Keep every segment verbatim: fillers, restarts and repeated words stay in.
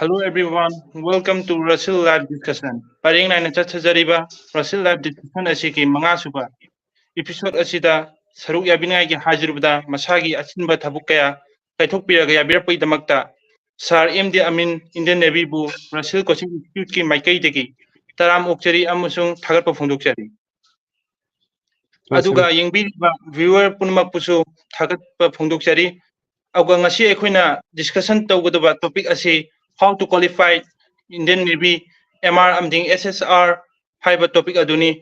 Hello everyone, welcome to Russell Live Discussion. ꯄꯔꯦꯡ ꯅꯥꯏꯅ ꯆꯠꯊꯖꯔꯤꯕ Russell Live Discussion ꯑꯁꯤꯒꯤ ꯃꯉꯥ ꯁꯨꯕ episode ꯑꯁꯤꯗ ꯁꯔꯨꯛ ꯌꯥꯕꯤꯅꯤꯡꯉꯥꯏꯒꯤ ꯍꯥꯏꯖꯔꯨꯕꯗ ꯃꯁꯥꯒꯤ ꯑꯆꯤꯟꯕ ꯊꯕꯛ ꯀꯌꯥ ꯀꯥꯏꯊꯣꯛꯄꯤꯔꯒ ꯌꯥꯕꯤꯔꯛꯄꯒꯤꯗꯃꯛꯇ Sir M D Amin, Indian Navy ꯕꯨ Russell Coaching Institute ꯀꯤ ꯃꯥꯏꯀꯩꯗꯒꯤ ꯇꯔꯥꯝ ꯑꯣꯛꯆꯔꯤ ꯑꯃꯁꯨꯡ ꯊꯥꯒꯠꯄ ꯐꯣꯡꯗꯣꯛꯆꯔꯤ꯫ ꯑꯗꯨꯒ ꯌꯦꯡꯕꯤꯔꯤꯕ viewer ꯄꯨꯝꯅꯃꯛꯄꯨꯁꯨ ꯊꯥꯒꯠꯄ ꯐꯣꯡꯗꯣꯛꯆꯔꯤ꯫ ꯑꯗꯨꯒ ꯉꯁꯤ ꯑꯩꯈꯣꯏꯅ discussion ꯇꯧꯒꯗꯕ topic ꯑꯁꯤ How to Qualify Indian Navy, M R ꯑꯃꯗꯤ S S R ꯍꯥꯏꯕ topic ꯑꯗꯨꯅꯤ꯫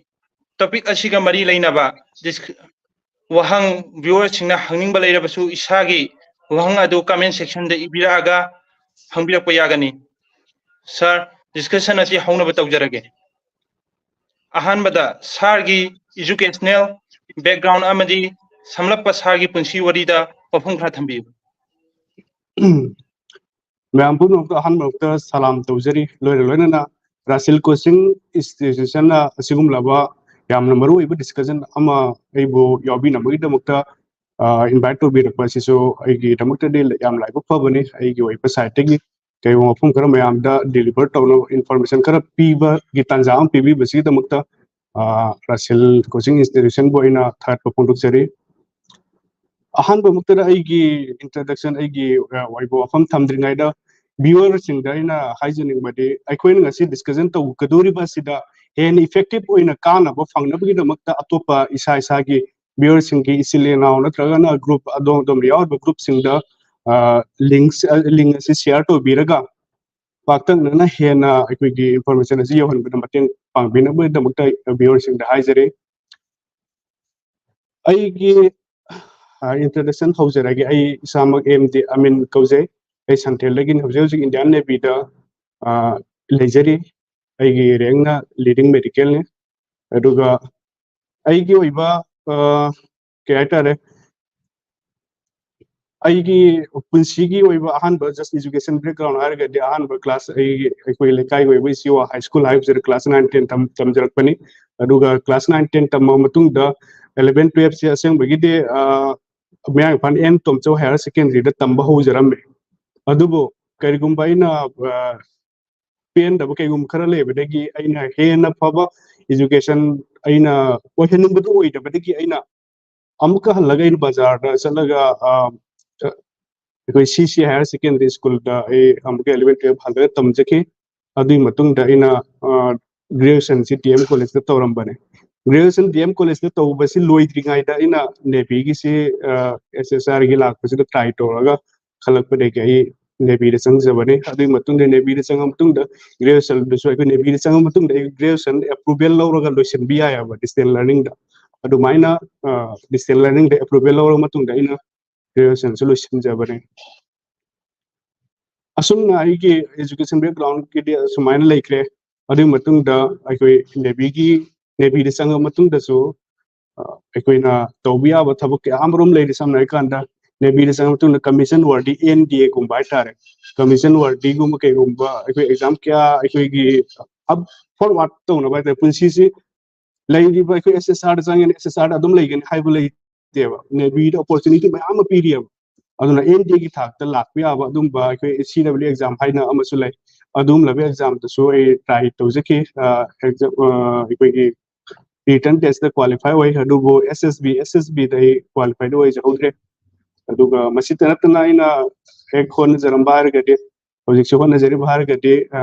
Topic ꯑꯁꯤꯒ ꯃꯔꯤ ꯂꯩꯅꯕ dis-, ꯋꯥꯍꯪ viewer ꯁꯤꯡꯅ ꯍꯪꯅꯤꯡꯕ ꯂꯩꯔꯕꯁꯨ ꯏꯁꯥꯒꯤ ꯋꯥꯍꯪ ꯑꯗꯨ comment section ꯗ ꯏꯕꯤꯔꯛꯑꯒ ꯍꯪꯕꯤꯔꯛꯄ ꯌꯥꯒꯅꯤ꯫ Sir, discussion ꯑꯁꯤ ꯍꯧꯅꯕ ꯇꯧꯖꯔꯒꯦ꯫ ꯑꯍꯥꯟꯕꯗ Sir ꯒꯤ educational background ꯑꯃꯗꯤ ꯁꯝꯂꯞꯄ Sir ꯒꯤ ꯄꯨꯟꯁꯤ ꯋꯥꯔꯤꯗ ꯋꯥꯐꯝ ꯈꯔ ꯊꯝꯕꯤꯌꯨ꯫ ꯃꯌꯥꯝ ꯄꯨꯝꯅꯃꯛꯇ ꯑꯍꯥꯟꯕꯃꯛꯇ ꯁꯂꯥꯝ ꯇꯧꯖꯔꯤ꯫ ꯂꯣꯏꯅ ꯂꯣꯏꯅꯅ Russell Coaching Institution ꯅ ꯑꯁꯤꯒꯨꯝꯂꯕ ꯌꯥꯝꯅ ꯃꯔꯨꯑꯣꯏꯕ discussion ꯑꯃ ꯑꯩꯕꯨ ꯌꯥꯎꯕꯤꯅꯕꯒꯤꯗꯃꯛꯇ, ꯑ, invite ꯇꯧꯕꯤꯔꯛꯄ ꯑꯁꯤꯁꯨ ꯑꯩꯒꯤꯗꯃꯛꯇꯗꯤ ꯌꯥꯝ ꯂꯥꯏꯕꯛ ꯐꯕꯅꯤ꯫ ꯑꯩꯒꯤ ꯑꯣꯏꯕ side ꯇꯒꯤ ꯀꯩꯒꯨꯝꯕ ꯃꯐꯝ ꯈꯔ ꯃꯌꯥꯝꯗ deliver ꯇꯧꯅꯕ, information ꯈꯔ ꯄꯤꯕꯒꯤ ꯇꯥꯟꯖꯥ ꯑꯃ ꯄꯤꯕꯤꯕꯁꯤꯒꯤꯗꯃꯛꯇ, ꯑ, Russell Coaching Institution ꯕꯨ ꯑꯩꯅ ꯊꯥꯒꯠꯄ ꯐꯣꯡꯗꯣꯛꯆꯔꯤ꯫ ꯑꯍꯥꯟꯕꯃꯛꯇꯗ ꯑꯩꯒꯤ introduction, ꯑꯩꯒꯤ, ꯑ, ꯑꯣꯏꯕ ꯋꯥꯐꯝ ꯊꯝꯗ꯭ꯔꯤꯉꯩꯗ viewer ꯁꯤꯡꯗ ꯑꯩꯅ ꯍꯥꯏꯖꯅꯤꯡꯕꯗꯤ, ꯑꯩꯈꯣꯏꯅ ꯉꯁꯤ discussion ꯇꯧꯒꯗꯧꯔꯤꯕ ꯑꯁꯤꯗ ꯍꯦꯟꯅ effective ꯑꯣꯏꯅ ꯀꯥꯟꯅꯕ ꯐꯪꯅꯕꯒꯤꯗꯃꯛꯇ ꯑꯇꯣꯞꯄ ꯏꯁꯥ ꯏꯁꯥꯒꯤ viewer ꯁꯤꯡꯒꯤ ꯏꯆꯤꯜ ꯏꯅꯥꯎ ꯅꯠꯇ꯭ꯔꯒꯅ group ꯑꯗꯣꯝ ꯑꯗꯣꯝꯗ ꯌꯥꯎꯔꯤꯕ group ꯁꯤꯡꯗ, ꯑ, links, ꯑ, link ꯑꯁꯤ share ꯇꯧꯕꯤꯔꯒ ꯄꯥꯛꯇꯛꯅꯅ ꯍꯦꯟꯅ ꯑꯩꯈꯣꯏꯒꯤ information ꯑꯁꯤ ꯌꯧꯍꯟꯕꯗ ꯃꯇꯦꯡ ꯄꯥꯡꯕꯤꯅꯕꯒꯤꯗꯃꯛꯇ viewer ꯁꯤꯡꯗ ꯍꯥꯏꯖꯔꯤ꯫ ꯑꯩꯒꯤ, ꯑ, introduction ꯍꯧꯖꯔꯒꯦ꯫ ꯑꯩ ꯏꯁꯥꯃꯛ ꯑꯦꯝ ꯗꯤ ꯑꯃꯤꯟ ꯀꯧꯖꯩ꯫ ꯑꯩ ꯁꯟꯊꯦꯜꯗꯒꯤꯅꯤ꯫ ꯍꯧꯖꯤꯛ ꯍꯧꯖꯤꯛ Indian Navy ꯗ, ꯑ, ꯂꯩꯖꯔꯤ꯫ ꯑꯩꯒꯤ rank ꯅ leading medical ꯅꯤ꯫ ꯑꯗꯨꯒ ꯑꯩꯒꯤ ꯑꯣꯏꯕ, ꯑ, ꯀꯩ ꯍꯥꯏꯇꯥꯔꯦ, ꯑꯩꯒꯤ ꯄꯨꯟꯁꯤꯒꯤ ꯑꯣꯏꯕ ꯑꯍꯥꯟꯕ just education background ꯍꯥꯏꯔꯒꯗꯤ, ꯑꯍꯥꯟꯕ class ꯑꯩꯒꯤ, ꯑꯩꯈꯣꯏ ꯂꯩꯀꯥꯏꯒꯤ ꯑꯣꯏꯕ ꯏꯆꯦꯋꯥ high school ꯍꯥꯏꯕꯁꯤꯗ class nine ten ꯇꯝ-, ꯇꯝꯖꯔꯛꯄꯅꯤ꯫ ꯑꯗꯨꯒ class nine ten ꯇꯝꯃꯕ ꯃꯇꯨꯡꯗ eleven twelve ꯁꯦ ꯑꯁꯦꯡꯕꯒꯤꯗꯤ, ꯑ, ꯃꯌꯥꯡ ꯏꯝꯐꯥꯜ ꯑꯦꯟ ꯇꯣꯝꯆꯧ higher secondary ꯗ ꯇꯝꯕ ꯍꯧꯖꯔꯝꯃꯦ꯫ ꯑꯗꯨꯕꯨ ꯀꯔꯤꯒꯨꯝꯕ ꯑꯩꯅ ꯑ, ꯄꯦꯟꯗꯕ ꯀꯩꯒꯨꯝꯕ ꯈꯔ ꯂꯩꯕꯗꯒꯤ ꯑꯩꯅ ꯍꯦꯟꯅ ꯐꯕ education ꯑꯩꯅ ꯑꯣꯏꯍꯟꯅꯤꯡꯕꯗꯨ ꯑꯣꯏꯗꯕꯗꯒꯤ ꯑꯩꯅ ꯑꯃꯨꯛꯀ ꯍꯜꯂꯒ ꯑꯩꯅ ꯕꯖꯥꯔꯗ ꯆꯠꯂꯒ ꯑ, ꯑꯩꯈꯣꯏ C C Higher Secondary Schoolꯗ ꯑꯩ ꯑꯃꯨꯛꯀ eleven twelve ꯍꯜꯂꯒ ꯇꯝꯖꯈꯤ꯫ ꯑꯗꯨꯒꯤ ꯃꯇꯨꯡꯗ ꯑꯩꯅ graduationꯁꯤ D M Collegeꯇ ꯇꯧꯔꯝꯕꯅꯦ꯫ Graduation D M Collegeꯇ ꯇꯧꯕꯁꯤ ꯂꯣꯏꯗ꯭ꯔꯤꯉꯩꯗ ꯑꯩꯅ Navyꯒꯤꯁꯤ S S Rꯒꯤ ꯂꯥꯛꯄꯁꯤꯗ try ꯇꯧꯔꯒ ꯈꯜꯂꯛꯄꯗꯒꯤ ꯑꯩ Navyꯗ ꯆꯪꯖꯕꯅꯤ꯫ ꯑꯗꯨꯒꯤ ꯃꯇꯨꯡꯗ Navyꯗ ꯆꯪꯉ ꯃꯇꯨꯡꯗ graduationꯗꯁꯨ ꯑꯩꯈꯣꯏ Navyꯗ ꯆꯪꯉ ꯃꯇꯨꯡꯗ ꯑꯩ graduation approval ꯂꯧꯔꯒ ꯂꯣꯏꯁꯤꯟꯕ ꯌꯥꯏꯑꯕ distance learningꯗ꯫ ꯑꯗꯨꯃꯥꯏꯅ distance learningꯗ approval ꯂꯧꯔ ꯃꯇꯨꯡꯗ ꯑꯩꯅ graduationꯁꯨ ꯂꯣꯏꯁꯤꯟꯖꯕꯅꯦ꯫ ꯑꯁꯨꯝꯅ ꯑꯩꯒꯤ education backgroundꯀꯤꯗꯤ ꯑꯁꯨꯃꯥꯏꯅ ꯂꯩꯈ꯭ꯔꯦ꯫ ꯑꯗꯨꯒꯤ ꯃꯇꯨꯡꯗ ꯑꯩꯈꯣꯏ Navyꯒꯤ Navyꯗ ꯆꯪꯉ ꯃꯇꯨꯡꯗꯁꯨ ꯑ, ꯑꯩꯈꯣꯏꯅ ꯇꯧꯕ ꯌꯥꯕ ꯊꯕꯛ ꯀꯌꯥ ꯑꯃꯔꯣꯝ ꯂꯩꯔꯤ꯫ ꯁꯝꯅ ꯍꯥꯏꯔꯀꯥꯟꯗ Navyꯗ ꯆꯪꯉ ꯃꯇꯨꯡꯗ commission worthy N D Aꯒꯨꯝꯕ ꯍꯥꯏꯇꯥꯔꯦ꯫ Commission worthyꯒꯨꯝꯕ ꯀꯩꯒꯨꯝꯕ ꯑꯩꯈꯣꯏ exam ꯀꯌꯥ ꯑꯩꯈꯣꯏꯒꯤ forward ꯇꯧꯅꯕ ꯍꯥꯏꯇꯥꯔꯦ꯫ ꯄꯨꯟꯁꯤꯁꯤ ꯂꯩꯔꯤꯕ ꯑꯩꯈꯣꯏ S S Rꯗ ꯆꯪꯉꯦꯅ S S Rꯗ ꯑꯗꯨꯝ ꯂꯩꯒꯅꯤ ꯍꯥꯏꯕ ꯂꯩꯇꯦꯕ꯫ Navyꯗ opportunity ꯃꯌꯥꯝ ꯑꯃ ꯄꯤꯔꯤꯑꯕ꯫ ꯑꯗꯨꯅ N D Aꯒꯤ ꯊꯥꯛꯇ ꯂꯥꯛꯄ ꯌꯥꯕ ꯑꯗꯨꯝꯕ ꯑꯩꯈꯣꯏ C W exam ꯍꯥꯏꯅ ꯑꯃꯁꯨ ꯂꯩ꯫ ꯑꯗꯨꯒꯨꯝꯂꯕ examꯗꯁꯨ ꯑꯩ try ꯇꯧꯖꯈꯤ꯫ ꯑ, exam, ꯑ, ꯑꯩꯈꯣꯏꯒꯤ written testꯇ qualify ꯑꯣꯏ, ꯑꯗꯨꯕꯨ S S B, S S Bꯗ ꯑꯩ qualified ꯑꯣꯏꯖꯍꯧꯗ꯭ꯔꯦ꯫ ꯑꯗꯨꯒ ꯃꯁꯤꯇ ꯅꯠꯇꯅ ꯑꯩꯅ ꯍꯦꯛ ꯍꯣꯠꯅꯖꯔꯝꯕ ꯍꯥꯏꯔꯒꯗꯤ, ꯍꯧꯖꯤꯛꯁꯨ ꯍꯣꯠꯅꯖꯔꯤꯕ ꯍꯥꯏꯔꯒꯗꯤ, ꯑ,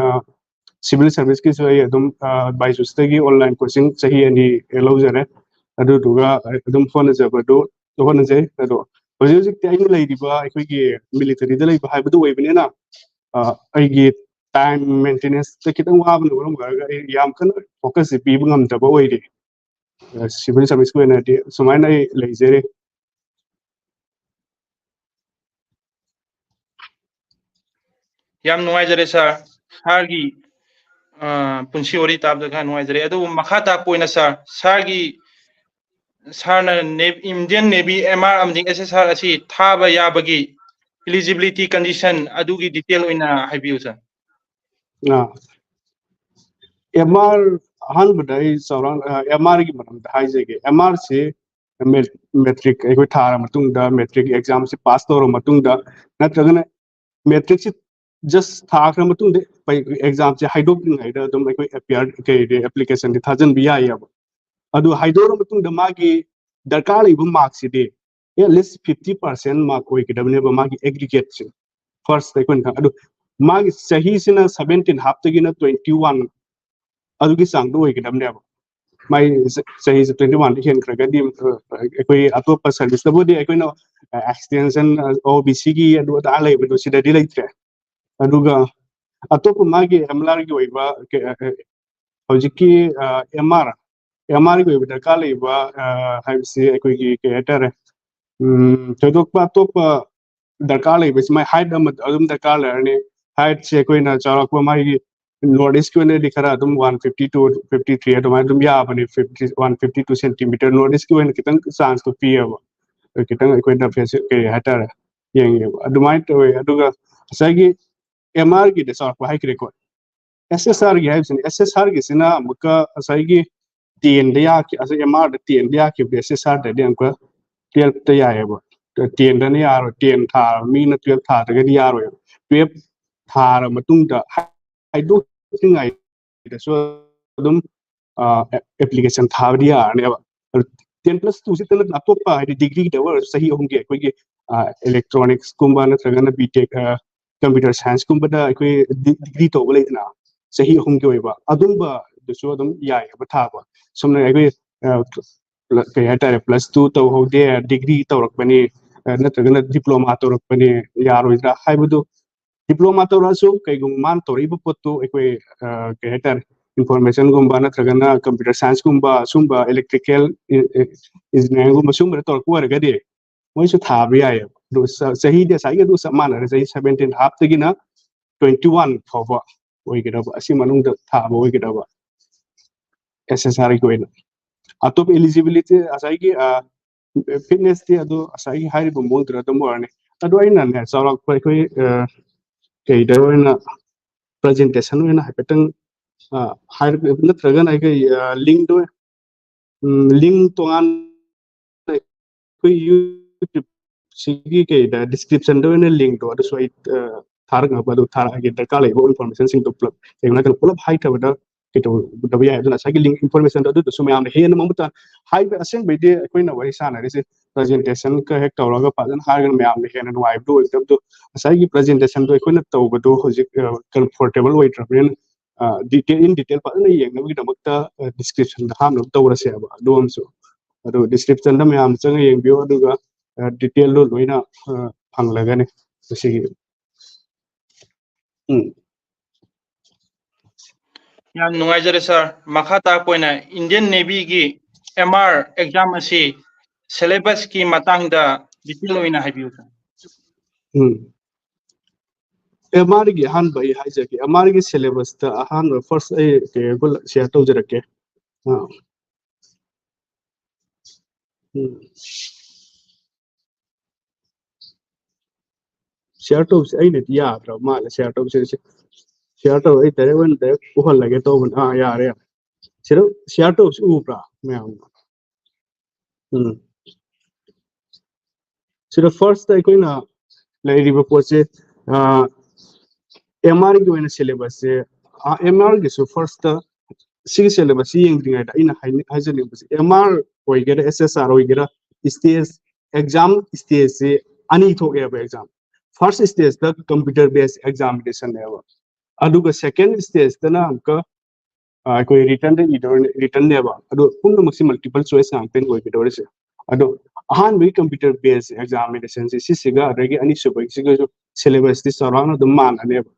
civil serviceꯀꯤꯁꯨ ꯑꯩ ꯑꯗꯨꯝ, ꯑ, BYJUSꯇꯒꯤ online coaching ꯆꯍꯤ ꯑꯅꯤ ꯂꯧꯖꯔꯦ꯫ ꯑꯗꯨꯗꯨꯒ ꯑꯗꯨꯝ ꯍꯣꯠꯅꯖꯕꯗꯨ, ꯍꯣꯠꯅꯖꯩ꯫ ꯑꯗꯣ ꯍꯧꯖꯤꯛ ꯍꯧꯖꯤꯛꯇꯤ ꯑꯩꯅ ꯂꯩꯔꯤꯕ ꯑꯩꯈꯣꯏꯒꯤ militaryꯗ ꯂꯩꯕ ꯍꯥꯏꯕꯗꯨ ꯑꯣꯏꯕꯅꯤꯅ, ꯑ, ꯑꯩꯒꯤ time maintenanceꯇ ꯈꯤꯇꯪ ꯋꯥꯕꯅ ꯃꯔꯝ ꯑꯣꯏꯔꯒ ꯑꯩ ꯌꯥꯝ ꯀꯟꯅ focusꯁꯦ ꯄꯤꯕ ꯉꯝꯗꯕ ꯑꯣꯏꯔꯤ꯫ ꯑ, civil serviceꯀꯤ ꯑꯣꯏꯅꯗꯤ ꯁꯨꯃꯥꯏꯅ ꯑꯩ ꯂꯩꯖꯔꯤ꯫ ꯌꯥꯝ ꯅꯨꯡꯉꯥꯏꯖꯔꯦ sir꯫ Sirꯒꯤ, ꯑ, ꯄꯨꯟꯁꯤ ꯋꯥꯔꯤ ꯇꯥꯕꯗ ꯈꯔ ꯅꯨꯡꯉꯥꯏꯖꯔꯦ꯫ ꯑꯗꯨꯕꯨ ꯃꯈꯥ ꯇꯥꯛꯄ ꯑꯣꯏꯅ sir, sirꯒꯤ, sirꯅ Nav-, Indian Navy M R ꯑꯃꯗꯤ S S R ꯑꯁꯤ ꯊꯥꯕ ꯌꯥꯕꯒꯤ eligibility condition ꯑꯗꯨꯒꯤ detail ꯑꯣꯏꯅ ꯍꯥꯏꯕꯤꯌꯨ sir꯫ ꯑꯥ, M R ꯑꯍꯥꯟꯕꯗ ꯑꯩ ꯆꯥꯎꯔꯥꯛ, ꯑ, M Rꯒꯤ ꯃꯔꯝꯗ ꯍꯥꯏꯖꯒꯦ꯫ M Rꯁꯤ ꯃꯦ-, matric ꯑꯩꯈꯣꯏ ꯊꯥꯔ ꯃꯇꯨꯡꯗ, matric examꯁꯤ pass ꯇꯧꯔ ꯃꯇꯨꯡꯗ, ꯅꯠꯇ꯭ꯔꯒꯅ matricꯁꯤ ꯖꯁ ꯊꯥꯈ꯭ꯔ ꯃꯇꯨꯡꯗ ꯑꯦꯛꯖꯥꯝꯁꯦ ꯍꯥꯏꯗꯣꯛꯇ꯭ꯔꯤꯉꯩꯗ ꯑꯗꯨꯝ ꯑꯩꯈꯣꯏ ꯑꯦꯄꯤꯌꯥꯔ ꯀꯩ ꯑꯦꯄ꯭ꯂꯤꯀꯦꯁꯟꯗꯤ ꯊꯥꯖꯤꯟꯕ ꯌꯥꯏꯌꯦꯕ꯫ ꯑꯗꯨ ꯍꯥꯏꯗꯣꯛꯑ ꯃꯇꯨꯡꯗ ꯃꯥꯒꯤ ꯗꯔꯀꯥꯔ ꯂꯩꯕ ꯃꯥꯔꯛꯁꯤꯗꯤ at least fifty percent mark ꯑꯣꯏꯒꯗꯕꯅꯦꯕ ꯃꯥꯒꯤ ꯑꯦꯒ꯭ꯔꯤꯒꯦꯠꯁꯦ꯫ ꯐꯥꯔꯁ ꯑꯩꯈꯣꯏꯅ ꯈꯪ ꯑꯗꯨ ꯃꯥꯒꯤ ꯆꯍꯤꯁꯤꯅ ꯁꯚꯦꯟꯇꯤꯟ ꯍꯥꯞꯇꯒꯤꯅ ꯇ꯭ꯋꯦꯟꯇꯤ ꯋꯥꯟ ꯑꯗꯨꯒꯤ ꯆꯥꯡꯗ ꯑꯣꯏꯒꯗꯕꯅꯦꯕ꯫ ꯃꯥꯏ ꯆꯍꯤꯁꯦ ꯇ꯭ꯋꯦꯟꯇꯤ ꯋꯥꯟꯗ ꯍꯦꯟꯈ꯭ꯔꯒꯗꯤ ꯑꯩꯈꯣꯏ ꯑꯇꯣꯞꯄ ꯁꯔꯚꯤꯁꯇꯕꯨꯗꯤ ꯑꯩꯈꯣꯏꯅ ꯑꯦꯛꯁꯇꯦꯟꯁꯟ, ꯑꯣ ꯕꯤ ꯁꯤꯒꯤ ꯑꯗꯨ ꯑꯗꯥ ꯂꯩꯕꯗꯣ ꯁꯤꯗꯗꯤ ꯂꯩꯇ꯭ꯔꯦ꯫ ꯑꯗꯨꯒ ꯑꯇꯣꯞꯄ ꯃꯥꯒꯤ ꯑꯦꯝ ꯑꯦꯜ ꯑꯥꯔꯒꯤ ꯑꯣꯏꯕ ꯀꯩ- ꯑ, ꯍꯧꯖꯤꯛꯀꯤ ꯑꯦꯝ ꯑꯥꯔ ꯑꯦꯝ ꯑꯥꯔꯒꯤ ꯑꯣꯏꯕ ꯗꯔꯀꯥꯔ ꯂꯩꯕ ꯑ, ꯍꯥꯏꯕꯁꯤ ꯑꯩꯈꯣꯏꯒꯤ ꯀꯩ ꯍꯥꯏꯇꯥꯔꯦ, ꯎꯝ, ꯊꯣꯏꯗꯣꯛꯄ ꯑꯇꯣꯞꯄ ꯗꯔꯀꯥꯔ ꯂꯩꯕꯁꯤ ꯃꯥꯏ ꯍꯥꯏꯠ ꯑꯃ ꯑꯗꯨꯝ ꯗꯔꯀꯥꯔ ꯂꯩꯔꯅꯤ꯫ ꯍꯥꯏꯠꯁꯦ ꯑꯩꯈꯣꯏꯅ ꯆꯥꯎꯔꯥꯛꯄ ꯃꯥꯒꯤ ꯅꯣꯔꯠ ꯏꯁꯀꯤ ꯑꯣꯏꯅꯗꯤ ꯈꯔ ꯑꯗꯨꯝ one fifty two fifty three ꯑꯗꯨꯃꯥꯏꯅ ꯑꯗꯨꯝ ꯌꯥꯕꯅꯤ꯫ Fifty one fifty two centimetre north ꯏꯁꯀꯤ ꯑꯣꯏꯅ ꯈꯤꯇꯪ ꯆꯥꯟꯁꯇꯣ ꯄꯤꯌꯦꯕ꯫ ꯑꯩꯈꯣꯏ ꯈꯤꯇꯪ ꯑꯩꯈꯣꯏꯅ ꯐꯦꯁ ꯀꯩ ꯍꯥꯏꯇꯥꯔꯦ, ꯌꯦꯡꯉꯦꯕ꯫ ꯑꯗꯨꯃꯥꯏꯅ ꯇꯧꯋꯦ꯫ ꯑꯗꯨꯒ ꯉꯁꯥꯏꯒꯤ ꯑꯦꯝ ꯑꯥꯔꯒꯤꯗ ꯆꯥꯎꯔꯥꯛꯄ ꯍꯥꯏꯈ꯭ꯔꯦꯀꯣ꯫ ꯑꯦꯁ ꯑꯦꯁ ꯑꯥꯔꯒꯤ ꯍꯥꯏꯕꯁꯤꯅ, ꯑꯦꯁ ꯑꯦꯁ ꯑꯥꯔꯒꯤꯁꯤꯅ ꯑꯃꯨꯛꯀ ꯉꯁꯥꯏꯒꯤ ꯇꯦꯟꯗ ꯌꯥꯈꯤ, ꯑꯁ ꯑꯦꯝ ꯑꯥꯔꯗ ꯇꯦꯟꯗ ꯌꯥꯈꯤꯕꯗꯤ ꯑꯦꯁ ꯑꯦꯁ ꯑꯥꯔꯗꯗꯤ ꯑꯃꯨꯛꯀ ꯇꯨꯌꯦꯜꯞꯇ ꯌꯥꯏꯑꯕ꯫ ꯇꯦꯟꯗꯅ ꯌꯥꯔꯣꯏ, ꯇꯦꯟ ꯊꯥꯔ ꯃꯤꯅ ꯇꯨꯌꯦꯜꯞ ꯊꯥꯗ꯭ꯔꯒꯗꯤ ꯌꯥꯔꯣꯏꯕ꯫ ꯇꯨꯌꯦꯜꯞ ꯊꯥꯔ ꯃꯇꯨꯡꯗ ꯍꯥꯏꯗꯣꯛꯇ꯭ꯔꯤꯉꯩꯗꯁꯨ ꯑꯗꯨꯝ ꯑꯦꯄ꯭ꯂꯤꯀꯦꯁꯟ ꯊꯥꯕꯗꯤ ꯌꯥꯔꯅꯦꯕ꯫ ꯇꯦꯟ ꯄ꯭ꯂꯁ ꯇꯨꯁꯤꯗ ꯅꯠꯇꯅ ꯑꯇꯣꯞꯄ ꯍꯥꯏꯗꯤ ꯗꯤꯒ꯭ꯔꯤꯗ ꯑꯣꯏꯔꯁꯨ ꯆꯍꯤ ꯑꯍꯨꯝꯒꯤ ꯑꯩꯈꯣꯏꯒꯤ ꯏꯂꯦꯛꯇ꯭ꯔꯣꯅꯤꯛꯁꯀꯨꯝꯕ ꯅꯠꯇ꯭ꯔꯒꯅ ꯕꯤ ꯇꯦꯛ ꯀꯝꯄ꯭ꯌꯨꯇꯔ ꯁꯥꯏꯟꯁꯀꯨꯝꯕꯗ ꯑꯩꯈꯣꯏ ꯗꯤꯒ꯭ꯔꯤ ꯇꯧꯕ ꯂꯩꯗꯅ, ꯆꯍꯤ ꯑꯍꯨꯝꯒꯤ ꯑꯣꯏꯕ ꯑꯗꯨꯝꯕꯗꯨꯁꯨ ꯑꯗꯨꯝ ꯌꯥꯏꯑꯕ ꯊꯥꯕ꯫ ꯁꯝꯅ ꯑꯩꯈꯣꯏ ꯀꯩ ꯍꯥꯏꯇꯥꯔꯦ, ꯄ꯭ꯂꯁ ꯇꯨ ꯇꯧꯍꯧꯗꯦ, ꯗꯤꯒ꯭ꯔꯤ ꯇꯧꯔꯛꯄꯅꯤ, ꯅꯠꯇ꯭ꯔꯒꯅ ꯗꯤꯄ꯭ꯂꯣꯃꯥ ꯇꯧꯔꯛꯄꯅꯤ, ꯌꯥꯔꯣꯏꯗ꯭ꯔꯥ ꯍꯥꯏꯕꯗꯨ, ꯗꯤꯄ꯭ꯂꯣꯃꯥ ꯇꯧꯔꯛꯑꯁꯨ ꯀꯩꯒꯨꯝꯕ ꯃꯥꯅ ꯇꯧꯔꯛꯏꯕ ꯄꯣꯠꯇꯨ ꯑꯩꯈꯣꯏ ꯀꯩ ꯍꯥꯏꯇꯥꯔꯦ, ꯏꯟꯐꯣꯔꯃꯦꯁꯟꯒꯨꯝꯕ ꯅꯠꯇ꯭ꯔꯒꯅ ꯀꯝꯄ꯭ꯌꯨꯇꯔ ꯁꯥꯏꯟꯁꯀꯨꯝꯕ ꯁꯨꯝꯕ ꯏꯂꯦꯛꯇ꯭ꯔꯤꯀꯦꯜ ꯏꯟꯖꯤꯅꯤꯌꯥꯔꯤꯡꯒꯨꯝꯕ ꯁꯨꯝꯕꯗ ꯇꯧꯔꯛꯄ ꯑꯣꯏꯔꯒꯗꯤ ꯃꯣꯏꯁꯨ ꯊꯥꯕ ꯌꯥꯏꯑꯕ꯫ ꯑꯗꯨ ꯆꯍꯤꯗꯤ ꯉꯁꯥꯏꯒꯤ ꯑꯗꯨ ꯆꯞ ꯃꯥꯟꯅꯔꯦ, ꯆꯍꯤ ꯁꯚꯦꯟꯇꯤꯟ ꯍꯥꯞꯇꯒꯤꯅ ꯇ꯭ꯋꯦꯟꯇꯤ ꯋꯥꯟ ꯐꯥꯎꯕ ꯑꯣꯏꯒꯗꯕ, ꯑꯁꯤ ꯃꯅꯨꯡꯗ ꯊꯥꯕ ꯑꯣꯏꯒꯗꯕ꯫ ꯑꯦꯁ ꯑꯦꯁ ꯑꯥꯔꯒꯤ ꯑꯣꯏꯅ ꯑꯇꯣꯞꯄ ꯏꯂꯤꯖꯤꯕꯤꯂꯤꯇꯤ ꯉꯁꯥꯏꯒꯤ ꯐꯤꯠꯅꯦꯁꯇꯤ ꯑꯗꯨ ꯉꯁꯥꯏꯒꯤ ꯍꯥꯏꯔꯤꯕ ꯃꯑꯣꯡꯗꯨꯗ ꯑꯗꯨꯝ ꯑꯣꯏꯔꯅꯤ꯫ ꯑꯗꯣ ꯑꯩꯅꯅꯦ ꯆꯥꯎꯔꯥꯛꯄ ꯑꯩꯈꯣꯏ ꯀꯩꯗ ꯑꯣꯏꯅ ꯄ꯭ꯔꯖꯦꯟꯇꯦꯁꯟ ꯑꯣꯏꯅ ꯍꯥꯏꯐꯦꯠꯇꯪ ꯍꯥꯏꯔꯛ ꯅꯠꯇ꯭ꯔꯒꯅ ꯑꯩꯈꯣꯏ ꯂꯤꯡꯗꯣ ꯂꯤꯡ ꯇꯣꯉꯥꯟꯅ ꯑꯩꯈꯣꯏ ꯌꯨꯇ꯭ꯌꯨꯕ ꯁꯤꯒꯤ ꯀꯩꯗ ꯗꯤꯁꯀ꯭ꯔꯤꯞꯁꯟꯗ ꯑꯣꯏꯅ ꯂꯤꯡꯗꯣ ꯑꯗꯨꯁꯨ ꯑꯩ ꯊꯥꯔꯛꯅꯕ, ꯑꯗꯨ ꯊꯥꯔꯛꯑꯒꯦ꯫ ꯗꯔꯀꯥꯔ ꯂꯩꯕ ꯏꯟꯐꯣꯔꯃꯦꯁꯟꯁꯤꯡꯗꯣ ꯄꯨꯂꯞ ꯌꯦꯡꯅꯗꯅ ꯄꯨꯂꯞ ꯍꯥꯏꯊꯕꯗ ꯀꯩꯗꯧꯗꯕ ꯌꯥꯏ꯫ ꯑꯗꯨꯅ ꯉꯁꯥꯏꯒꯤ ꯂꯤꯡ ꯏꯟꯐꯣꯔꯃꯦꯁꯟꯗꯣ ꯑꯗꯨꯗꯁꯨ ꯃꯌꯥꯝꯅ ꯍꯦꯟꯅ ꯃꯃꯨꯠ ꯇꯥꯅ ꯍꯥꯏꯕ꯫ ꯑꯁꯦꯡꯕꯩꯗꯤ ꯑꯩꯈꯣꯏꯅ ꯋꯥꯔꯤ ꯁꯥꯟꯅꯔꯤꯁꯦ ꯄ꯭ꯔꯖꯦꯟꯇꯦꯁꯟꯒ ꯍꯦꯛ ꯇꯧꯔꯒ ꯐꯖꯅ ꯍꯥꯏꯔꯒꯅ ꯃꯌꯥꯝꯅ ꯍꯦꯟꯅ ꯅꯨꯡꯉꯥꯏꯕꯗꯨ ꯑꯣꯏꯒꯗꯕꯗꯣ, ꯉꯁꯥꯏꯒꯤ ꯄ꯭ꯔꯖꯦꯟꯇꯦꯁꯟꯗꯣ ꯑꯩꯈꯣꯏꯅ ꯇꯧꯕꯗꯣ ꯍꯧꯖꯤꯛ ꯀꯝꯐꯣꯔꯇꯦꯕꯜ ꯑꯣꯏꯗ꯭ꯔꯕꯅꯤꯅ, ꯗꯤꯇꯦꯜ ꯏꯟ ꯗꯤꯇꯦꯜ ꯐꯖꯅ ꯌꯦꯡꯅꯕꯒꯤꯗꯃꯛꯇ ꯗꯤꯁꯀ꯭ꯔꯤꯞꯁꯟꯗ ꯍꯥꯞꯅꯕ ꯇꯧꯔꯁꯦꯕ ꯑꯗꯨ ꯑꯃꯁꯨ꯫ ꯑꯗꯨ ꯗꯤꯁꯀ꯭ꯔꯤꯞꯁꯟꯗ ꯃꯌꯥꯝ ꯆꯪꯉ ꯌꯦꯡꯕꯤꯌꯨ, ꯑꯗꯨꯒ ꯗꯤꯇꯦꯜꯗꯣ ꯂꯣꯏꯅ ꯐꯪꯂꯒꯅꯤ ꯃꯁꯤꯒꯤ꯫ ꯎꯝ꯫ ꯌꯥꯝ ꯅꯨꯡꯉꯥꯏꯖꯔꯦ ꯁꯥꯔ꯫ ꯃꯈꯥ ꯇꯥꯔꯛꯄ ꯑꯣꯏꯅ ꯏꯟꯗꯤꯌꯟ ꯅꯦꯚꯤꯒꯤ ꯑꯦꯝ ꯑꯥꯔ ꯑꯦꯛꯖꯥꯝ ꯑꯁꯤ ꯁꯤꯂꯦꯕꯁꯀꯤ ꯃꯇꯥꯡꯗ ꯗꯤꯇꯦꯜ ꯑꯣꯏꯅ ꯍꯥꯏꯕꯤꯌꯨ ꯁꯥꯔ꯫ ꯎꯝ꯫ ꯑꯦꯝ ꯑꯥꯔꯒꯤ ꯑꯍꯥꯟꯕ ꯑꯩ ꯍꯥꯏꯖꯒꯦ꯫ ꯑꯦꯝ ꯑꯥꯔꯒꯤ ꯁꯤꯂꯦꯕꯁꯇ ꯑꯍꯥꯟꯕ ꯐꯥꯔꯁ ꯑꯩ ꯀꯩꯅꯣ ꯁꯤꯌꯥꯔ ꯇꯧꯖꯔꯛꯀꯦ꯫ ꯑꯥ꯫ ꯎꯝ꯫ ꯁꯤꯌꯥꯔ ꯇꯧꯕꯁꯦ ꯑꯩꯅꯗꯤ ꯌꯥꯗ꯭ꯔꯕ ꯃꯥꯜꯂꯦ꯫ ꯁꯤꯌꯥꯔ ꯇꯧꯕꯁꯦ ꯁꯤꯌꯥꯔ ꯇꯧꯔ ꯑꯩ ꯗꯥꯏꯔꯦꯛ ꯑꯣꯏꯅ ꯗꯥꯏꯔꯦꯛ ꯎꯍꯜꯂꯒꯦ ꯇꯧꯕꯅꯦ꯫ ꯑꯥ, ꯌꯥꯔꯦ, ꯌꯥꯔꯦ꯫ ꯁꯤꯗ ꯁꯤꯌꯥꯔ ꯇꯧꯕꯁꯤ ꯎꯕ꯭ꯔꯥ ꯃꯌꯥꯝ? ꯎꯝ꯫ ꯁꯤꯗ ꯐꯥꯔꯁꯇ ꯑꯩꯈꯣꯏꯅ ꯂꯩꯔꯤꯕ ꯄꯣꯠꯁꯦ, ꯑꯦꯝ ꯑꯥꯔꯒꯤ ꯑꯣꯏꯅ ꯁꯤꯂꯦꯕꯁꯁꯦ, ꯑꯦꯝ ꯑꯥꯔꯒꯤꯁꯨ ꯐꯥꯔꯁꯇ ꯁꯤꯒꯤ ꯁꯤꯂꯦꯕꯁꯁꯤ ꯌꯦꯡꯗ꯭ꯔꯤꯉꯩꯗ ꯑꯩꯅ ꯍꯥꯏꯅꯤꯡ-, ꯍꯥꯏꯖꯅꯤꯡꯕꯁꯦ, ꯑꯦꯝ ꯑꯥꯔ ꯑꯣꯏꯒꯦꯔꯥ ꯑꯦꯁ ꯑꯦꯁ ꯑꯥꯔ ꯑꯣꯏꯒꯦꯔꯥ, ꯁ꯭ꯇꯦꯖ, ꯑꯦꯛꯖꯥꯝ ꯁ꯭ꯇꯦꯖꯁꯤ ꯑꯅꯤ ꯊꯣꯛꯑꯦꯕ ꯑꯦꯛꯖꯥꯝ꯫ ꯐꯥꯔꯁ ꯁ꯭ꯇꯦꯖꯇ ꯀꯝꯄ꯭ꯌꯨꯇꯔ ꯕꯦꯁ ꯑꯦꯛꯖꯥꯃꯤꯅꯦꯁꯟꯅꯦꯕ, ꯑꯗꯨꯒ ꯁꯦꯀꯦꯟ ꯁ꯭ꯇꯦꯖꯇꯅ ꯑꯃꯨꯛꯀ ꯑ, ꯑꯩꯈꯣꯏ ꯔꯤꯇꯟꯗ ꯏꯗꯧꯔꯤ, ꯔꯤꯇꯟꯅꯦꯕ꯫ ꯑꯗꯣ ꯄꯨꯝꯅꯃꯛꯁꯤ ꯃꯜꯇꯤꯄꯜ ꯆꯣꯏꯁ ꯉꯥꯛꯇꯅꯤ ꯑꯣꯏꯒꯗꯧꯔꯤꯁꯦ꯫ ꯑꯗꯣ ꯑꯍꯥꯟꯕꯒꯤ ꯀꯝꯄ꯭ꯌꯨꯇꯔ ꯕꯦꯁ ꯑꯦꯛꯖꯥꯃꯤꯅꯦꯁꯟꯁꯦ ꯁꯤꯁꯤꯒ ꯑꯗꯒꯤ ꯑꯅꯤꯁꯨꯕꯒꯤꯁꯤꯒꯁꯨ ꯁꯤꯂꯦꯕꯁꯇꯤ ꯆꯥꯎꯔꯥꯛꯅ ꯑꯗꯨꯝ ꯃꯥꯟꯅꯅꯦꯕ꯫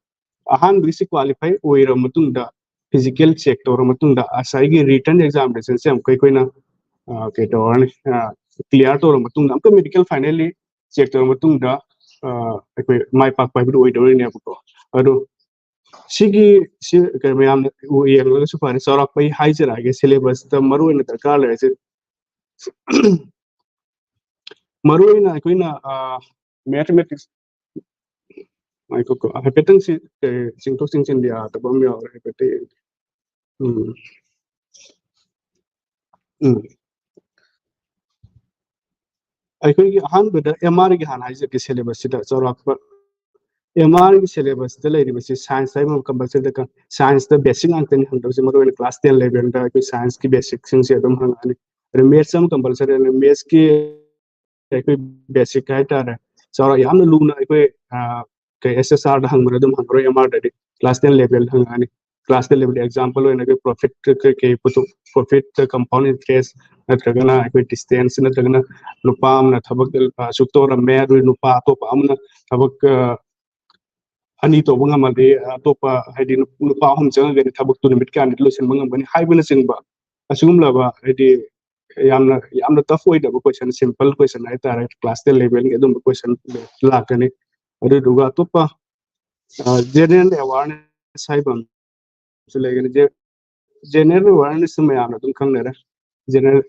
ꯑꯍꯥꯟꯕꯒꯤꯁꯤ ꯀ꯭ꯋꯥꯂꯤꯐꯥꯏ ꯑꯣꯏꯔꯕ ꯃꯇꯨꯡꯗ, ꯐꯤꯖꯤꯀꯦꯜ ꯆꯦꯛ ꯇꯧꯔꯕ ꯃꯇꯨꯡꯗ, ꯉꯁꯥꯏꯒꯤ ꯔꯤꯇꯟ ꯑꯦꯛꯖꯥꯃꯤꯅꯦꯁꯟꯁꯦ ꯑꯃꯨꯛꯀ ꯑꯩꯈꯣꯏꯅ, ꯑ, ꯀꯩ ꯇꯧꯔꯅꯤ, ꯑ, ꯀ꯭ꯂꯤꯌꯥꯔ ꯇꯧꯔꯕ ꯃꯇꯨꯡꯗ, ꯑꯃꯨꯛꯀ ꯃꯦꯗꯤꯀꯦꯜ ꯐꯥꯏꯅꯦꯜꯂꯤ ꯆꯦꯛ ꯇꯧꯔꯕ ꯃꯇꯨꯡꯗ, ꯑ, ꯑꯩꯈꯣꯏ ꯃꯥꯏ ꯄꯥꯛꯄ ꯍꯥꯏꯕꯗꯨ ꯑꯣꯏꯗꯧꯔꯤꯅꯦꯕꯀꯣ꯫ ꯑꯗꯣ ꯁꯤꯒꯤ, ꯁꯤ ꯀꯩꯅꯣ ꯃꯌꯥꯝꯅ ꯌꯦꯡꯂꯒꯁꯨ ꯐꯔꯦ, ꯆꯥꯎꯔꯥꯛꯄ ꯑꯩ ꯍꯥꯏꯖꯔꯛꯑꯒꯦ꯫ ꯁꯤꯂꯦꯕꯁꯇ ꯃꯔꯨꯑꯣꯏꯅ ꯗꯔꯀꯥꯔ ꯂꯩꯔꯤꯁꯦ, ꯃꯔꯨꯑꯣꯏꯅ ꯑꯩꯈꯣꯏꯅ, ꯑ, ꯃꯦꯊꯃꯦꯇꯤꯛꯁ, ꯉꯥꯏꯈꯣꯀꯣ, ꯍꯥꯏꯐꯦꯠꯇꯪ ꯁꯤ, ꯑ, ꯆꯤꯡꯊꯣꯛ ꯆꯤꯡꯁꯤꯟ ꯌꯥꯗꯕ ꯑꯃ ꯌꯥꯎꯔꯦ, ꯍꯥꯏꯐꯦꯠꯇꯪ ꯌꯦꯡꯒꯦ꯫ ꯎꯝ꯫ ꯎꯝ꯫ ꯑꯩꯈꯣꯏꯒꯤ ꯑꯍꯥꯟꯕꯗ ꯑꯦꯝ ꯑꯥꯔꯒꯤ ꯍꯥꯟꯅ ꯍꯥꯏꯖꯒꯦ, ꯁꯤꯂꯦꯕꯁꯁꯤꯗ ꯆꯥꯎꯔꯥꯛꯄ ꯑꯦꯝ ꯑꯥꯔꯒꯤ ꯁꯤꯂꯦꯕꯁꯇ ꯂꯩꯔꯤꯕꯁꯤ ꯁꯥꯏꯟꯁ ꯍꯥꯏꯕ ꯑꯃ ꯀꯝꯄꯜꯁꯔꯤ ꯁꯥꯏꯟꯁꯇ ꯕꯦꯁꯤꯛ ꯉꯥꯛꯇꯅꯤ ꯍꯪꯗꯣꯏꯁꯦ꯫ ꯃꯔꯨꯑꯣꯏꯅ ꯀ꯭ꯂꯥꯁ ꯇꯦꯟ ꯂꯦꯚꯦꯜꯗ ꯑꯩꯈꯣꯏ ꯁꯥꯏꯟꯁꯀꯤ ꯕꯦꯁꯤꯛꯁꯤꯡꯁꯦ ꯑꯗꯨꯝ ꯍꯪꯉꯛꯑꯅꯤ꯫ ꯑꯗꯨ ꯃꯦꯠꯁ ꯑꯃ ꯀꯝꯄꯜꯁꯔꯤ, ꯃꯦꯠꯁꯀꯤ ꯑꯩꯈꯣꯏ ꯕꯦꯁꯤꯛ ꯍꯥꯏꯇꯥꯔꯦ, ꯆꯥꯎꯔꯥꯛ ꯌꯥꯝꯅ ꯂꯨꯅ ꯑꯩꯈꯣꯏ ꯑꯦꯁ ꯑꯦꯁ ꯑꯥꯔꯗ ꯍꯪꯕꯗ ꯑꯗꯨꯝ ꯍꯪꯉꯔꯣꯏ, ꯑꯦꯝ ꯑꯥꯔꯗꯗꯤ ꯀ꯭ꯂꯥꯁ ꯇꯦꯟ ꯂꯦꯚꯦꯜ ꯍꯪꯉꯛꯑꯅꯤ꯫ ꯀ꯭ꯂꯥꯁ ꯇꯦꯟ ꯂꯦꯚꯦꯜꯗ ꯑꯦꯛꯖꯥꯝꯄꯜ ꯑꯣꯏꯅ ꯑꯩꯈꯣꯏ ꯄ꯭ꯔꯣꯐꯤꯠ ꯀꯩꯀꯩ ꯄꯨꯊꯣꯛ, ꯄ꯭ꯔꯣꯐꯤꯠ, ꯀꯝꯄꯥꯎꯟ ꯏꯟꯇꯔꯦꯁ, ꯅꯠꯇ꯭ꯔꯒꯅ ꯑꯩꯈꯣꯏ ꯗꯤꯁꯇꯦꯟꯁ, ꯅꯠꯇ꯭ꯔꯒꯅ ꯅꯨꯄꯥ ꯑꯃꯅ ꯊꯕꯛ ꯑꯁꯨꯛ ꯇꯧꯔꯝꯃꯦ, ꯑꯗꯨ ꯅꯨꯄꯥ ꯑꯇꯣꯞꯄ ꯑꯃꯅ ꯊꯕꯛ ꯑꯅꯤ ꯇꯧꯕ ꯉꯝꯃꯗꯤ ꯑꯇꯣꯞꯄ, ꯍꯥꯏꯗꯤ ꯅꯨꯄꯥ ꯑꯍꯨꯝ ꯆꯪꯉꯒꯗꯤ ꯊꯕꯛꯇꯨ ꯅꯨꯃꯤꯠ ꯀꯌꯥꯅꯤꯗ ꯂꯣꯏꯁꯤꯟꯕ ꯉꯝꯒꯅꯤ ꯍꯥꯏꯕꯅꯆꯤꯡꯕ, ꯑꯁꯤꯒꯨꯝꯂꯕ, ꯍꯥꯏꯗꯤ ꯌꯥꯝꯅ, ꯌꯥꯝꯅ ꯇꯐ ꯑꯣꯏꯗꯕ ꯀꯣꯏꯁꯟ, ꯁꯤꯝꯄꯜ ꯀꯣꯏꯁꯟ ꯍꯥꯏꯇꯥꯔꯦ, ꯀ꯭ꯂꯥꯁ ꯇꯦꯟ ꯂꯦꯚꯦꯜꯒꯤ ꯑꯗꯨꯝꯕ ꯀꯣꯏꯁꯟ ꯂꯥꯛꯀꯅꯤ꯫ ꯑꯗꯨꯗꯨꯒ ꯑꯇꯣꯞꯄ ꯖꯦꯅꯔꯦꯜ ꯑꯦꯋꯥꯔꯅꯦꯁ ꯍꯥꯏꯕ ꯑꯃꯁꯨ ꯂꯩꯒꯅꯤ꯫ ꯖꯦꯅꯔꯦꯜ ꯑꯦꯋꯥꯔꯅꯦꯁꯁꯤ ꯃꯌꯥꯝꯅ ꯑꯗꯨꯝ ꯈꯪꯅꯔꯦ꯫ ꯖꯦꯅꯔꯦꯜ,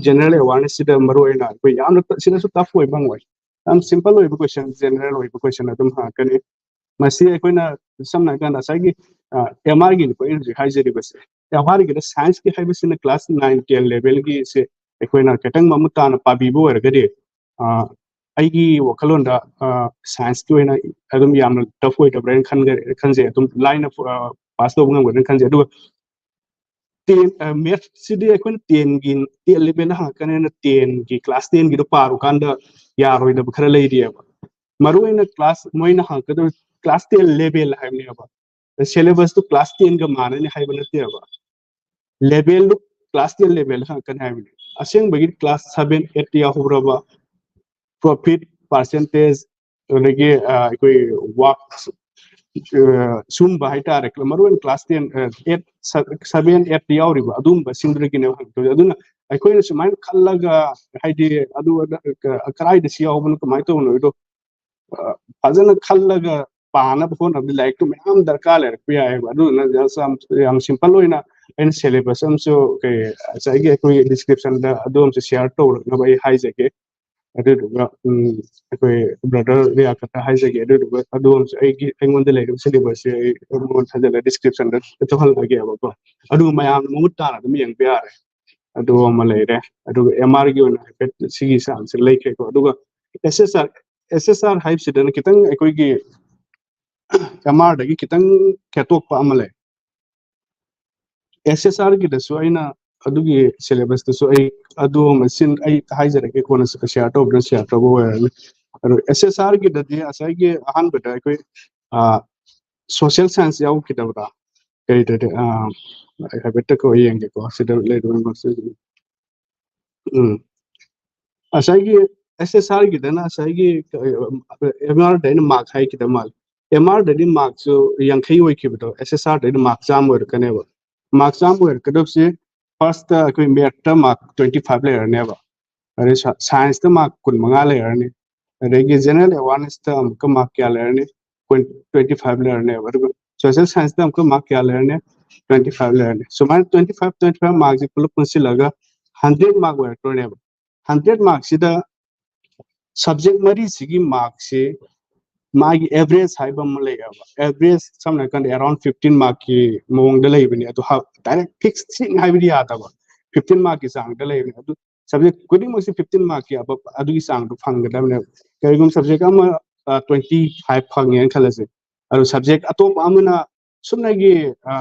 ꯖꯦꯅꯔꯦꯜ ꯑꯦꯋꯥꯔꯅꯦꯁꯁꯤꯗ ꯃꯔꯨꯑꯣꯏꯅ ꯑꯩꯈꯣꯏ ꯌꯥꯝꯅ, ꯁꯤꯗꯁꯨ ꯇꯐ ꯑꯣꯏꯕ ꯍꯪꯉꯣꯏ, ꯌꯥꯝ ꯁꯤꯝꯄꯜ ꯑꯣꯏꯕ ꯀꯣꯏꯁꯟ, ꯖꯦꯅꯔꯦꯜ ꯑꯣꯏꯕ ꯀꯣꯏꯁꯟ ꯑꯗꯨꯝ ꯍꯪꯉꯛꯀꯅꯤ꯫ ꯃꯁꯤ ꯑꯩꯈꯣꯏꯅ ꯁꯝꯅ ꯍꯥꯏꯔꯀꯥꯟꯗ ꯉꯁꯥꯏꯒꯤ ꯑꯦꯝ ꯑꯥꯔꯒꯤꯅꯤꯀꯣ ꯑꯩꯅ ꯍꯧꯖꯤꯛ ꯍꯥꯏꯖꯔꯤꯕꯁꯦ꯫ ꯑꯦꯝ ꯑꯥꯔꯒꯤꯗ ꯁꯥꯏꯟꯁꯀꯤ ꯍꯥꯏꯕꯁꯤꯅ ꯀ꯭ꯂꯥꯁ ꯅꯥꯏꯟ ꯇꯦꯟ ꯂꯦꯚꯦꯜꯒꯤꯁꯦ ꯑꯩꯈꯣꯏꯅ ꯈꯤꯇꯪ ꯃꯃꯨꯠ ꯇꯥꯅ ꯄꯥꯕꯤꯕ ꯑꯣꯏꯔꯒꯗꯤ, ꯑꯩꯒꯤ ꯋꯥꯈꯜꯂꯣꯟꯗ ꯁꯥꯏꯟꯁꯀꯤ ꯑꯣꯏꯅ ꯑꯗꯨꯝ ꯌꯥꯝꯅ ꯇꯐ ꯑꯣꯏꯗꯕ꯭ꯔꯥ ꯍꯥꯏꯅ ꯈꯟꯖꯩ, ꯑꯗꯨꯝ ꯂꯥꯏꯅ ꯄꯥꯁ ꯇꯧꯕ ꯉꯝꯒꯗ꯭ꯔꯥ ꯈꯟꯖꯩ꯫ ꯑꯗꯨꯒ ꯇꯦꯟ, ꯃꯦꯠꯁꯁꯤꯗꯤ ꯑꯩꯈꯣꯏꯅ ꯇꯦꯟꯒꯤ, ꯇꯦꯟ ꯂꯦꯚꯦꯜꯗ ꯍꯪꯉꯛꯀꯅꯤꯅ ꯇꯦꯟꯒꯤ, ꯀ꯭ꯂꯥꯁ ꯇꯦꯟꯒꯤꯗꯣ ꯄꯥꯔꯨꯀꯥꯟꯗ ꯌꯥꯔꯣꯏꯗꯕ ꯈꯔ ꯂꯩꯔꯤꯑꯕ꯫ ꯃꯔꯨꯑꯣꯏꯅ ꯀ꯭ꯂꯥꯁ, ꯃꯣꯏꯅ ꯍꯪꯉꯛꯀꯗꯣꯏ ꯀ꯭ꯂꯥꯁ ꯇꯦꯟ ꯂꯦꯚꯦꯜ ꯍꯥꯏꯕꯅꯦꯕ꯫ ꯁꯤꯂꯦꯕꯁꯇꯨ ꯀ꯭ꯂꯥꯁ ꯇꯦꯟꯒ ꯃꯥꯟꯅꯅꯤ ꯍꯥꯏꯕ ꯅꯠꯇꯦꯕ, ꯂꯦꯚꯦꯜꯗꯨ ꯀ꯭ꯂꯥꯁ ꯇꯦꯟ ꯂꯦꯚꯦꯜꯗ ꯍꯪꯉꯛꯀꯅꯤ ꯍꯥꯏꯕꯅꯤ꯫ ꯑꯁꯦꯡꯕꯒꯤ ꯀ꯭ꯂꯥꯁ ꯁꯚꯦꯟ ꯑꯦꯠ ꯌꯥꯎꯍꯧꯔꯕ, ꯄ꯭ꯔꯣꯐꯤꯠ ꯄꯥꯔꯁꯦꯟꯇꯦꯖ, ꯑꯗꯒꯤ ꯑꯩꯈꯣꯏ ꯋꯥꯛ, ꯁꯨꯝꯕ ꯍꯥꯏꯇꯥꯔꯦ, ꯃꯔꯨꯑꯣꯏꯅ class ten, eight, seven eight ꯌꯥꯎꯔꯤꯕ ꯑꯗꯨꯒꯨꯝꯕꯁꯤꯡꯗꯨꯗꯒꯤꯅꯦꯕ ꯍꯪꯉꯛꯇꯣꯏꯁꯦ꯫ ꯑꯗꯨꯅ ꯑꯩꯈꯣꯏꯅ ꯁꯨꯃꯥꯏꯅ ꯈꯜꯂꯒ, ꯍꯥꯏꯗꯤ ꯑꯗꯨ ꯀꯗꯥꯏꯗ ꯁꯤ ꯌꯥꯎꯕꯅꯣ, ꯀꯃꯥꯏꯅ ꯇꯧꯕꯅꯣ, ꯑꯗꯣ ꯐꯖꯅ ꯈꯜꯂꯒ ꯄꯥꯅꯕ ꯍꯣꯠꯅꯕꯗꯤ ꯂꯥꯏꯔꯤꯛꯇꯨ ꯃꯌꯥꯝ ꯗꯔꯀꯥꯔ ꯂꯩꯔꯛꯄ ꯌꯥꯏꯑꯕ꯫ ꯑꯗꯨꯗꯨꯅ just ꯌꯥꯝ, ꯌꯥꯝ ꯁꯤꯝꯄꯜ ꯑꯣꯏꯅ ꯑꯩꯅ ꯁꯤꯂꯦꯕꯁ ꯑꯃꯁꯨ ꯀꯩ, ꯉꯁꯥꯏꯒꯤ ꯑꯩꯈꯣꯏꯒꯤ ꯗꯤꯁꯀ꯭ꯔꯤꯞꯁꯟꯗ ꯑꯗꯨ ꯑꯃꯁꯨ ꯁꯤꯌꯥꯔ ꯇꯧꯔꯛꯅꯕ ꯑꯩ ꯍꯥꯏꯖꯒꯦ꯫ ꯑꯗꯨꯗꯨꯒ ꯑꯩꯈꯣꯏ ꯕ꯭ꯔꯗꯔ ꯔꯤꯌꯥꯀꯠꯇ ꯍꯥꯏꯖꯒꯦ꯫ ꯑꯗꯨꯗꯨꯒ ꯑꯗꯨ ꯑꯃꯁꯨ ꯑꯩꯒꯤ, ꯑꯩꯉꯣꯟꯗ ꯂꯩꯔꯤꯕ ꯁꯤꯂꯦꯕꯁꯁꯦ ꯑꯩ ꯃꯉꯣꯟꯗ ꯊꯥꯖꯤꯜꯂꯒ ꯗꯤꯁꯀ꯭ꯔꯤꯞꯁꯟꯗ ꯇꯧꯍꯜꯂꯛꯑꯒꯦꯕꯀꯣ꯫ ꯑꯗꯨꯒ ꯃꯌꯥꯝꯅ ꯃꯃꯨꯠ ꯇꯥꯅ ꯑꯗꯨꯝ ꯌꯦꯡꯕ ꯌꯥꯔꯦ꯫ ꯑꯗꯨ ꯑꯃ ꯂꯩꯔꯦ꯫ ꯑꯗꯨꯒ ꯑꯦꯝ ꯑꯥꯔꯒꯤ ꯑꯣꯏꯅ ꯍꯥꯏꯐꯦꯠ ꯁꯤꯒꯤ ꯆꯥꯡꯁꯦ ꯂꯩꯈ꯭ꯔꯦꯀꯣ꯫ ꯑꯗꯨꯒ ꯑꯦꯁ ꯑꯦꯁ ꯑꯥꯔ, ꯑꯦꯁ ꯑꯦꯁ ꯑꯥꯔ ꯍꯥꯏꯕꯁꯤꯗꯅ ꯈꯤꯇꯪ ꯑꯩꯈꯣꯏꯒꯤ ꯑꯦꯝ ꯑꯥꯔꯗꯒꯤ ꯈꯤꯇꯪ ꯈꯦꯠꯇꯣꯛꯄ ꯑꯃ ꯂꯩ꯫ ꯑꯦꯁ ꯑꯦꯁ ꯑꯥꯔꯒꯤꯗꯁꯨ ꯑꯩꯅ ꯑꯗꯨꯒꯤ ꯁꯤꯂꯦꯕꯁꯇꯨꯁꯨ ꯑꯩ ꯑꯗꯨ ꯑꯃ ꯁꯤꯟ ꯑꯩ ꯍꯥꯏꯖꯔꯒꯦ, ꯀꯣꯟꯅ ꯁꯤꯌꯥꯔ ꯇꯧꯕꯗ ꯁꯤꯌꯥꯔ ꯇꯧꯕ ꯑꯣꯏꯔꯅꯤ꯫ ꯑꯗꯣ ꯑꯦꯁ ꯑꯦꯁ ꯑꯥꯔꯒꯤꯗꯗꯤ ꯉꯁꯥꯏꯒꯤ ꯑꯍꯥꯟꯕꯗ ꯑꯩꯈꯣꯏ ꯁꯣꯁꯤꯌꯦꯜ ꯁꯥꯏꯟꯁ ꯌꯥꯎꯈꯤꯗꯕꯗ ꯀꯔꯤꯗꯗꯤ ꯑꯩ ꯍꯥꯏꯐꯦꯠꯇ ꯀꯣ ꯌꯦꯡꯒꯦꯀꯣ, ꯁꯤꯗ ꯂꯩꯔꯤꯕ ꯃꯁꯤꯡ꯫ ꯎꯝ, ꯉꯁꯥꯏꯒꯤ ꯑꯦꯁ ꯑꯦꯁ ꯑꯥꯔꯒꯤꯗꯅ ꯉꯁꯥꯏꯒꯤ ꯑꯦꯝ ꯑꯥꯔꯗ ꯑꯩꯅ ꯃꯥꯔꯛ ꯍꯥꯏꯈꯤꯗ ꯃꯥꯜꯂꯦ꯫ ꯑꯦꯝ ꯑꯥꯔꯗꯗꯤ ꯃꯥꯔꯛꯁꯨ ꯌꯥꯡꯈꯩ ꯑꯣꯏꯈꯤꯕꯗꯣ, ꯑꯦꯁ ꯑꯦꯁ ꯑꯥꯔꯗꯗꯤ ꯃꯥꯔꯛ ꯆꯥꯝꯃ ꯑꯣꯏꯔꯛꯀꯅꯦꯕ꯫ ꯃꯥꯔꯛ ꯆꯥꯝꯃ ꯑꯣꯏꯔꯛꯀꯗꯕꯁꯦ, ꯐꯥꯔꯁꯇ ꯑꯩꯈꯣꯏ ꯃꯦꯠꯇ ꯃꯥꯔꯛ ꯇ꯭ꯋꯦꯟꯇꯤ ꯐꯥꯏꯚ ꯂꯩꯔꯅꯦꯕ, ꯑꯗꯩ ꯁꯥꯏꯟꯁꯇ ꯃꯥꯔꯛ ꯀꯨꯟ ꯃꯉꯥ ꯂꯩꯔꯅꯤ, ꯑꯗꯒꯤ ꯖꯦꯅꯔꯦꯜ ꯑꯦꯋꯥꯔꯅꯦꯁꯇ ꯑꯃꯨꯛꯀ ꯃꯥꯔꯛ ꯀꯌꯥ ꯂꯩꯔꯅꯤ? ꯇ꯭ꯋꯦꯟꯇꯤ ꯐꯥꯏꯚ ꯂꯩꯔꯅꯦꯕ꯫ ꯑꯗꯨꯒ ꯁꯣꯁꯤꯌꯦꯜ ꯁꯥꯏꯟꯁꯇ ꯑꯃꯨꯛꯀ ꯃꯥꯔꯛ ꯀꯌꯥ ꯂꯩꯔꯅꯤ? ꯇ꯭ꯋꯦꯟꯇꯤ ꯐꯥꯏꯚ ꯂꯩꯔꯅꯤ꯫ ꯁꯨꯃꯥꯏꯅ ꯇ꯭ꯋꯦꯟꯇꯤ ꯐꯥꯏꯚ ꯇ꯭ꯋꯦꯟꯇꯤ ꯐꯥꯏꯚ ꯃꯥꯔꯛꯁꯦ ꯄꯨꯂꯞ ꯄꯨꯟꯁꯤꯜꯂꯒ ꯍꯟꯗ꯭ꯔꯦꯠ ꯃꯥꯔꯛ ꯑꯣꯏꯔꯛꯇꯣꯏꯅꯦꯕ꯫ ꯍꯟꯗ꯭ꯔꯦꯠ ꯃꯥꯔꯛꯁꯤꯗ ꯁꯕꯖꯦꯛ ꯃꯔꯤꯁꯤꯒꯤ ꯃꯥꯔꯛꯁꯤ ꯃꯥꯒꯤ ꯑꯦꯚꯔꯦꯖ ꯍꯥꯏꯕ ꯑꯃ ꯂꯩꯌꯦꯕ꯫ ꯑꯦꯚꯔꯦꯖ ꯁꯝꯅ ꯍꯥꯏꯔꯀꯥꯟꯗ ꯑꯦꯔꯥꯎꯟ ꯐꯤꯐꯇꯤꯟ ꯃꯥꯔꯛꯀꯤ ꯃꯑꯣꯡꯗ ꯂꯩꯕꯅꯤ꯫ ꯑꯗꯨ ꯗꯥꯏꯔꯦꯛ ꯐꯤꯛꯁ ꯍꯥꯏꯕꯗꯤ ꯌꯥꯗꯕ, ꯐꯤꯐꯇꯤꯟ ꯃꯥꯔꯛꯀꯤ ꯆꯥꯡꯗ ꯂꯩꯕꯅꯤ꯫ ꯑꯗꯨ ꯁꯕꯖꯦꯛ ꯈꯨꯗꯤꯡꯃꯛꯁꯤ ꯐꯤꯐꯇꯤꯟ ꯃꯥꯔꯛꯀꯤ ꯑꯗꯨꯒꯤ ꯆꯥꯡꯗꯣ ꯐꯪꯒꯗꯕꯅꯦꯕ꯫ ꯀꯔꯤꯒꯨꯝꯕ ꯁꯕꯖꯦꯛ ꯑꯃ ꯇ꯭ꯋꯦꯟꯇꯤ ꯐꯥꯏꯚ ꯐꯪꯉꯦꯅ ꯈꯜꯂꯁꯦ, ꯑꯗꯨ ꯁꯕꯖꯦꯛ ꯑꯇꯣꯞꯄ ꯑꯃꯅ ꯁꯨꯞꯅꯒꯤ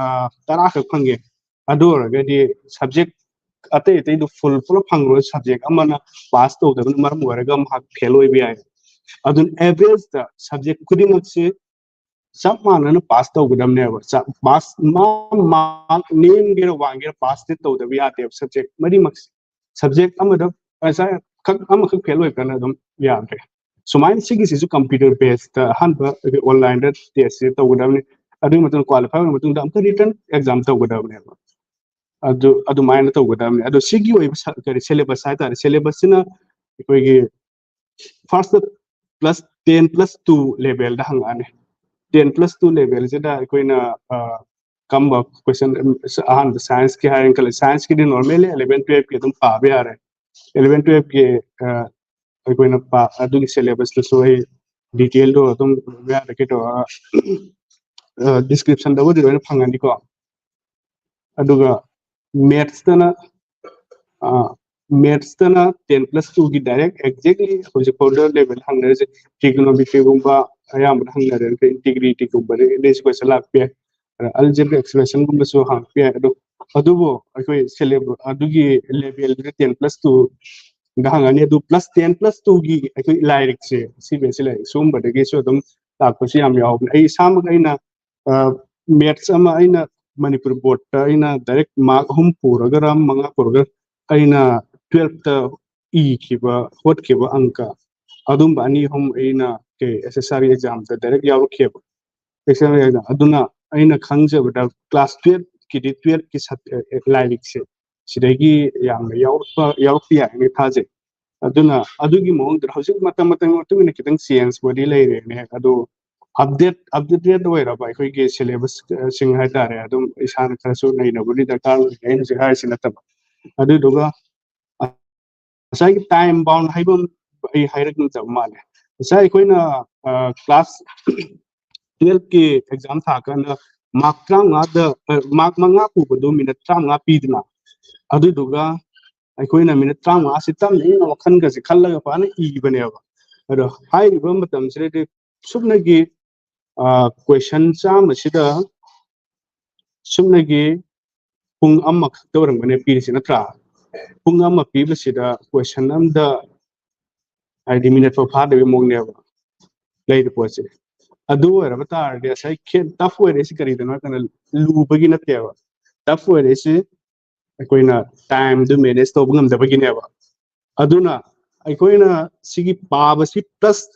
ꯇꯔꯥꯈꯛ ꯐꯪꯉꯦ, ꯑꯗꯨ ꯑꯣꯏꯔꯒꯗꯤ ꯁꯕꯖꯦꯛ ꯑꯇꯩ ꯑꯇꯩꯗꯨ ꯐꯨꯜ ꯄꯨꯂꯞ ꯐꯪꯉꯔꯣꯏ꯫ ꯁꯕꯖꯦꯛ ꯑꯃꯅ ꯄꯥꯁ ꯇꯧꯗꯕꯅ ꯃꯔꯝ ꯑꯣꯏꯔꯒ ꯃꯍꯥꯛ ꯐꯦꯜ ꯑꯣꯏꯕ ꯌꯥꯏ꯫ ꯑꯗꯨꯅ ꯑꯦꯚꯔꯦꯖꯇ ꯁꯕꯖꯦꯛ ꯈꯨꯗꯤꯡꯃꯛꯁꯤ ꯆꯞ ꯃꯥꯟꯅꯅ ꯄꯥꯁ ꯇꯧꯒꯗꯕꯅꯦꯕ꯫ ꯄꯥꯁ ꯃꯥꯔꯛ ꯅꯦꯝꯒꯦꯔꯥ ꯋꯥꯡꯒꯦꯔꯥ ꯄꯥꯁꯇꯤ ꯇꯧꯗꯕ ꯌꯥꯗꯦꯕ ꯁꯕꯖꯦꯛ ꯃꯔꯤꯃꯛꯁꯦ꯫ ꯁꯕꯖꯦꯛ ꯑꯃꯗ ꯉꯁꯥꯏ ꯈꯛ ꯑꯃꯈꯛ ꯐꯦꯜ ꯑꯣꯏꯔꯀꯥꯟꯗ ꯑꯗꯨꯝ ꯌꯥꯗ꯭ꯔꯦ꯫ ꯁꯨꯃꯥꯏꯅ ꯁꯤꯒꯤꯁꯤꯁꯨ ꯀꯝꯄ꯭ꯌꯨꯇꯔ ꯕꯦꯁꯇ ꯑꯍꯥꯟꯕ ꯑꯣꯟꯂꯥꯏꯟꯗ ꯇꯦꯁꯁꯦ ꯇꯧꯒꯗꯕꯅꯤ꯫ ꯑꯗꯨꯒꯤ ꯃꯇꯨꯡꯗ ꯀ꯭ꯋꯥꯂꯤꯐꯥꯏ ꯑꯣꯏꯔ ꯃꯇꯨꯡꯗ ꯑꯃꯨꯛꯀ ꯔꯤꯇꯟ ꯑꯦꯛꯖꯥꯝ ꯇꯧꯒꯗꯕꯅꯦꯕ꯫ ꯑꯗꯨ ꯑꯗꯨꯃꯥꯏꯅ ꯇꯧꯒꯗꯕꯅꯤ꯫ ꯑꯗꯣ ꯁꯤꯒꯤ ꯑꯣꯏꯕ ꯀꯔꯤ ꯁꯦꯂꯦꯕꯁ ꯍꯥꯏꯇꯥꯔꯦ, ꯁꯦꯂꯦꯕꯁꯁꯤꯅ ꯑꯩꯈꯣꯏꯒꯤ first plus ten plus two ꯂꯦꯚꯦꯜꯗ ꯍꯪꯉꯛꯑꯅꯤ꯫ ꯇꯦꯟ ꯄ꯭ꯂꯁ ꯇꯨ ꯂꯦꯚꯦꯜꯁꯤꯗ ꯑꯩꯈꯣꯏꯅ ꯀꯝꯕ ꯀꯣꯏꯁꯟ, ꯑꯍꯥꯟꯕ ꯁꯥꯏꯟꯁꯀꯤ ꯍꯥꯏꯔꯦꯅ ꯈꯜꯂꯦ꯫ ꯁꯥꯏꯟꯁꯀꯤꯗꯤ ꯅꯣꯔꯃꯦꯜꯂꯤ ꯑꯦꯂꯚꯦꯟ ꯇꯨꯌꯦꯜꯐꯀꯤ ꯑꯗꯨꯝ ꯄꯥꯕ ꯌꯥꯔꯦ꯫ ꯑꯦꯂꯚꯦꯟ ꯇꯨꯌꯦꯜꯐꯀꯤ ꯑꯩꯈꯣꯏꯅ ꯑꯗꯨꯒꯤ ꯁꯦꯂꯦꯕꯁꯇꯨꯁꯨ ꯑꯩ ꯗꯤꯇꯦꯜꯗꯣ ꯑꯗꯨꯝ ꯃꯌꯥꯗ ꯀꯩ ꯇꯧꯔꯒ ꯗꯤꯁꯀ꯭ꯔꯤꯞꯁꯟꯗꯕꯨꯗꯤ ꯂꯣꯏꯅ ꯐꯪꯉꯅꯤꯀꯣ꯫ ꯑꯗꯨꯒ ꯃꯦꯠꯁꯇꯅ ꯃꯦꯠꯁꯇꯅ ꯇꯦꯟ ꯄ꯭ꯂꯁ ꯇꯨꯒꯤ ꯗꯥꯏꯔꯦꯛ ꯑꯦꯛꯖꯦꯛꯂꯤ ꯍꯧꯖꯤꯛ ꯐꯥꯎꯗ ꯂꯦꯚꯦꯜ ꯍꯪꯅꯔꯤꯁꯦ꯫ ꯇ꯭ꯔꯤꯒꯣꯅꯣꯃꯦꯇ꯭ꯔꯤꯒꯨꯝꯕ ꯑꯌꯥꯝꯕꯅ ꯍꯪꯅꯔꯦ꯫ ꯑꯩꯈꯣꯏ ꯏꯟꯇꯤꯒ꯭ꯔꯤꯇꯤꯒꯨꯝꯕꯗ ꯏꯪꯂꯤꯁ ꯀꯣꯏꯁꯟ ꯂꯥꯛꯄ ꯌꯥꯏ, ꯑꯜꯖꯦꯕ꯭ꯔꯤꯛ ꯑꯦꯛꯁꯄ꯭ꯔꯦꯁꯟꯒꯨꯝꯕꯁꯨ ꯍꯪꯉꯛꯄ ꯌꯥꯏ꯫ ꯑꯗꯣ ꯑꯗꯨꯕꯨ ꯑꯩꯈꯣꯏ ꯁꯦꯂꯦꯕ ꯑꯗꯨꯒꯤ ꯂꯦꯚꯦꯜꯗꯨꯗ ꯇꯦꯟ ꯄ꯭ꯂꯁ ꯇꯨꯗ ꯍꯪꯉꯅꯤ꯫ ꯑꯗꯨ ꯄ꯭ꯂꯁ ꯇꯦꯟ ꯄ꯭ꯂꯁ ꯇꯨꯒꯤ ꯑꯩꯈꯣꯏ ꯂꯥꯏꯔꯤꯛꯁꯦ, ꯁꯤ ꯕꯤ ꯑꯦꯁ ꯁꯤ ꯂꯥꯏꯔꯤꯛ ꯁꯤꯒꯨꯝꯕꯗꯒꯤꯁꯨ ꯑꯗꯨꯝ ꯂꯥꯛꯄꯁꯨ ꯌꯥꯝ ꯌꯥꯎꯕꯅꯦ꯫ ꯑꯩ ꯏꯁꯥꯃꯛ ꯑꯩꯅ ꯃꯦꯠꯁ ꯑꯃ ꯑꯩꯅ ꯃꯅꯤꯄꯨꯔ ꯕꯣꯔꯗꯇ ꯑꯩꯅ ꯗꯥꯏꯔꯦꯛ ꯃꯥꯔꯛ ꯑꯍꯨꯝ ꯄꯨꯔꯒꯔ ꯃꯉꯥ ꯄꯨꯔꯒ ꯑꯩꯅ ꯇꯨꯌꯦꯜꯞꯇ ꯏꯈꯤꯕ ꯍꯣꯠꯈꯤꯕ ꯑꯪꯀ ꯑꯗꯨꯝꯕ ꯑꯅꯤ ꯑꯍꯨꯝ ꯑꯩꯅ ꯑꯦꯁ ꯑꯦꯁ ꯑꯥꯔ ꯑꯦꯛꯖꯥꯝꯗ ꯗꯥꯏꯔꯦꯛ ꯌꯥꯎꯔꯛꯈꯤꯕ꯫ ꯑꯦꯁ ꯑꯦꯁ ꯑꯥꯔ ꯑꯦꯛꯖꯥꯝ ꯑꯗꯨꯅ ꯑꯩꯅ ꯈꯪꯖꯕꯗ ꯀ꯭ꯂꯥꯁ ꯇꯨꯌꯦꯜꯞꯀꯤꯗꯤ ꯇꯨꯌꯦꯜꯞꯀꯤ ꯂꯥꯏꯔꯤꯛꯁꯦ ꯁꯤꯗꯒꯤ ꯌꯥꯝꯅ ꯌꯥꯎꯔꯛꯄ ꯌꯥꯎꯔꯛꯄ ꯌꯥꯏ ꯍꯥꯏꯅ ꯊꯥꯖꯩ꯫ ꯑꯗꯨꯅ ꯑꯗꯨꯒꯤ ꯃꯑꯣꯡꯗ ꯍꯧꯖꯤꯛ ꯃꯇꯝ ꯃꯇꯝꯒꯤ ꯃꯇꯨꯡ ꯏꯟꯅ ꯈꯤꯇꯪ ꯆꯦꯟꯖꯄꯨꯗꯤ ꯂꯩꯔꯦꯅꯦ꯫ ꯑꯗꯣ ꯑꯞꯗꯦꯠ ꯑꯞꯗꯦꯇꯦꯠ ꯑꯣꯏꯔꯕ ꯑꯩꯈꯣꯏꯒꯤ ꯁꯤꯂꯦꯕꯁꯁꯤꯡ ꯍꯥꯏꯇꯥꯔꯦ, ꯑꯗꯨꯝ ꯏꯁꯥꯅ ꯈꯔꯁꯨ ꯅꯩꯅꯕꯨꯗꯤ ꯗꯔꯀꯥꯔ ꯑꯣꯏ, ꯑꯩꯅ ꯍꯧꯖꯤꯛ ꯍꯥꯏꯔꯤꯁꯤ ꯅꯠꯇꯕ꯫ ꯑꯗꯨꯗꯨꯒ ꯉꯁꯥꯏꯒꯤ ꯇꯥꯏꯝ ꯕꯥꯎꯟ ꯍꯥꯏꯕ ꯑꯃ ꯑꯩ ꯍꯥꯏꯔꯛꯅꯗꯕ ꯃꯥꯜꯂꯦ꯫ ꯉꯁꯥꯏ ꯑꯩꯈꯣꯏꯅ ꯀ꯭ꯂꯥꯁ ꯇꯨꯌꯦꯜꯞꯀꯤ ꯑꯦꯛꯖꯥꯝ ꯊꯥꯀꯥꯟꯗ ꯃꯥꯔꯛ ꯇꯔꯥꯃꯉꯥꯗ ꯃꯥꯔꯛ ꯃꯉꯥ ꯄꯨꯕꯗꯣ ꯃꯤꯅꯠ ꯇꯔꯥꯃꯉꯥ ꯄꯤꯗꯅ, ꯑꯗꯨꯗꯨꯒ ꯑꯩꯈꯣꯏꯅ ꯃꯤꯅꯠ ꯇꯔꯥꯃꯉꯥꯁꯤ ꯇꯞꯅ ꯏꯪꯅ ꯋꯥꯈꯜꯒꯁꯦ ꯈꯜꯂꯒ ꯐꯖꯅ ꯏꯕꯅꯦꯕ꯫ ꯑꯗꯣ ꯍꯥꯏꯔꯤꯕ ꯃꯇꯝꯁꯤꯗꯗꯤ ꯁꯨꯞꯅꯒꯤ ꯀꯣꯏꯁꯟ ꯆꯥꯝꯃꯁꯤꯗ ꯁꯨꯞꯅꯒꯤ ꯄꯨꯡ ꯑꯃꯈꯛꯇ ꯑꯣꯏꯔꯝꯒꯅꯤ ꯄꯤꯔꯤꯁꯤ, ꯅꯠꯇ꯭ꯔꯥ? ꯄꯨꯡ ꯑꯃ ꯄꯤꯕꯁꯤꯗ ꯀꯣꯏꯁꯟ ꯑꯝꯗ ꯍꯥꯏꯗꯤ ꯃꯤꯅꯠ ꯐꯥꯎ ꯐꯥꯗꯕꯒꯤ ꯃꯑꯣꯡꯅꯦꯕ ꯂꯩꯔꯤꯕ ꯄꯣꯠꯁꯦ꯫ ꯑꯗꯨ ꯑꯣꯏꯔꯕ ꯇꯥꯔꯗꯤ ꯉꯁꯥꯏ ꯇꯐ ꯑꯣꯏꯔꯛꯏꯁꯤ ꯀꯔꯤꯗꯅꯣ ꯍꯥꯏ ꯀꯥꯟꯗ ꯂꯨꯕꯒꯤ ꯅꯠꯇꯦꯕ꯫ ꯇꯐ ꯑꯣꯏꯔꯛꯏꯁꯤ ꯑꯩꯈꯣꯏꯅ ꯇꯥꯏꯝꯗꯨ ꯃꯦꯅꯦꯖ ꯇꯧꯕ ꯉꯝꯗꯕꯒꯤꯅꯦꯕ꯫ ꯑꯗꯨꯅ ꯑꯩꯈꯣꯏꯅ ꯁꯤꯒꯤ ꯄꯥꯕꯁꯤ ꯄ꯭ꯂꯁ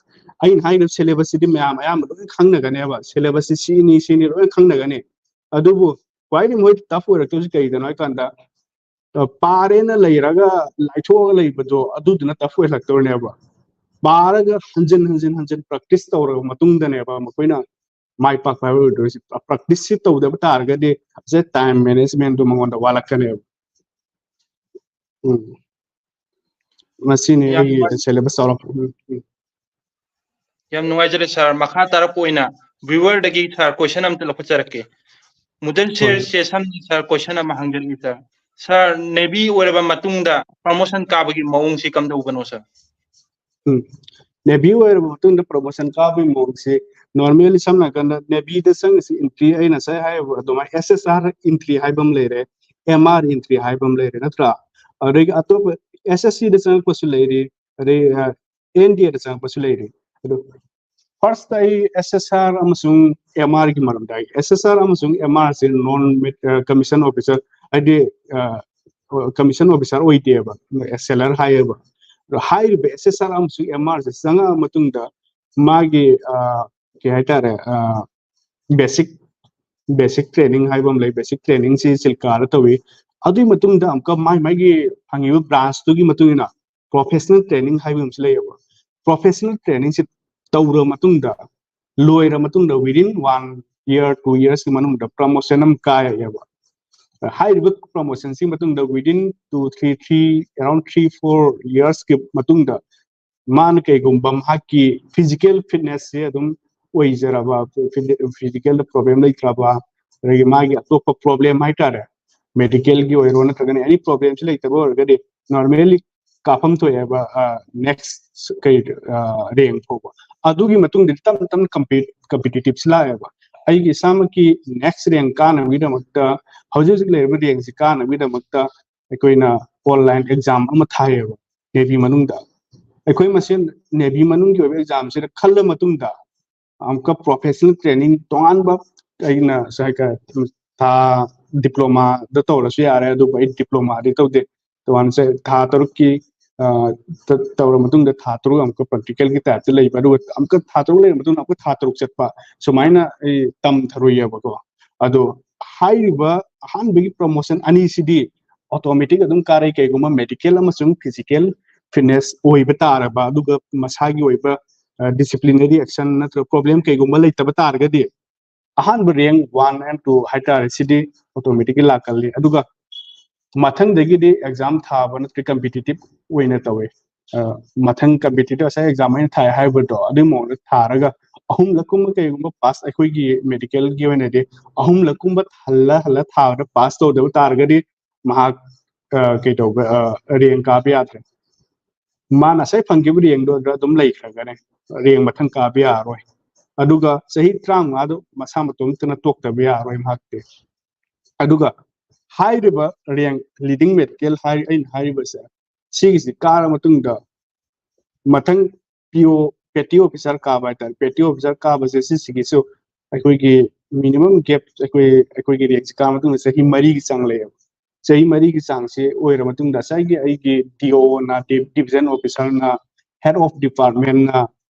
ꯑꯩꯅ ꯍꯥꯏꯔꯤꯕ ꯁꯦꯂꯦꯕꯁꯁꯤꯗꯤ ꯃꯌꯥꯝ ꯑꯌꯥꯝꯕ ꯂꯣꯏ ꯈꯪꯅꯒꯅꯦꯕ꯫ ꯁꯦꯂꯦꯕꯁꯁꯤ ꯁꯤꯅꯤ ꯁꯤꯅꯤ ꯂꯣꯏ ꯈꯪꯅꯒꯅꯤ꯫ ꯑꯗꯨꯕꯨ ꯈ꯭ꯋꯥꯏꯗꯒꯤ ꯃꯣꯏ ꯇꯐ ꯑꯣꯏꯔꯛꯇꯣꯏꯁꯤ ꯀꯩꯒꯤꯅꯣ ꯍꯥꯏ ꯀꯥꯟꯗ, ꯑ, ꯄꯥꯔꯦꯅ ꯂꯩꯔꯒ ꯂꯥꯏꯊꯣꯛꯑꯒ ꯂꯩꯕꯗꯣ ꯑꯗꯨꯗꯨꯅ ꯇꯐ ꯑꯣꯏꯔꯛꯇꯣꯏꯅꯦꯕ꯫ ꯄꯥꯔꯒ ꯍꯟꯖꯤꯟ ꯍꯟꯖꯤꯟ ꯍꯟꯖꯤꯟ ꯄ꯭ꯔꯦꯛꯇꯤꯁ ꯇꯧꯔꯕ ꯃꯇꯨꯡꯗꯅꯦꯕ ꯃꯈꯣꯏꯅ ꯃꯥꯏ ꯄꯥꯛꯄ ꯍꯥꯏꯕ ꯑꯣꯏꯗꯣꯏꯁꯦ꯫ ꯄ꯭ꯔꯦꯛꯇꯤꯁꯁꯤ ꯇꯧꯗꯕ ꯇꯥꯔꯒꯗꯤ ꯉꯁꯥꯏ ꯇꯥꯏꯝ ꯃꯦꯅꯦꯖꯃꯦꯟꯗꯨ ꯃꯉꯣꯟꯗ ꯋꯥꯠꯂꯛꯀꯅꯦꯕ꯫ ꯎꯝ꯫ ꯃꯁꯤꯅꯤ ꯌꯥꯝ ꯑꯩꯒꯤ ꯅꯨꯡꯉꯥꯏ-, ꯁꯦꯂꯦꯕꯁ ꯆꯥꯎꯔꯥꯛꯄ꯫ ꯎꯝ, ꯎꯝ꯫ ꯌꯥꯝ ꯅꯨꯡꯉꯥꯏꯖꯔꯦ ꯁꯥꯔ꯫ ꯃꯈꯥ ꯇꯥꯔꯛꯄ ꯑꯣꯏꯅ ꯚ꯭ꯌꯨꯋꯔꯗꯒꯤ ꯁꯥꯔ ꯀꯣꯏꯁꯟ ꯑꯝꯇ ꯂꯧꯈꯠꯆꯔꯛꯀꯦ꯫ ꯃꯨꯗꯟ ꯍꯣꯏ, ꯁꯦꯔ ꯍꯣꯏ꯫ ꯆꯦꯁꯝꯅ ꯁꯥꯔ ꯀꯣꯏꯁꯟ ꯑꯃ ꯍꯪꯖꯔꯤ ꯁꯥꯔ꯫ ꯁꯥꯔ, ꯅꯦꯚꯤ ꯑꯣꯏꯔꯕ ꯃꯇꯨꯡꯗ ꯄ꯭ꯔꯃꯣꯁꯟ ꯀꯥꯕꯒꯤ ꯃꯑꯣꯡꯁꯤ ꯀꯝꯗꯧꯕꯅꯣ ꯁꯥꯔ? ꯎꯝ꯫ ꯅꯦꯚꯤ ꯑꯣꯏꯔꯕ ꯃꯇꯨꯡꯗ ꯄ꯭ꯔꯣꯃꯣꯁꯟ ꯀꯥꯕꯒꯤ ꯃꯑꯣꯡꯁꯤ ꯅꯣꯔꯃꯦꯜꯂꯤ ꯁꯝꯅ ꯍꯥꯏꯔꯀꯥꯟꯗ ꯅꯦꯚꯤꯗ ꯆꯪꯉꯤꯁꯤ ꯑꯦꯟꯇ꯭ꯔꯤ ꯑꯩꯅ ꯉꯁꯥꯏ ꯍꯥꯏꯕ ꯑꯗꯨꯃꯥꯏꯅ ꯑꯦꯁ ꯑꯦꯁ ꯑꯥꯔ ꯑꯦꯟꯇ꯭ꯔꯤ ꯍꯥꯏꯕ ꯑꯃ ꯂꯩꯔꯦ, ꯑꯦꯝ ꯑꯥꯔ ꯑꯦꯟꯇ꯭ꯔꯤ ꯍꯥꯏꯕ ꯑꯃ ꯂꯩꯔꯦ ꯅꯠꯇ꯭ꯔꯥ? ꯑꯗꯒꯤ ꯑꯇꯣꯞꯄ ꯑꯦꯁ ꯑꯦꯁ ꯁꯤꯗ ꯆꯪꯉꯛꯄꯁꯨ ꯂꯩꯔꯤ, ꯑꯗꯩ ꯑꯦꯟ ꯗꯤ ꯑꯦꯗ ꯆꯪꯉꯛꯄꯁꯨ ꯂꯩꯔꯤ꯫ ꯑꯗꯣ ꯐꯥꯔꯁꯇ ꯑꯩ ꯑꯦꯁ ꯑꯦꯁ ꯑꯥꯔ ꯑꯃꯁꯨꯡ ꯑꯦꯝ ꯑꯥꯔꯒꯤ ꯃꯔꯝꯗ ꯍꯥꯏꯒꯦ꯫ ꯑꯦꯁ ꯑꯦꯁ ꯑꯥꯔ ꯑꯃꯁꯨꯡ ꯑꯦꯝ ꯑꯥꯔꯁꯦ ꯅꯣꯟ ꯀꯃꯤꯁꯟ ꯑꯣꯐꯤꯁꯥꯔ, ꯍꯥꯏꯗꯤ ꯀꯃꯤꯁꯟ ꯑꯣꯐꯤꯁꯥꯔ ꯑꯣꯏꯗꯦꯕ, ꯁꯦꯂꯔ ꯍꯥꯏꯌꯦꯕ꯫ ꯑꯗꯣ ꯍꯥꯏꯔꯤꯕ ꯑꯦꯁ ꯑꯦꯁ ꯑꯥꯔ ꯑꯃꯁꯨꯡ ꯑꯦꯝ ꯑꯥꯔꯁꯦ ꯆꯪꯉꯛꯑ ꯃꯇꯨꯡꯗ ꯃꯥꯒꯤ ꯀꯩ ꯍꯥꯏꯇꯥꯔꯦ, ꯕꯦꯁꯤꯛ ꯕꯦꯁꯤꯛ ꯇ꯭ꯔꯦꯅꯤꯡ ꯍꯥꯏꯕ ꯑꯃ ꯂꯩ꯫ ꯕꯦꯁꯤꯛ ꯇ꯭ꯔꯦꯅꯤꯡꯁꯤ ꯁꯤꯜꯀꯥꯗ ꯇꯧꯏ꯫ ꯑꯗꯨꯒꯤ ꯃꯇꯨꯡꯗ ꯑꯃꯨꯛꯀ ꯃꯥꯏ ꯃꯥꯏꯒꯤ ꯐꯪꯉꯤꯕ ꯕ꯭ꯔꯥꯟꯁꯇꯨꯒꯤ ꯃꯇꯨꯡ ꯏꯟꯅ ꯄ꯭ꯔꯣꯐꯦꯁꯅꯦꯜ ꯇ꯭ꯔꯦꯅꯤꯡ ꯍꯥꯏꯕ ꯑꯃꯁꯨ ꯂꯩꯌꯦꯕ꯫ ꯄ꯭ꯔꯣꯐꯦꯁꯅꯦꯜ ꯇ꯭ꯔꯦꯅꯤꯡꯁꯤ ꯇꯧꯔꯕ ꯃꯇꯨꯡꯗ, ꯂꯣꯏꯔ ꯃꯇꯨꯡꯗ, within one year, two yearsꯀꯤ ꯃꯅꯨꯡꯗ ꯄ꯭ꯔꯃꯣꯁꯟ ꯑꯃ ꯀꯥꯏꯌꯦꯕ꯫ ꯍꯥꯏꯔꯤꯕ ꯄ꯭ꯔꯃꯣꯁꯟꯁꯤ ꯃꯇꯨꯡꯗ within two, three, three, around three, four yearsꯀꯤ ꯃꯇꯨꯡꯗ ꯃꯥꯅ ꯀꯩꯒꯨꯝꯕ ꯃꯍꯥꯛꯀꯤ ꯐꯤꯖꯤꯀꯦꯜ ꯐꯤꯠꯅꯦꯁꯁꯦ ꯑꯗꯨꯝ ꯑꯣꯏꯖꯔꯕ, ꯐꯤꯖꯤꯀꯦꯜꯗ ꯄ꯭ꯔꯣꯕ꯭ꯂꯦꯝ ꯂꯩꯇ꯭ꯔꯕ, ꯑꯗꯒꯤ ꯃꯥꯒꯤ ꯑꯇꯣꯞꯄ ꯄ꯭ꯔꯣꯕ꯭ꯂꯦꯝ ꯍꯥꯏꯇꯥꯔꯦ, ꯃꯦꯗꯤꯀꯦꯜꯒꯤ ꯑꯣꯏꯔꯣ ꯅꯠꯇ꯭ꯔꯒꯅ ꯑꯦꯅꯤ ꯄ꯭ꯔꯣꯕ꯭ꯂꯦꯝꯁꯤ ꯂꯩꯇꯕ ꯑꯣꯏꯔꯒꯗꯤ ꯅꯣꯔꯃꯦꯜꯂꯤ ꯀꯥꯐꯝ ꯊꯣꯛꯑꯦꯕ ꯅꯦꯛꯁ ꯀꯩ ꯔꯦꯡ ꯐꯥꯎꯕ꯫ ꯑꯗꯨꯒꯤ ꯃꯇꯨꯡꯗꯗꯤ ꯇꯞꯅ ꯇꯞꯅ ꯀꯝꯄꯤꯇꯤꯇꯤꯞꯁꯤ ꯂꯥꯛꯑꯦꯕ꯫ ꯑꯩꯒꯤ ꯏꯁꯥꯃꯛꯀꯤ ꯅꯦꯛꯁ ꯔꯦꯡ ꯀꯥꯅꯕꯒꯤꯗꯃꯛꯇ, ꯍꯧꯖꯤꯛ ꯍꯧꯖꯤꯛ ꯂꯩꯔꯤꯕ ꯔꯦꯡꯁꯤ ꯀꯥꯅꯕꯒꯤꯗꯃꯛꯇ ꯑꯩꯈꯣꯏꯅ ꯑꯣꯟꯂꯥꯏꯟ ꯑꯦꯛꯖꯥꯝ ꯑꯃ ꯊꯥꯏꯌꯦꯕ ꯅꯦꯚꯤ ꯃꯅꯨꯡꯗ꯫ ꯑꯩꯈꯣꯏ ꯃꯁꯦꯟ ꯅꯦꯚꯤ ꯃꯅꯨꯡꯒꯤ ꯑꯣꯏꯕ ꯑꯦꯛꯖꯥꯝꯁꯤꯗ ꯈꯜꯂ ꯃꯇꯨꯡꯗ ꯑꯃꯨꯛꯀ ꯄ꯭ꯔꯣꯐꯦꯁꯅꯦꯜ ꯇ꯭ꯔꯦꯅꯤꯡ ꯇꯣꯉꯥꯟꯕ ꯑꯩꯅ ꯉꯁꯥꯏ ꯀ-, ꯊꯥ ꯗꯤꯄ꯭ꯂꯣꯃꯥꯗ ꯇꯧꯔꯁꯨ ꯌꯥꯔꯦ, ꯑꯗꯨꯕꯨ ꯑꯩ ꯗꯤꯄ꯭ꯂꯣꯃꯥꯗꯤ ꯇꯧꯗꯦ꯫ ꯇꯣꯉꯥꯟꯅ ꯆ-, ꯊꯥ ꯇꯔꯨꯛꯀꯤ, ꯑ, ꯇ-, ꯇꯧꯔ ꯃꯇꯨꯡꯗ ꯊꯥ ꯇꯔꯨꯛ ꯑꯃꯨꯛꯀ ꯄ꯭ꯔꯦꯛꯇꯤꯀꯦꯜꯒꯤ ꯇꯥꯏꯞꯇ ꯂꯩꯕ, ꯑꯗꯨꯒ ꯑꯃꯨꯛꯀ ꯊꯥ ꯇꯔꯨꯛ ꯂꯩꯔ ꯃꯇꯨꯡꯗ ꯑꯃꯨꯛꯀ ꯊꯥ ꯇꯔꯨꯛ ꯆꯠꯄ, ꯁꯨꯃꯥꯏꯅ ꯑꯩ ꯇꯝꯊꯔꯨꯏꯌꯦꯕꯀꯣ꯫ ꯑꯗꯣ ꯍꯥꯏꯔꯤꯕ ꯑꯍꯥꯟꯕꯒꯤ ꯄ꯭ꯔꯣꯃꯣꯁꯟ ꯑꯅꯤꯁꯤꯗꯤ ꯑꯣꯇꯣꯃꯦꯇꯤꯛ ꯑꯗꯨꯝ ꯀꯥꯔꯛꯏ꯫ ꯀꯩꯒꯨꯝꯕ ꯃꯦꯗꯤꯀꯦꯜ ꯑꯃꯁꯨꯡ ꯐꯤꯖꯤꯀꯦꯜ ꯐꯤꯠꯅꯦꯁ ꯑꯣꯏꯕ ꯇꯥꯔꯕ, ꯑꯗꯨꯒ ꯃꯁꯥꯒꯤ ꯑꯣꯏꯕ, ꯑ, ꯗꯤꯁꯤꯄ꯭ꯂꯤꯅꯔꯤ ꯑꯦꯛꯁꯟ ꯅꯠꯇ꯭ꯔꯒ ꯄ꯭ꯔꯣꯕ꯭ꯂꯦꯝ ꯀꯩꯒꯨꯝꯕ ꯂꯩꯇꯕ ꯇꯥꯔꯒꯗꯤ, ꯑꯍꯥꯟꯕ ꯔꯦꯡ ꯋꯥꯟ ꯑꯦꯟ ꯇꯨ ꯍꯥꯏꯇꯥꯔꯦ, ꯁꯤꯗꯤ ꯑꯣꯇꯣꯃꯦꯇꯤꯛꯂꯤ ꯂꯥꯛꯀꯜꯂꯤ꯫ ꯑꯗꯨꯒ ꯃꯊꯪꯗꯒꯤꯗꯤ ꯑꯦꯛꯖꯥꯝ ꯊꯥꯕ ꯅꯠꯇ꯭ꯔꯒ ꯀꯝꯄꯤꯇꯤꯇꯤꯞ ꯑꯣꯏꯅ ꯇꯧꯋꯦ꯫ ꯑ, ꯃꯊꯪ ꯀꯝꯄꯤꯇꯤꯇꯤꯞ ꯉꯁꯥꯏ ꯑꯦꯛꯖꯥꯝ ꯑꯩꯅ ꯊꯥꯏ ꯍꯥꯏꯕꯗꯣ, ꯑꯗꯨꯒꯤ ꯃꯑꯣꯡꯗ ꯊꯥꯔꯒ ꯑꯍꯨꯝꯂꯛꯀꯨꯝꯕ ꯀꯩꯒꯨꯝꯕ ꯄꯥꯁ, ꯑꯩꯈꯣꯏꯒꯤ ꯃꯦꯗꯤꯀꯦꯜꯒꯤ ꯑꯣꯏꯅꯗꯤ ꯑꯍꯨꯝꯂꯛꯀꯨꯝꯕ ꯍꯜꯂ ꯍꯜꯂ ꯊꯥꯕꯗ ꯄꯥꯁ ꯇꯧꯗꯕ ꯇꯥꯔꯒꯗꯤ ꯃꯍꯥꯛ, ꯑ, ꯀꯩꯗꯧꯕ, ꯑ, ꯔꯦꯡ ꯀꯥꯕ ꯌꯥꯗ꯭ꯔꯦ꯫ ꯃꯥꯅ ꯉꯁꯥꯏ ꯐꯪꯈꯤꯕ ꯔꯦꯡꯗꯣ ꯑꯗꯨꯗ ꯑꯗꯨꯝ ꯂꯩꯈ꯭ꯔꯒꯅꯤ꯫ ꯔꯦꯡ ꯃꯊꯪ ꯀꯥꯕ ꯌꯥꯔꯔꯣꯏ꯫ ꯑꯗꯨꯒ ꯆꯍꯤ ꯇꯔꯥꯃꯉꯥꯗꯨ ꯃꯁꯥ ꯃꯇꯣꯝꯇꯅ ꯇꯣꯛꯇꯕ ꯌꯥꯔꯔꯣꯏ ꯃꯍꯥꯛꯇꯤ꯫ ꯑꯗꯨꯒ ꯍꯥꯏꯔꯤꯕ ꯔꯦꯡ ꯂꯤꯗꯤꯡ ꯃꯦꯇꯦꯔꯤꯌꯦꯜ ꯑꯩꯅ ꯍꯥꯏꯔꯤꯕꯁꯦ, ꯁꯤꯒꯤꯁꯤ ꯀꯥꯔ ꯃꯇꯨꯡꯗ ꯃꯊꯪ ꯄꯤ ꯑꯣ, ꯄꯦꯇꯤ ꯑꯣꯐꯤꯁꯥꯔ ꯀꯥꯕ ꯍꯥꯏꯇꯥꯔꯦ꯫ ꯄꯦꯇꯤ ꯑꯣꯐꯤꯁꯥꯔ ꯀꯥꯕꯁꯦ ꯁꯤꯁꯤꯒꯤꯁꯨ ꯑꯩꯈꯣꯏꯒꯤ ꯃꯤꯅꯤꯃꯝ ꯒꯦꯞ, ꯑꯩꯈꯣꯏ ꯑꯩꯈꯣꯏꯒꯤ ꯔꯦꯡꯁꯤ ꯀꯥꯕ ꯃꯇꯨꯡꯗ ꯆꯍꯤ ꯃꯔꯤꯒꯤ ꯆꯥꯡ ꯂꯩꯌꯦꯕ꯫ ꯆꯍꯤ ꯃꯔꯤꯒꯤ ꯆꯥꯡꯁꯤ ꯑꯣꯏꯔ ꯃꯇꯨꯡꯗ ꯉꯁꯥꯏꯒꯤ ꯑꯩꯒꯤ ꯗꯤ ꯑꯣꯅ, ꯗꯤꯚꯤꯖꯟ ꯑꯣꯐꯤꯁꯥꯔꯅ, ꯍꯦꯗ ꯑꯣꯐ ꯗꯤꯄꯥꯔꯠꯃꯦꯟꯅ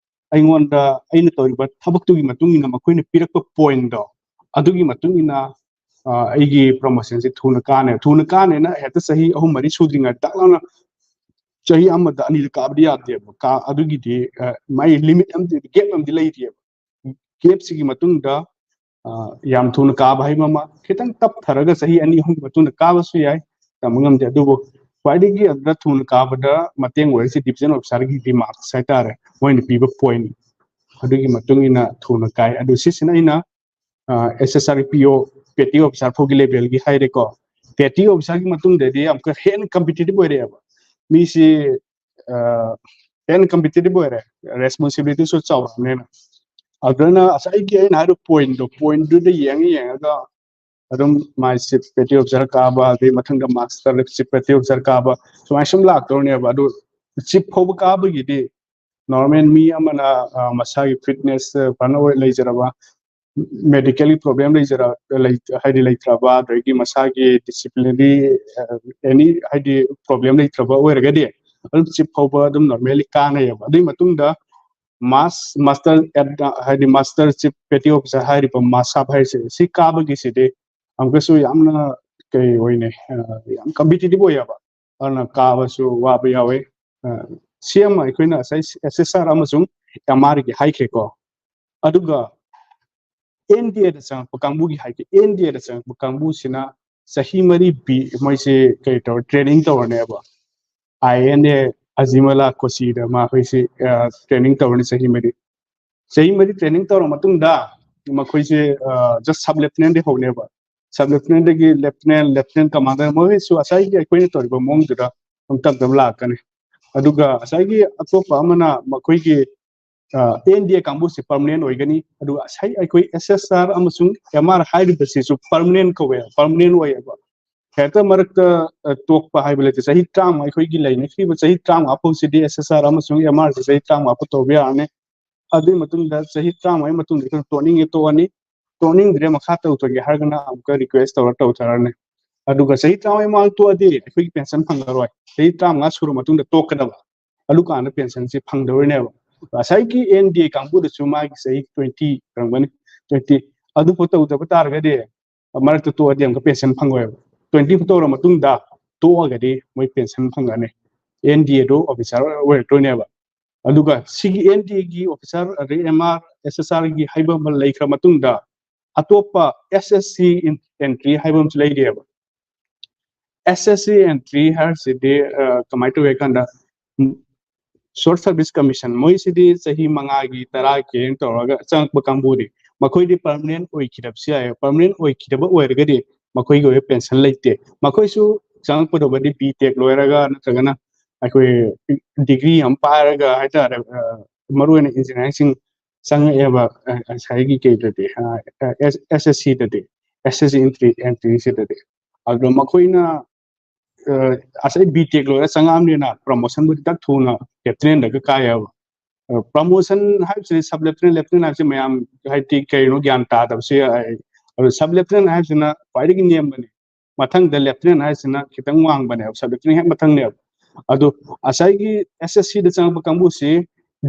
ꯑꯩꯉꯣꯟꯗ, ꯑꯩꯅ ꯇꯧꯔꯤꯕ ꯊꯕꯛꯇꯨꯒꯤ ꯃꯇꯨꯡ ꯏꯟꯅ ꯃꯈꯣꯏꯅ ꯄꯤꯔꯛꯄ ꯄꯣꯏꯟꯗꯣ, ꯑꯗꯨꯒꯤ ꯃꯇꯨꯡ ꯏꯟꯅ ꯑ, ꯑꯩꯒꯤ ꯄ꯭ꯔꯣꯃꯣꯁꯟꯁꯦ ꯊꯨꯅ ꯀꯥꯅꯦ꯫ ꯊꯨꯅ ꯀꯥꯅꯦꯅ ꯍꯦꯛꯇ ꯆꯍꯤ ꯑꯍꯨꯝ ꯃꯔꯤ ꯁꯨꯗ꯭ꯔꯤꯉꯩꯗ ꯗꯛ ꯂꯥꯎꯅ ꯆꯍꯤ ꯑꯃꯗ ꯑꯅꯤꯗ ꯀꯥꯕꯗꯤ ꯌꯥꯗꯦꯕ꯫ ꯀꯥ-, ꯑꯗꯨꯒꯤꯗꯤ, ꯑ, ꯃꯥꯏ ꯂꯤꯃꯤꯠ ꯑꯃꯗꯤ, ꯒꯦꯞ ꯑꯃꯗꯤ ꯂꯩꯔꯤꯑꯕ꯫ ꯒꯦꯞꯁꯤꯒꯤ ꯃꯇꯨꯡꯗ, ꯑ, ꯌꯥꯝ ꯊꯨꯅ ꯀꯥꯕ ꯍꯥꯏꯕ ꯑꯃ, ꯈꯤꯇꯪ ꯇꯞꯊꯔꯒ ꯆꯍꯤ ꯑꯅꯤ ꯑꯍꯨꯝꯒꯤ ꯃꯇꯨꯡꯗ ꯀꯥꯕꯁꯨ ꯌꯥꯏ, ꯇꯝꯕ ꯉꯝꯗꯦ꯫ ꯑꯗꯨꯕꯨ ꯈ꯭ꯋꯥꯏꯗꯒꯤ ꯑꯗꯨꯗ ꯊꯨꯅ ꯀꯥꯕꯗ ꯃꯇꯦꯡ ꯑꯣꯏꯔꯤꯁꯤ ꯗꯤꯚꯤꯖꯟ ꯑꯣꯐꯤꯁꯥꯔꯒꯤ ꯔꯤꯃꯥꯔꯛꯁ ꯍꯥꯏꯇꯥꯔꯦ, ꯃꯣꯏꯅ ꯄꯤꯕ ꯄꯣꯏꯟ, ꯑꯗꯨꯒꯤ ꯃꯇꯨꯡ ꯏꯟꯅ ꯊꯨꯅ ꯀꯥꯏ꯫ ꯑꯗꯨ ꯁꯤꯁꯤꯅ ꯑꯩꯅ ꯑꯦꯁ ꯑꯦꯁ ꯑꯥꯔ ꯄꯤ ꯑꯣ, ꯄꯦꯇꯤ ꯑꯣꯐꯤꯁꯥꯔ ꯐꯥꯎꯒꯤ ꯂꯦꯚꯦꯜꯒꯤ ꯍꯥꯏꯔꯦꯀꯣ꯫ ꯄꯦꯇꯤ ꯑꯣꯐꯤꯁꯥꯔꯒꯤ ꯃꯇꯨꯡꯗꯗꯤ ꯑꯃꯨꯛꯀ ꯍꯦꯟꯅ ꯀꯝꯄꯤꯇꯤꯇꯤꯚ ꯑꯣꯏꯔꯛꯑꯦꯕ꯫ ꯃꯤꯁꯤ, ꯑ, ꯍꯦꯟꯅ ꯀꯝꯄꯤꯇꯤꯇꯤꯚ ꯑꯣꯏꯔꯦ, ꯔꯦꯁꯄꯣꯟꯁꯤꯕꯤꯂꯤꯇꯤꯁꯨ ꯆꯥꯎꯔꯕꯅꯤꯅ꯫ ꯑꯗꯨꯅ ꯉꯁꯥꯏꯒꯤ ꯑꯩꯅ ꯍꯥꯏꯔꯤꯕ ꯄꯣꯏꯟꯗꯣ, ꯄꯣꯏꯟꯗꯨꯗ ꯌꯦꯡꯉ ꯌꯦꯡꯉꯒ ꯑꯗꯨꯝ ꯃꯥꯏ ꯆꯤꯐ ꯄꯦꯇꯤ ꯑꯣꯐꯤꯁꯥꯔ ꯀꯥꯕ, ꯑꯗꯩ ꯃꯊꯪꯗ ꯃꯥꯁꯇꯔ ꯆꯤꯐ ꯄꯦꯇꯤ ꯑꯣꯐꯤꯁꯥꯔ ꯀꯥꯕ, ꯁꯨꯃꯥꯏꯅ ꯁꯨꯝ ꯂꯥꯛꯇꯧꯔꯅꯦꯕ꯫ ꯑꯗꯨ ꯆꯤꯐ ꯐꯥꯎꯕ ꯀꯥꯕꯒꯤꯗꯤ ꯅꯣꯔꯃꯦꯜ ꯃꯤ ꯑꯃꯅ, ꯑ, ꯃꯁꯥꯒꯤ ꯐꯤꯠꯅꯦꯁ ꯐꯅ ꯑꯣꯏ ꯂꯩꯖꯔꯕ, ꯃꯦꯗꯤꯀꯦꯜꯒꯤ ꯄ꯭ꯔꯣꯕ꯭ꯂꯦꯝ ꯂꯩꯖꯔ-, ꯂꯩ-, ꯍꯥꯏꯗꯤ ꯂꯩꯇ꯭ꯔꯕ, ꯑꯗꯒꯤ ꯃꯁꯥꯒꯤ ꯗꯤꯁꯤꯄ꯭ꯂꯤꯟꯗꯤ, ꯑ, ꯑꯦꯅꯤ ꯍꯥꯏꯗꯤ ꯄ꯭ꯔꯣꯕ꯭ꯂꯦꯝ ꯂꯩꯇ꯭ꯔꯕ ꯑꯣꯏꯔꯒꯗꯤ ꯑꯗꯨꯝ ꯆꯤꯐ ꯐꯥꯎꯕ ꯑꯗꯨꯝ ꯅꯣꯔꯃꯦꯜꯂꯤ ꯀꯥꯟꯅꯩꯌꯦꯕ꯫ ꯑꯗꯨꯒꯤ ꯃꯇꯨꯡꯗ ꯃꯥꯁ-, ꯃꯥꯁꯇꯔ ꯑꯦꯠ-, ꯍꯥꯏꯗꯤ ꯃꯥꯁꯇꯔ ꯆꯤꯐ ꯄꯦꯇꯤ ꯑꯣꯐꯤꯁꯥꯔ ꯍꯥꯏꯔꯤꯕ ꯃꯥꯁꯥꯞ ꯍꯥꯏꯔꯤꯁꯦ, ꯁꯤ ꯀꯥꯕꯒꯤꯁꯤꯗꯤ ꯑꯃꯨꯛꯀꯁꯨ ꯌꯥꯝꯅ ꯀꯩ ꯑꯣꯏꯅꯤ, ꯑ, ꯌꯥꯝ ꯀꯝꯄꯤꯇꯤꯇꯤꯚ ꯑꯣꯏꯌꯦꯕ꯫ ꯑꯗꯨꯅ ꯀꯥꯕꯁꯨ ꯋꯥꯕ ꯌꯥꯎꯋꯤ꯫ ꯑ, ꯁꯤ ꯑꯃ ꯑꯩꯈꯣꯏꯅ ꯉꯁꯥꯏ ꯑꯦꯁ ꯑꯦꯁ ꯑꯥꯔ ꯑꯃꯁꯨꯡ ꯑꯦꯝ ꯑꯥꯔꯒꯤ ꯍꯥꯏꯈ꯭ꯔꯦꯀꯣ꯫ ꯑꯗꯨꯒ ꯑꯦꯟ ꯗꯤ ꯑꯦꯗ ꯆꯪꯉꯛꯄ ꯀꯥꯡꯕꯨꯒꯤ ꯍꯥꯏꯒꯦ꯫ ꯑꯦꯟ ꯗꯤ ꯑꯦꯗ ꯆꯪꯉꯛꯄ ꯀꯥꯡꯕꯨꯁꯤꯅ ꯆꯍꯤ ꯃꯔꯤ ꯄꯤ-, ꯃꯣꯏꯁꯦ ꯀꯩ ꯇꯧꯔ, ꯇ꯭ꯔꯦꯅꯤꯡ ꯇꯧꯔꯅꯦꯕ꯫ ꯑꯥꯏ ꯑꯦꯟ ꯑꯦ ꯑꯖꯤꯃꯂꯥ ꯀꯣꯆꯤꯗ ꯃꯈꯣꯏꯁꯤ, ꯑ, ꯇ꯭ꯔꯦꯅꯤꯡ ꯇꯧꯔꯅꯤ ꯆꯍꯤ ꯃꯔꯤ꯫ ꯆꯍꯤ ꯃꯔꯤ ꯇ꯭ꯔꯦꯅꯤꯡ ꯇꯧꯔ ꯃꯇꯨꯡꯗ ꯃꯈꯣꯏꯁꯦ, ꯑ, ꯖꯁ ꯁꯕ ꯂꯦꯐꯇꯤꯅꯦꯟꯗꯤ ꯍꯧꯅꯦꯕ꯫ ꯁꯕ ꯂꯦꯐꯇꯤꯅꯦꯟꯗꯒꯤ ꯂꯦꯐꯇꯤꯅꯦꯟ, ꯂꯦꯐꯇꯤꯅꯦꯟ ꯀꯃꯥꯟꯗꯔ, ꯃꯈꯣꯏꯁꯨ ꯉꯁꯥꯏꯒꯤ ꯑꯩꯈꯣꯏꯅ ꯇꯧꯔꯤꯕ ꯃꯑꯣꯡꯗꯨꯗ ꯑꯗꯨꯝ ꯇꯞ ꯇꯞꯅ ꯂꯥꯛꯀꯅꯤ꯫ ꯑꯗꯨꯒ ꯉꯁꯥꯏꯒꯤ ꯑꯇꯣꯞꯄ ꯑꯃꯅ ꯃꯈꯣꯏꯒꯤ ꯑꯦꯟ ꯗꯤ ꯑꯦ ꯀꯥꯡꯕꯨꯁꯤ ꯄꯔꯃꯅꯦꯟ ꯑꯣꯏꯒꯅꯤ꯫ ꯑꯗꯨꯒ ꯉꯁꯥꯏ ꯑꯩꯈꯣꯏ ꯑꯦꯁ ꯑꯦꯁ ꯑꯥꯔ ꯑꯃꯁꯨꯡ ꯑꯦꯝ ꯑꯥꯔ ꯍꯥꯏꯔꯤꯕꯁꯤꯁꯨ ꯄꯔꯃꯅꯦꯟ ꯀꯧꯋꯦ, ꯄꯔꯃꯅꯦꯟ ꯑꯣꯏꯌꯦꯕ꯫ ꯍꯦꯛꯇ ꯃꯔꯛꯇ ꯇꯣꯛꯄ ꯍꯥꯏꯕ ꯂꯩꯇꯦ꯫ ꯆꯍꯤ ꯇꯔꯥꯃꯉꯥ ꯑꯩꯈꯣꯏꯒꯤ ꯂꯩꯅꯈ꯭ꯔꯤꯕ ꯆꯍꯤ ꯇꯔꯥꯃꯉꯥ ꯐꯥꯎꯁꯤꯗꯤ ꯑꯦꯁ ꯑꯦꯁ ꯑꯥꯔ ꯑꯃꯁꯨꯡ ꯑꯦꯝ ꯑꯥꯔꯁꯤ ꯆꯍꯤ ꯇꯔꯥꯃꯉꯥ ꯐꯥꯎ ꯇꯧꯕ ꯌꯥꯔꯅꯤ꯫ ꯑꯗꯨꯒꯤ ꯃꯇꯨꯡꯗ ꯆꯍꯤ ꯇꯔꯥꯃꯉꯥꯒꯤ ꯃꯇꯨꯡꯗ ꯑꯩꯈꯣꯏꯅ ꯇꯣꯛꯅꯤꯡꯉꯦ ꯇꯣꯛꯑꯅꯤ, ꯇꯣꯛꯅꯤꯡꯗ꯭ꯔꯦ ꯃꯈꯥ ꯇꯧꯊꯒꯦ ꯍꯥꯏꯔꯒꯅ ꯑꯃꯨꯛꯀ ꯔꯤꯀ꯭ꯋꯦꯁ ꯇꯧꯔ ꯇꯧꯊꯔꯅꯤ꯫ ꯑꯗꯨꯒ ꯆꯍꯤ ꯇꯔꯥꯃꯉꯥꯒꯤ ꯃꯃꯥꯡ ꯇꯣꯛꯑꯗꯤ ꯑꯩꯈꯣꯏꯒꯤ ꯄꯦꯟꯁꯟ ꯐꯪꯉꯔꯣꯏ꯫ ꯆꯍꯤ ꯇꯔꯥꯃꯉꯥ ꯁꯨꯔ ꯃꯇꯨꯡꯗ ꯇꯣꯛꯀꯗꯕ, ꯑꯗꯨꯀꯥꯟꯗ ꯄꯦꯟꯁꯟꯁꯤ ꯐꯪꯗꯧꯔꯤꯅꯦꯕ꯫ ꯉꯁꯥꯏꯒꯤ ꯑꯦꯟ ꯗꯤ ꯑꯦ ꯀꯥꯡꯕꯨꯗꯁꯨ ꯃꯥꯒꯤ ꯆꯍꯤ ꯇ꯭ꯋꯦꯟꯇꯤ ꯑꯣꯏꯔꯝꯒꯅꯤ, ꯇ꯭ꯋꯦꯟꯇꯤ ꯑꯗꯨꯐꯥꯎ ꯇꯧꯗꯕ ꯇꯥꯔꯒꯗꯤ ꯃꯔꯛꯇ ꯇꯣꯛꯑꯗꯤ ꯑꯃꯨꯛꯀ ꯄꯦꯟꯁꯟ ꯐꯪꯉꯣꯏꯕ꯫ ꯇ꯭ꯋꯦꯟꯇꯤ ꯇꯧꯔ ꯃꯇꯨꯡꯗ ꯇꯣꯛꯑꯒꯗꯤ ꯃꯣꯏ ꯄꯦꯟꯁꯟ ꯐꯪꯒꯅꯤ, ꯑꯦꯟ ꯗꯤ ꯑꯦꯗꯣ ꯑꯣꯐꯤꯁꯥꯔ ꯑꯣꯏꯔꯛꯇꯣꯏꯅꯦꯕ꯫ ꯑꯗꯨꯒ ꯁꯤꯒꯤ ꯑꯦꯟ ꯗꯤ ꯑꯦꯒꯤ ꯑꯣꯐꯤꯁꯥꯔ ꯑꯗꯩ ꯑꯦꯝ ꯑꯥꯔ ꯑꯦꯁ ꯑꯦꯁ ꯑꯥꯔꯒꯤ ꯍꯥꯏꯕ ꯑꯃ ꯂꯩꯈ꯭ꯔ ꯃꯇꯨꯡꯗ ꯑꯇꯣꯞꯄ ꯑꯦꯁ ꯑꯦꯁ ꯁꯤ ꯑꯦꯟꯇ꯭ꯔꯤ ꯍꯥꯏꯕ ꯑꯃꯁꯨ ꯂꯩꯔꯤꯑꯕ꯫ ꯑꯦꯁ ꯑꯦꯁ ꯁꯤ ꯑꯦꯟꯇ꯭ꯔꯤ ꯍꯥꯏꯔꯤꯁꯤꯗꯤ ꯀꯃꯥꯏꯅ ꯇꯧꯏ ꯍꯥꯏ ꯀꯥꯟꯗ ꯁꯣꯔꯠ ꯁꯥꯔꯚꯤꯁ ꯀꯃꯤꯁꯟ, ꯃꯣꯏꯁꯤꯗꯤ ꯆꯍꯤ ꯃꯉꯥꯒꯤ ꯇꯔꯥꯒꯤ ꯇꯧꯔꯒ ꯆꯪꯉꯛꯄ ꯀꯥꯡꯕꯨꯅꯤ꯫ ꯃꯈꯣꯏꯗꯤ ꯄꯔꯃꯅꯦꯟ ꯑꯣꯏꯈꯤꯗꯕꯁꯨ ꯌꯥꯏ꯫ ꯄꯔꯃꯅꯦꯟ ꯑꯣꯏꯈꯤꯗꯕ ꯑꯣꯏꯔꯒꯗꯤ ꯃꯈꯣꯏꯒꯤ ꯑꯣꯏꯕ ꯄꯦꯟꯁꯟ ꯂꯩꯇꯦ꯫ ꯃꯈꯣꯏꯁꯨ ꯆꯪꯉꯛꯄꯗꯕꯨꯗꯤ ꯕꯤ ꯇꯦꯛ ꯂꯣꯏꯔꯒ ꯅꯠꯇ꯭ꯔꯒꯅ ꯑꯩꯈꯣꯏ ꯗꯤꯒ꯭ꯔꯤ ꯑꯃ ꯄꯥꯏꯔꯒ ꯍꯥꯏꯇꯥꯔꯦ, ꯃꯔꯨꯑꯣꯏꯅ ꯏꯟꯖꯤꯅꯤꯌꯥꯔꯤꯡꯁꯤꯡ ꯆꯪꯉꯛꯑꯦꯕ꯫ ꯉꯁꯥꯏꯒꯤ ꯀꯩꯗꯗꯤ, ꯑꯦꯁ ꯑꯦꯁ ꯁꯤꯗꯗꯤ, ꯑꯦꯁ ꯑꯦꯁ ꯁꯤ ꯑꯦꯟꯇ꯭ꯔꯤ ꯑꯦꯟꯇ꯭ꯔꯤꯁꯤꯗꯗꯤ꯫ ꯑꯗꯣ ꯃꯈꯣꯏꯅ ꯉꯁꯥꯏ ꯕꯤ ꯇꯦꯛ ꯂꯣꯏꯔ ꯆꯪꯉꯛꯑꯕꯅꯤꯅ ꯄ꯭ꯔꯃꯣꯁꯟꯕꯨꯗꯤ ꯇꯛ ꯊꯨꯅ ꯂꯦꯐꯇꯤꯅꯦꯟꯗꯒ ꯀꯥꯏꯌꯦꯕ꯫ ꯄ꯭ꯔꯃꯣꯁꯟ ꯍꯥꯏꯕꯁꯤꯗꯤ ꯁꯕ ꯂꯦꯐꯇꯤꯅꯦꯟ, ꯂꯦꯐꯇꯤꯅꯦꯟ ꯍꯥꯏꯕꯁꯤ ꯃꯌꯥꯝ ꯍꯥꯏꯗꯤ ꯀꯩꯅꯣ ꯒ꯭ꯌꯥꯟ ꯇꯥꯗꯕꯁꯨ ꯌꯥꯏ꯫ ꯑꯗꯨ ꯁꯕ ꯂꯦꯐꯇꯤꯅꯦꯟ ꯍꯥꯏꯕꯁꯤꯅ ꯈ꯭ꯋꯥꯏꯗꯒꯤ ꯅꯦꯝꯕꯅꯤ꯫ ꯃꯊꯪꯗ ꯂꯦꯐꯇꯤꯅꯦꯟ ꯍꯥꯏꯁꯤꯅ ꯈꯤꯇꯪ ꯋꯥꯡꯕꯅꯦꯕ, ꯁꯕ ꯂꯦꯐꯇꯤꯅꯦꯟ ꯍꯦꯛ ꯃꯊꯪꯅꯦꯕ꯫ ꯑꯗꯣ ꯉꯁꯥꯏꯒꯤ ꯑꯦꯁ ꯑꯦꯁ ꯁꯤꯗ ꯆꯪꯉꯛꯄ ꯀꯥꯡꯕꯨꯁꯤ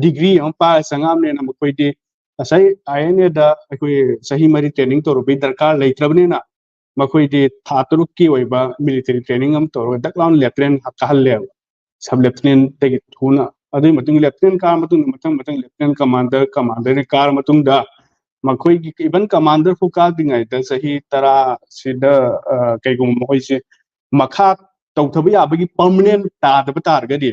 ꯗꯤꯒ꯭ꯔꯤ ꯑꯃ ꯄꯥꯏꯔ ꯆꯪꯉꯛꯑꯕꯅꯤꯅ ꯃꯈꯣꯏꯗꯤ ꯉꯁꯥꯏ ꯑꯥꯏ ꯑꯦꯟ ꯑꯦꯗ ꯑꯩꯈꯣꯏ ꯆꯍꯤ ꯃꯔꯤ ꯇ꯭ꯔꯦꯅꯤꯡ ꯇꯧꯔꯨꯕꯒꯤ ꯗꯔꯀꯥꯔ ꯂꯩꯇ꯭ꯔꯕꯅꯤꯅ ꯃꯈꯣꯏꯗꯤ ꯊꯥ ꯇꯔꯨꯛꯀꯤ ꯑꯣꯏꯕ ꯃꯤꯂꯤꯇꯔꯤ ꯇ꯭ꯔꯦꯅꯤꯡ ꯑꯃ ꯇꯧꯔꯒ ꯗꯛ ꯂꯥꯎꯅ ꯂꯦꯐꯇꯤꯅꯦꯟ ꯀꯥꯍꯜꯂꯦꯕ꯫ ꯁꯕ ꯂꯦꯐꯇꯤꯅꯦꯟꯗꯒꯤ ꯊꯨꯅ꯫ ꯑꯗꯨꯒꯤ ꯃꯇꯨꯡ ꯂꯦꯐꯇꯤꯅꯦꯟ ꯀꯥꯔ ꯃꯇꯨꯡꯗ ꯃꯊꯪ ꯃꯊꯪ ꯂꯦꯐꯇꯤꯅꯦꯟ ꯀꯃꯥꯟꯗꯔ, ꯀꯃꯥꯟꯗꯔꯅ ꯀꯥꯔ ꯃꯇꯨꯡꯗ ꯃꯈꯣꯏꯒꯤ ꯏꯚꯟ ꯀꯃꯥꯟꯗꯔ ꯐꯥꯎ ꯀꯥꯗ꯭ꯔꯤꯉꯩꯗ ꯆꯍꯤ ꯇꯔꯥ ꯁꯤꯗ ꯀꯩꯒꯨꯝꯕ ꯃꯈꯣꯏꯁꯦ ꯃꯈꯥ ꯇꯧꯊꯕ ꯌꯥꯕꯒꯤ ꯄꯔꯃꯅꯦꯟ ꯇꯥꯗꯕ ꯇꯥꯔꯒꯗꯤ,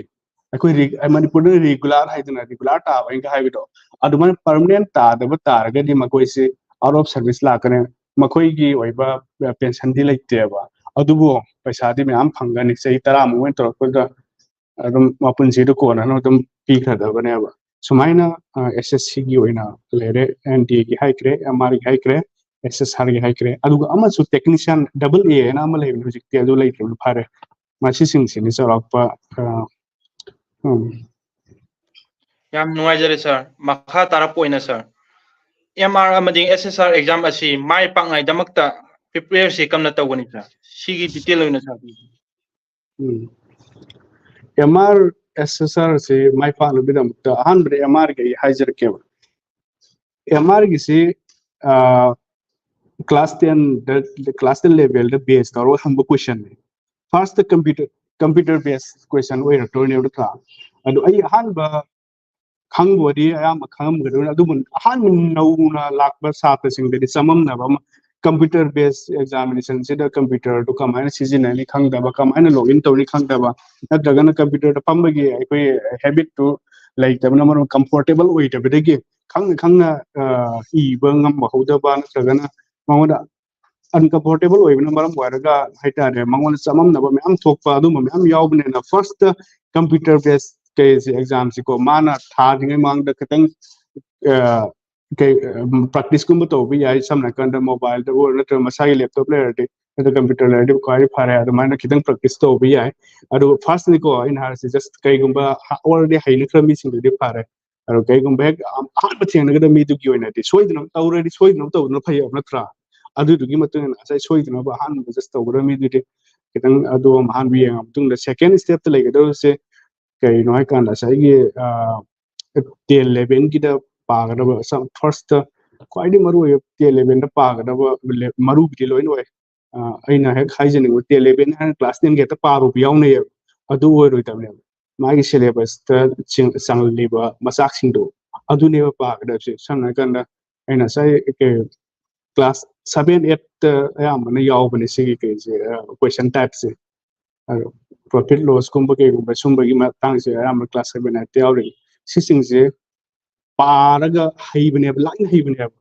ꯑꯩꯈꯣꯏ ꯃꯅꯤꯄꯨꯔꯗ ꯔꯤꯒꯨꯂꯔ ꯍꯥꯏꯗꯅ ꯔꯤꯒꯨꯂꯔ ꯇꯥꯕ ꯍꯥꯏꯅ ꯍꯥꯏꯕꯗꯣ, ꯑꯗꯨꯃꯥꯏꯅ ꯄꯔꯃꯅꯦꯟ ꯇꯥꯗꯕ ꯇꯥꯔꯒꯗꯤ ꯃꯈꯣꯏꯁꯤ ꯑꯥꯎꯠ ꯑꯣꯐ ꯁꯔꯚꯤꯁ ꯂꯥꯛꯀꯅꯤ꯫ ꯃꯈꯣꯏꯒꯤ ꯑꯣꯏꯕ ꯄꯦꯟꯁꯟꯗꯤ ꯂꯩꯇꯦꯕ꯫ ꯑꯗꯨꯕꯨ ꯄꯩꯁꯥꯗꯤ ꯃꯌꯥꯝ ꯐꯪꯒꯅꯤ꯫ ꯆꯍꯤ ꯇꯔꯥꯃꯨꯛ ꯑꯣꯏꯅ ꯇꯧꯔꯛꯄꯗ ꯑꯗꯨꯝ ꯃꯄꯨꯟꯁꯤꯗ ꯀꯣꯟꯅꯅ ꯑꯗꯨꯝ ꯄꯤꯈ꯭ꯔꯗꯕꯅꯦꯕ꯫ ꯁꯨꯃꯥꯏꯅ ꯑꯦꯁ ꯑꯦꯁ ꯁꯤꯒꯤ ꯑꯣꯏꯅ ꯂꯩꯔꯦ, ꯑꯦꯟ ꯗꯤ ꯑꯦꯒꯤ ꯍꯥꯏꯈ꯭ꯔꯦ, ꯑꯦꯝ ꯑꯥꯔꯒꯤ ꯍꯥꯏꯈ꯭ꯔꯦ, ꯑꯦꯁ ꯑꯦꯁ ꯑꯥꯔꯒꯤ ꯍꯥꯏꯈ꯭ꯔꯦ, ꯑꯗꯨꯒ ꯑꯃꯁꯨ ꯇꯦꯛꯅꯤꯁꯤꯌꯥꯟ ꯗꯕꯜ ꯑꯦ ꯍꯥꯏꯅ ꯑꯃ ꯂꯩꯕꯅꯤ, ꯍꯧꯖꯤꯛꯇꯤ ꯑꯗꯨ ꯂꯩꯇ꯭ꯔꯕꯅꯤ, ꯐꯔꯦ꯫ ꯃꯁꯤꯁꯤꯡꯁꯤꯅꯤ ꯆꯥꯎꯔꯥꯛꯄ ꯑ, ꯎꯝ꯫ ꯌꯥꯝ ꯅꯨꯡꯉꯥꯏꯖꯔꯦ ꯁꯥꯔ꯫ ꯃꯈꯥ ꯇꯥꯔꯛꯄ ꯑꯣꯏꯅ ꯁꯥꯔ, ꯑꯦꯝ ꯑꯥꯔ ꯑꯃꯗꯤ ꯑꯦꯁ ꯑꯦꯁ ꯑꯥꯔ ꯑꯦꯛꯖꯥꯝ ꯑꯁꯤ ꯃꯥꯏ ꯄꯥꯛꯅꯉꯥꯏꯗꯃꯛꯇ ꯄ꯭ꯔꯤꯄꯦꯌꯔꯁꯤ ꯀꯝꯅ ꯇꯧꯒꯅꯤ ꯁꯥꯔ? ꯁꯤꯒꯤ ꯗꯤꯇꯦꯜ ꯑꯣꯏꯅ ꯁꯥꯔ꯫ ꯎꯝ꯫ ꯑꯦꯝ ꯑꯥꯔ ꯑꯦꯁ ꯑꯦꯁ ꯑꯥꯔꯁꯤ ꯃꯥꯏ ꯄꯥꯛꯅꯕꯒꯤꯗꯃꯛꯇ ꯑꯍꯥꯟꯕꯗ ꯑꯦꯝ ꯑꯥꯔꯒꯤ ꯑꯩ ꯍꯥꯏꯖꯔꯛꯀꯦꯕ꯫ ꯑꯦꯝ ꯑꯥꯔꯒꯤꯁꯤ ꯀ꯭ꯂꯥꯁ ꯇꯦꯟꯗ ꯀ꯭ꯂꯥꯁ ꯇꯦꯟ ꯂꯦꯚꯦꯜꯗ ꯕꯦꯁ ꯇꯧꯔꯒ ꯍꯪꯕ ꯀꯣꯏꯁꯟꯅꯤ꯫ ꯐꯥꯔꯁꯇ ꯀꯝꯄ꯭ꯌꯨꯇꯔ ꯀꯝꯄ꯭ꯌꯨꯇꯔ ꯕꯦꯁ ꯀꯣꯏꯁꯟ ꯑꯣꯏꯔꯛꯇꯣꯏꯅꯦꯕ ꯅꯠꯇ꯭ꯔꯥ? ꯑꯗꯣ ꯑꯩ ꯑꯍꯥꯟꯕ ꯈꯪꯕꯗꯤ ꯑꯌꯥꯝꯕ ꯈꯪꯉꯝꯒꯗꯣꯏꯅꯤ, ꯑꯗꯨꯕꯨ ꯑꯍꯥꯟꯕ ꯅꯧꯅ ꯂꯥꯛꯄ ꯁꯥꯇ꯭ꯔꯁꯤꯡꯗꯗꯤ ꯆꯃꯝꯅꯕ ꯑꯃ, ꯀꯝꯄ꯭ꯌꯨꯇꯔ ꯕꯦꯁ ꯑꯦꯛꯖꯥꯃꯤꯅꯦꯁꯟꯁꯤꯗ ꯀꯝꯄ꯭ꯌꯨꯇꯔꯗꯨ ꯀꯃꯥꯏꯅ ꯁꯤꯖꯤꯟꯅꯅꯤ ꯈꯪꯗꯕ, ꯀꯃꯥꯏꯅ ꯂꯣꯒ ꯏꯟ ꯇꯧꯅꯤ ꯈꯪꯗꯕ, ꯅꯠꯇ꯭ꯔꯒꯅ ꯀꯝꯄ꯭ꯌꯨꯇꯔꯗ ꯐꯝꯕꯒꯤ ꯑꯩꯈꯣꯏ ꯍꯦꯕꯤꯠꯇꯨ ꯂꯩꯇꯕꯅ ꯃꯔꯝ ꯀꯝꯐꯣꯔꯇꯦꯕꯜ ꯑꯣꯏꯗꯕꯗꯒꯤ ꯈꯪꯅ ꯈꯪꯅ ꯑ, ꯏꯕ ꯉꯝꯕ ꯍꯧꯗꯕ, ꯅꯠꯇ꯭ꯔꯒꯅ ꯃꯉꯣꯟꯗ ꯑꯟꯀꯝꯐꯣꯔꯇꯦꯕꯜ ꯑꯣꯏꯕꯅ ꯃꯔꯝ ꯑꯣꯏꯔꯒ ꯍꯥꯏꯇꯥꯔꯦ, ꯃꯉꯣꯟꯗ ꯆꯃꯝꯅꯕ ꯃꯌꯥꯝ ꯊꯣꯛꯄ, ꯑꯗꯨꯝꯕ ꯃꯌꯥꯝ ꯌꯥꯎꯕꯅꯤꯅ ꯐꯥꯔꯁꯇ ꯀꯝꯄ꯭ꯌꯨꯇꯔ ꯕꯦꯁ ꯀꯩꯁꯦ ꯑꯦꯛꯖꯥꯝꯁꯤꯀꯣ ꯃꯥꯅ ꯊꯥꯗ꯭ꯔꯤꯉꯩ ꯃꯃꯥꯡꯗ ꯈꯤꯇꯪ ꯑ, ꯀꯩ ꯄ꯭ꯔꯦꯛꯇꯤꯁꯀꯨꯝꯕ ꯇꯧꯕ ꯌꯥꯏ꯫ ꯁꯝꯅ ꯍꯥꯏꯔꯀꯥꯟꯗ ꯃꯣꯕꯥꯏꯜꯗ ꯑꯣꯏꯔꯣ ꯅꯠꯇ꯭ꯔꯒ ꯃꯁꯥꯒꯤ ꯂꯦꯞꯇꯣꯞ ꯂꯩꯔꯗꯤ, ꯅꯠꯇ꯭ꯔꯒ ꯀꯝꯄ꯭ꯌꯨꯇꯔ ꯂꯩꯔꯗꯤ ꯈ꯭ꯋꯥꯏꯗꯒꯤ ꯐꯔꯦ, ꯑꯗꯨꯃꯥꯏꯅ ꯈꯤꯇꯪ ꯄ꯭ꯔꯦꯛꯇꯤꯁ ꯇꯧꯕ ꯌꯥꯏ꯫ ꯑꯗꯨꯒ ꯐꯥꯔꯁꯅꯤꯀꯣ ꯑꯩꯅ ꯍꯥꯏꯔꯤꯁꯦ, ꯖꯁ ꯀꯩꯒꯨꯝꯕ ꯑꯣꯜꯔꯦꯗꯤ ꯍꯩꯅꯈ꯭ꯔ ꯃꯤꯁꯤꯡꯗꯨꯗꯤ ꯐꯔꯦ꯫ ꯑꯗꯣ ꯀꯩꯒꯨꯝꯕ ꯍꯦꯛ ꯑꯍꯥꯟꯕ ꯊꯦꯡꯅꯒꯗꯕ ꯃꯤꯗꯨꯒꯤ ꯑꯣꯏꯅꯗꯤ ꯁꯣꯏꯗꯅꯕ ꯇꯧꯔꯗꯤ ꯁꯣꯏꯗꯅꯕ ꯇꯧꯕꯅ ꯐꯩꯌꯦꯕ ꯅꯠꯇ꯭ꯔꯥ? ꯑꯗꯨꯗꯨꯒꯤ ꯃꯇꯨꯡ ꯏꯟꯅ ꯉꯁꯥꯏ ꯁꯣꯏꯗꯅꯕ ꯑꯍꯥꯟꯕ ꯖꯁ ꯇꯧꯒꯗꯕ ꯃꯤꯗꯨꯗꯤ ꯈꯤꯇꯪ ꯑꯗꯨ ꯑꯃ ꯑꯍꯥꯟꯕ ꯌꯦꯡꯉ ꯃꯇꯨꯡꯗ ꯁꯦꯀꯦꯟ ꯁ꯭ꯇꯦꯞꯇ ꯂꯩꯒꯗꯕꯁꯦ ꯀꯩꯅꯣ ꯍꯥꯏꯀꯥꯟꯗ ꯉꯁꯥꯏꯒꯤ ꯇꯦꯟ ꯏꯂꯦꯚꯦꯟꯒꯤꯗ ꯄꯥꯒꯗꯕ ꯐꯥꯔꯁꯇ ꯈ꯭ꯋꯥꯏꯗꯒꯤ ꯃꯔꯨ ꯑꯣꯏꯕ ꯇꯦꯟ ꯏꯂꯦꯚꯦꯟꯗ ꯄꯥꯒꯗꯕ ꯃꯔꯨꯕꯨꯗꯤ ꯂꯣꯏꯅ ꯑꯣꯏ꯫ ꯑꯩꯅ ꯍꯦꯛ ꯍꯥꯏꯖꯅꯤꯡꯕ ꯇꯦꯟ ꯏꯂꯦꯚꯦꯟ ꯍꯥꯏꯅ ꯀ꯭ꯂꯥꯁ ꯇꯦꯟꯒꯤ ꯍꯦꯛꯇ ꯄꯥꯔꯨꯕ ꯌꯥꯎꯅꯩꯌꯦꯕ, ꯑꯗꯨ ꯑꯣꯏꯔꯣꯏꯗꯕꯅꯦꯕ꯫ ꯃꯥꯒꯤ ꯁꯤꯂꯦꯕꯁꯇ ꯆꯪꯂꯤꯕ ꯃꯆꯥꯛꯁꯤꯡꯗꯣ ꯑꯗꯨꯅꯦꯕ ꯄꯥꯒꯗꯕꯁꯦ꯫ ꯁꯝꯅ ꯍꯥꯏꯔꯀꯥꯟꯗ ꯑꯩꯅ ꯉꯁꯥꯏ ꯀ꯭ꯂꯥꯁ ꯁꯚꯦꯟ ꯑꯩꯠꯇ ꯑꯌꯥꯝꯕꯅ ꯌꯥꯎꯕꯅꯦ ꯁꯤꯒꯤ ꯀꯩꯁꯦ, ꯀꯣꯏꯁꯟ ꯇꯥꯏꯞꯁꯦ꯫ ꯄ꯭ꯔꯣꯐꯤꯠ ꯂꯣꯁꯀꯨꯝꯕ ꯀꯩꯒꯨꯝꯕ ꯁꯨꯝꯕꯒꯤ ꯃꯇꯥꯡꯁꯦ ꯑꯌꯥꯝꯕ ꯀ꯭ꯂꯥꯁ ꯁꯚꯦꯟ ꯑꯩꯠꯇ ꯌꯥꯎꯔꯤ꯫ ꯁꯤꯁꯤꯡꯁꯦ ꯄꯥꯔꯒ ꯍꯩꯕꯅꯦꯕ, ꯂꯥꯏꯅ ꯍꯩꯕꯅꯦꯕ꯫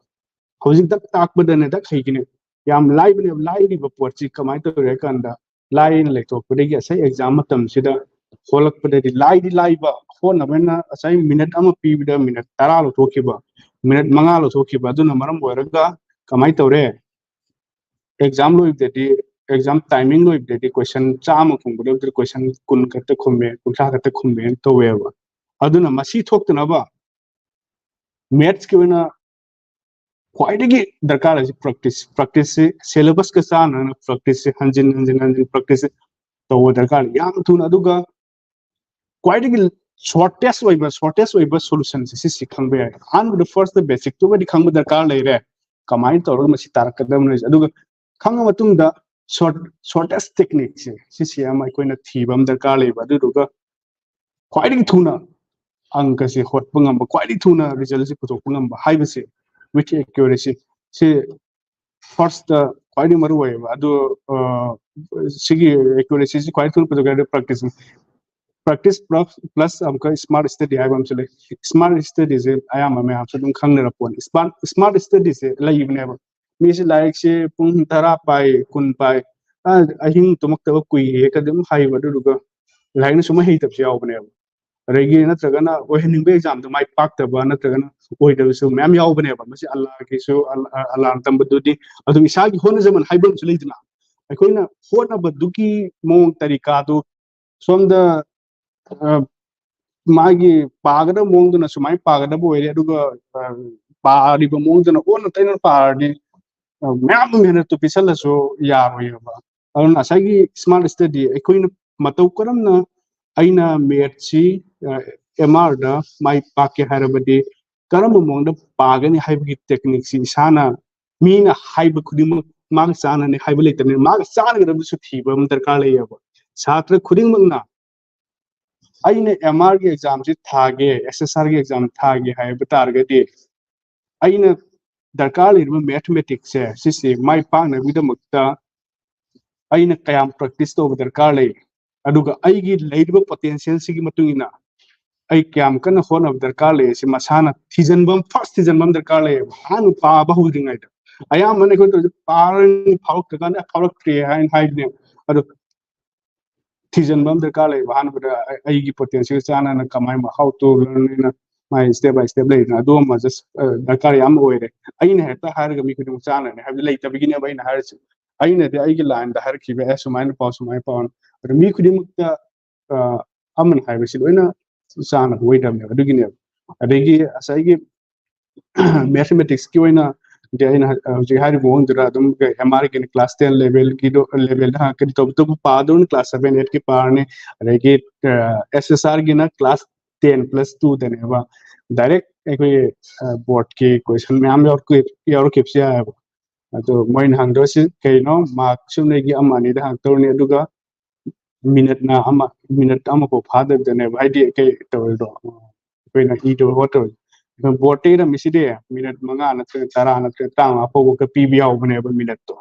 ꯍꯧꯖꯤꯛ ꯗꯛ ꯇꯥꯛꯄꯗꯅꯦ ꯗꯛ ꯍꯩꯒꯅꯤ꯫ ꯌꯥꯝ ꯂꯥꯏꯕꯅꯦꯕ꯫ ꯂꯥꯏꯔꯤꯕ ꯄꯣꯠꯁꯤ ꯀꯃꯥꯏꯅ ꯇꯧꯔꯦ ꯍꯥꯏ ꯀꯥꯟꯗ, ꯂꯥꯏꯅ ꯂꯩꯊꯣꯛꯄꯗꯒꯤ ꯉꯁꯥꯏ ꯑꯦꯛꯖꯥꯝ ꯃꯇꯝꯁꯤꯗ ꯍꯣꯜꯂꯛꯄꯗꯗꯤ ꯂꯥꯏꯗꯤ ꯂꯥꯏꯕ, ꯍꯣꯠꯅꯕꯅ ꯉꯁꯥꯏ ꯃꯤꯅꯠ ꯑꯃ ꯄꯤꯕꯗ ꯃꯤꯅꯠ ꯇꯔꯥ ꯂꯧꯊꯣꯛꯈꯤꯕ, ꯃꯤꯅꯠ ꯃꯉꯥ ꯂꯧꯊꯣꯛꯈꯤꯕ꯫ ꯑꯗꯨꯅ ꯃꯔꯝ ꯑꯣꯏꯔꯒ ꯀꯃꯥꯏꯅ ꯇꯧꯔꯦ? ꯑꯦꯛꯖꯥꯝ ꯂꯣꯏꯕꯗꯗꯤ, ꯑꯦꯛꯖꯥꯝ ꯇꯥꯏꯃꯤꯡ ꯂꯣꯏꯕꯗꯗꯤ ꯀꯣꯏꯁꯟ ꯆꯥꯝꯃ ꯈꯨꯝꯒꯗꯕꯗ ꯀꯣꯏꯁꯟ ꯀꯨꯟ ꯈꯛꯇ ꯈꯨꯝꯃꯦ, ꯀꯨꯟꯊ꯭ꯔꯥ ꯈꯛꯇ ꯈꯨꯝꯃꯦꯅ ꯇꯧꯋꯦꯕ꯫ ꯑꯗꯨꯅ ꯃꯁꯤ ꯊꯣꯛꯇꯅꯕ ꯃꯦꯠꯁꯀꯤ ꯑꯣꯏꯅ ꯈ꯭ꯋꯥꯏꯗꯒꯤ ꯗꯔꯀꯥꯔ ꯂꯩꯁꯤ ꯄ꯭ꯔꯦꯛꯇꯤꯁ꯫ ꯄ꯭ꯔꯦꯛꯇꯤꯁꯁꯤ ꯁꯦꯂꯦꯕꯁꯀ ꯆꯥꯟꯅꯅ ꯄ꯭ꯔꯦꯛꯇꯤꯁꯁꯤ ꯍꯟꯖꯤꯟ ꯍꯟꯖꯤꯟ ꯍꯟꯖꯤꯟ ꯄ꯭ꯔꯦꯛꯇꯤꯁꯁꯤ ꯇꯧꯕ ꯗꯔꯀꯥꯔ ꯂꯩ ꯌꯥꯝ ꯊꯨꯅ꯫ ꯑꯗꯨꯒ ꯈ꯭ꯋꯥꯏꯗꯒꯤ ꯁꯣꯔꯇꯦꯁ ꯑꯣꯏꯕ, ꯁꯣꯔꯇꯦꯁ ꯑꯣꯏꯕ ꯁꯣꯂꯨꯁꯟꯁꯦ ꯁꯤꯁꯤ ꯈꯪꯕ ꯌꯥꯏ꯫ ꯑꯍꯥꯟꯕꯗ ꯐꯥꯔꯁꯇ ꯕꯦꯁꯤꯛꯇꯨꯃꯗꯤ ꯈꯪꯕ ꯗꯔꯀꯥꯔ ꯂꯩꯔꯦ, ꯀꯃꯥꯏꯅ ꯇꯧꯔꯒ ꯃꯁꯤ ꯇꯥꯔꯛꯀꯗꯕꯅꯣ ꯍꯥꯏꯁꯦ꯫ ꯑꯗꯨꯒ ꯈꯪꯉ ꯃꯇꯨꯡꯗ ꯁꯣꯔꯠ ꯁꯣꯔꯇꯦꯁ ꯇꯦꯛꯅꯤꯛꯁꯦ ꯁꯤꯁꯤ ꯑꯃ ꯑꯩꯈꯣꯏꯅ ꯊꯤꯕ ꯑꯃ ꯗꯔꯀꯥꯔ ꯂꯩꯕ꯫ ꯑꯗꯨꯗꯨꯒ ꯈ꯭ꯋꯥꯏꯗꯒꯤ ꯊꯨꯅ ꯑꯪꯀꯁꯦ ꯍꯣꯠꯄ ꯉꯝꯕ, ꯈ꯭ꯋꯥꯏꯗꯒꯤ ꯊꯨꯅ ꯔꯤꯖꯜꯁꯦ ꯄꯨꯊꯣꯛꯄ ꯉꯝꯕ ꯍꯥꯏꯕꯁꯦ, ꯋꯤꯠ ꯑꯦꯀ꯭ꯌꯨꯔꯦꯁꯤ, ꯁꯤ ꯐꯥꯔꯁꯇ ꯈ꯭ꯋꯥꯏꯗꯒꯤ ꯃꯔꯨ ꯑꯣꯏꯌꯦꯕ꯫ ꯑꯗꯨ ꯑ, ꯁꯤꯒꯤ ꯑꯦꯀ꯭ꯌꯨꯔꯦꯁꯤꯁꯤ ꯈ꯭ꯋꯥꯏꯗꯒꯤ ꯊꯨꯅ ꯄꯨꯊꯣꯛꯀꯦ ꯍꯥꯏꯔꯗꯤ ꯄ꯭ꯔꯦꯛꯇꯤꯁ꯫ ꯄ꯭ꯔꯦꯛꯇꯤꯁ ꯄ꯭ꯂꯁ ꯑꯃꯨꯛꯀ ꯁ꯭ꯃꯥꯔꯠ ꯁ꯭ꯇꯗꯤ ꯍꯥꯏꯕ ꯑꯃꯁꯨ ꯂꯩ꯫ ꯁ꯭ꯃꯥꯔꯠ ꯁ꯭ꯇꯗꯤꯁꯦ ꯑꯌꯥꯝꯕ ꯃꯌꯥꯝꯁꯨ ꯑꯗꯨꯝ ꯈꯪꯅꯔ ꯄꯣꯠꯅꯤ꯫ ꯁ꯭ꯃꯥꯔꯠ ꯁ꯭ꯃꯥꯔꯠ ꯁ꯭ꯇꯗꯤꯁꯦ ꯂꯩꯕꯅꯦꯕ꯫ ꯃꯤꯁꯦ ꯂꯥꯏꯔꯤꯛꯁꯦ ꯄꯨꯡ ꯇꯔꯥ ꯄꯥꯏ, ꯀꯨꯟ ꯄꯥꯏ, ꯑ, ꯑꯍꯤꯡ ꯇꯨꯝꯃꯛꯇꯕ ꯀꯨꯏꯔꯦ ꯀꯗꯤ ꯑꯗꯨꯝ ꯍꯥꯏꯕ꯫ ꯑꯗꯨꯗꯨꯒ ꯂꯥꯏꯔꯤꯛꯅ ꯁꯨꯝ ꯍꯩꯇꯕꯁꯨ ꯌꯥꯎꯕꯅꯦꯕ꯫ ꯑꯗꯒꯤ ꯅꯠꯇ꯭ꯔꯒꯅ ꯑꯣꯏꯍꯟꯅꯤꯡꯕ ꯑꯦꯛꯖꯥꯝꯗꯣ ꯃꯥꯏ ꯄꯥꯛꯇꯕ, ꯅꯠꯇ꯭ꯔꯒꯅ ꯑꯣꯏꯗꯕꯁꯨ ꯃꯌꯥꯝ ꯌꯥꯎꯕꯅꯦꯕ꯫ ꯃꯁꯤ ꯑꯜꯂꯥꯒꯤꯁꯨ, ꯑꯜ-, ꯑ-, ꯑꯜꯂꯥꯅ ꯇꯝꯕꯗꯨꯗꯤ꯫ ꯑꯗꯨꯝ ꯏꯁꯥꯒꯤ ꯍꯣꯠꯅꯖꯃꯟ ꯍꯥꯏꯕ ꯑꯃꯁꯨ ꯂꯩꯗꯅ, ꯑꯩꯈꯣꯏꯅ ꯍꯣꯠꯅꯕꯗꯨꯒꯤ ꯃꯑꯣꯡ ꯇꯔꯤꯀꯥꯗꯨ ꯁꯣꯝꯗ, ꯑ, ꯃꯥꯒꯤ ꯄꯥꯒꯗꯕ ꯃꯑꯣꯡꯗꯨꯅ ꯁꯨꯃꯥꯏꯅ ꯄꯥꯒꯗꯕ ꯑꯣꯏꯔꯦ, ꯑꯗꯨꯒ, ꯑ, ꯄꯥꯔꯤꯕ ꯃꯑꯣꯡꯗꯨꯅ ꯑꯣꯟꯅ ꯇꯩꯅ ꯄꯥꯔꯗꯤ, ꯑ, ꯃꯌꯥꯝ ꯃꯦꯍꯅꯠꯇꯨ ꯄꯤꯁꯜꯂꯁꯨ ꯌꯥꯔꯣꯏꯕ꯫ ꯑꯗꯨꯅ ꯉꯁꯥꯏꯒꯤ ꯁ꯭ꯃꯥꯔꯠ ꯁ꯭ꯇꯗꯤ ꯑꯩꯈꯣꯏꯅ ꯃꯇꯧ ꯀꯔꯝꯅ ꯑꯩꯅ ꯃꯦꯠꯁꯤ, ꯑ, ꯑꯦꯝ ꯑꯥꯔꯗ ꯃꯥꯏ ꯄꯥꯛꯀꯦ ꯍꯥꯏꯔꯕꯗꯤ ꯀꯔꯝꯕ ꯃꯑꯣꯡꯗ ꯄꯥꯒꯅꯤ ꯍꯥꯏꯕꯒꯤ ꯇꯦꯛꯅꯤꯛꯁꯤ ꯏꯁꯥꯅ ꯃꯤꯅ ꯍꯥꯏꯕ ꯈꯨꯗꯤꯡꯃꯛ ꯃꯥꯒ ꯆꯥꯟꯅꯅꯤ ꯍꯥꯏꯕ ꯂꯩꯇꯕꯅꯤꯅ ꯃꯥꯒ ꯆꯥꯟꯅꯒꯗꯕꯁꯨ ꯊꯤꯕ ꯑꯃ ꯗꯔꯀꯥꯔ ꯂꯩꯌꯦꯕ꯫ ꯁꯥꯇ꯭ꯔ ꯈꯨꯗꯤꯡꯃꯛꯅ ꯑꯩꯅ ꯑꯦꯝ ꯑꯥꯔꯒꯤ ꯑꯦꯛꯖꯥꯝꯁꯤ ꯊꯥꯒꯦ, ꯑꯦꯁ ꯑꯦꯁ ꯑꯥꯔꯒꯤ ꯑꯦꯛꯖꯥꯝ ꯊꯥꯒꯦ ꯍꯥꯏꯕ ꯇꯥꯔꯒꯗꯤ ꯑꯩꯅ ꯗꯔꯀꯥꯔ ꯂꯩꯔꯤꯕ ꯃꯦꯊꯃꯦꯇꯤꯛꯁꯁꯦ ꯁꯤꯁꯦ ꯃꯥꯏ ꯄꯥꯛꯅꯕꯒꯤꯗꯃꯛꯇ ꯑꯩꯅ ꯀꯌꯥꯝ ꯄ꯭ꯔꯦꯛꯇꯤꯁ ꯇꯧꯕ ꯗꯔꯀꯥꯔ ꯂꯩ, ꯑꯗꯨꯒ ꯑꯩꯒꯤ ꯂꯩꯔꯤꯕ ꯄꯣꯇꯦꯟꯁꯤꯌꯦꯜꯁꯤꯒꯤ ꯃꯇꯨꯡ ꯏꯟꯅ ꯑꯩ ꯀꯌꯥꯝ ꯀꯟꯅ ꯍꯣꯠꯅꯕ ꯗꯔꯀꯥꯔ ꯂꯩ, ꯁꯤ ꯃꯁꯥꯅ ꯊꯤꯖꯤꯟꯕ ꯑꯃ, ꯐꯥꯔꯁ ꯊꯤꯖꯤꯟꯕ ꯑꯃ ꯗꯔꯀꯥꯔ ꯂꯩꯌꯦꯕ꯫ ꯑꯍꯥꯟꯕ ꯄꯥꯕ ꯍꯧꯗ꯭ꯔꯤꯉꯩꯗ ꯑꯌꯥꯝꯕꯅ ꯑꯩꯈꯣꯏ ꯇꯧꯔꯤꯁꯦ ꯄꯥꯔꯅꯤ, ꯐꯥꯎꯔꯛꯇ꯭ꯔꯀꯥꯟꯗ "ꯑꯦ, ꯐꯥꯎꯔꯛꯇ꯭ꯔꯦ" ꯍꯥꯏꯅ ꯍꯥꯏꯗꯣꯏꯅꯦꯕ꯫ ꯑꯗꯣ ꯊꯤꯖꯤꯟꯕ ꯑꯃ ꯗꯔꯀꯥꯔ ꯂꯩꯕ꯫ ꯑꯍꯥꯟꯕꯗ ꯑꯩꯒꯤ ꯄꯣꯇꯦꯟꯁꯤꯌꯦꯜ ꯆꯥꯅꯅ ꯀꯃꯥꯏꯅ, how to learn, my step by step ꯂꯩꯗꯅ, ꯑꯗꯨ ꯑꯃ ꯖꯁ ꯗꯔꯀꯥꯔ ꯌꯥꯝ ꯑꯣꯏꯔꯦ꯫ ꯑꯩꯅ ꯍꯦꯛꯇ ꯍꯥꯏꯔꯒ ꯃꯤ ꯈꯨꯗꯤꯡꯃꯛ ꯆꯥꯅꯅꯤ ꯍꯥꯏꯕꯗꯤ ꯂꯩꯇꯕꯒꯤꯅꯦꯕ ꯑꯩꯅ ꯍꯥꯏꯔꯤꯁꯦ꯫ ꯑꯩꯅꯗꯤ ꯑꯩꯒꯤ ꯂꯥꯏꯟꯗ ꯍꯥꯏꯔꯛꯈꯤꯕ, ꯑꯦ, ꯁꯨꯃꯥꯏꯅ ꯄꯥꯎ, ꯁꯨꯃꯥꯏꯅ ꯄꯥꯎ, ꯑꯗꯣ ꯃꯤ ꯈꯨꯗꯤꯡꯃꯛꯇ ꯑꯃꯅ ꯍꯥꯏꯕꯁꯤ ꯂꯣꯏꯅ ꯆꯥꯅꯕ ꯑꯣꯏꯗꯕꯅꯦꯕ꯫ ꯑꯗꯨꯒꯤꯅꯦꯕ꯫ ꯑꯗꯒꯤ ꯉꯁꯥꯏꯒꯤ ꯃꯦꯊꯃꯦꯇꯤꯛꯁꯀꯤ ꯑꯣꯏꯅ ꯗꯤ ꯑꯩꯅ ꯍꯧꯖꯤꯛ ꯍꯥꯏꯔꯤꯕ ꯃꯑꯣꯡꯗꯨꯗ ꯑꯗꯨꯝ ꯑꯦꯝ ꯑꯥꯔꯒꯤꯅ ꯀ꯭ꯂꯥꯁ ꯇꯦꯟ ꯂꯦꯚꯦꯜꯒꯤꯗꯣ, ꯂꯦꯚꯦꯜꯗ ꯍꯥꯡꯉꯛꯀꯅꯤ꯫ ꯇꯧꯕꯇꯕꯨ ꯄꯥꯗꯧꯅ ꯀ꯭ꯂꯥꯁ ꯁꯚꯦꯟ ꯑꯦꯠꯀꯤ ꯄꯥꯔꯅꯤ꯫ ꯑꯗꯒꯤ ꯑꯦꯁ ꯑꯦꯁ ꯑꯥꯔꯒꯤꯅ ꯀ꯭ꯂꯥꯁ ꯇꯦꯟ ꯄ꯭ꯂꯁ ꯇꯨꯗꯅꯦꯕ꯫ ꯗꯥꯏꯔꯦꯛ ꯑꯩꯈꯣꯏꯒꯤ ꯕꯣꯔꯗꯀꯤ ꯀꯣꯏꯁꯟ ꯃꯌꯥꯝ ꯌꯥꯎꯔꯛꯈꯤꯕꯁꯨ ꯌꯥꯏꯑꯕ꯫ ꯑꯗꯣ ꯃꯣꯏꯅ ꯍꯪꯗꯣꯏꯁꯤ ꯀꯩꯅꯣ, ꯃꯥꯔꯛ ꯁꯨꯝꯅꯒꯤ ꯑꯃ ꯑꯅꯤꯗ ꯍꯪꯉꯛꯇꯧꯔꯅꯤ꯫ ꯑꯗꯨꯒ ꯃꯤꯅꯠꯅ ꯑꯃ, ꯃꯤꯅꯠ ꯑꯃꯐꯥꯎ ꯐꯥꯗꯕꯤꯗꯅꯦꯕ꯫ ꯍꯥꯏꯗꯤ ꯀꯩ ꯇꯧꯔꯤꯗꯣ, ꯑꯩꯈꯣꯏꯅ ꯏꯗꯕ ꯈꯣꯠꯇꯕ꯫ ꯕꯣꯔꯗꯇ ꯏꯔꯝꯃꯤꯁꯤꯗꯤ ꯃꯤꯅꯠ ꯃꯉꯥ ꯅꯠꯇ꯭ꯔꯒ ꯇꯔꯥ ꯅꯠꯇ꯭ꯔꯒ ꯇꯔꯥꯃꯉꯥ ꯐꯥꯎꯕꯒ ꯄꯤꯕ ꯌꯥꯎꯕꯅꯦꯕ ꯃꯤꯅꯠꯇꯣ꯫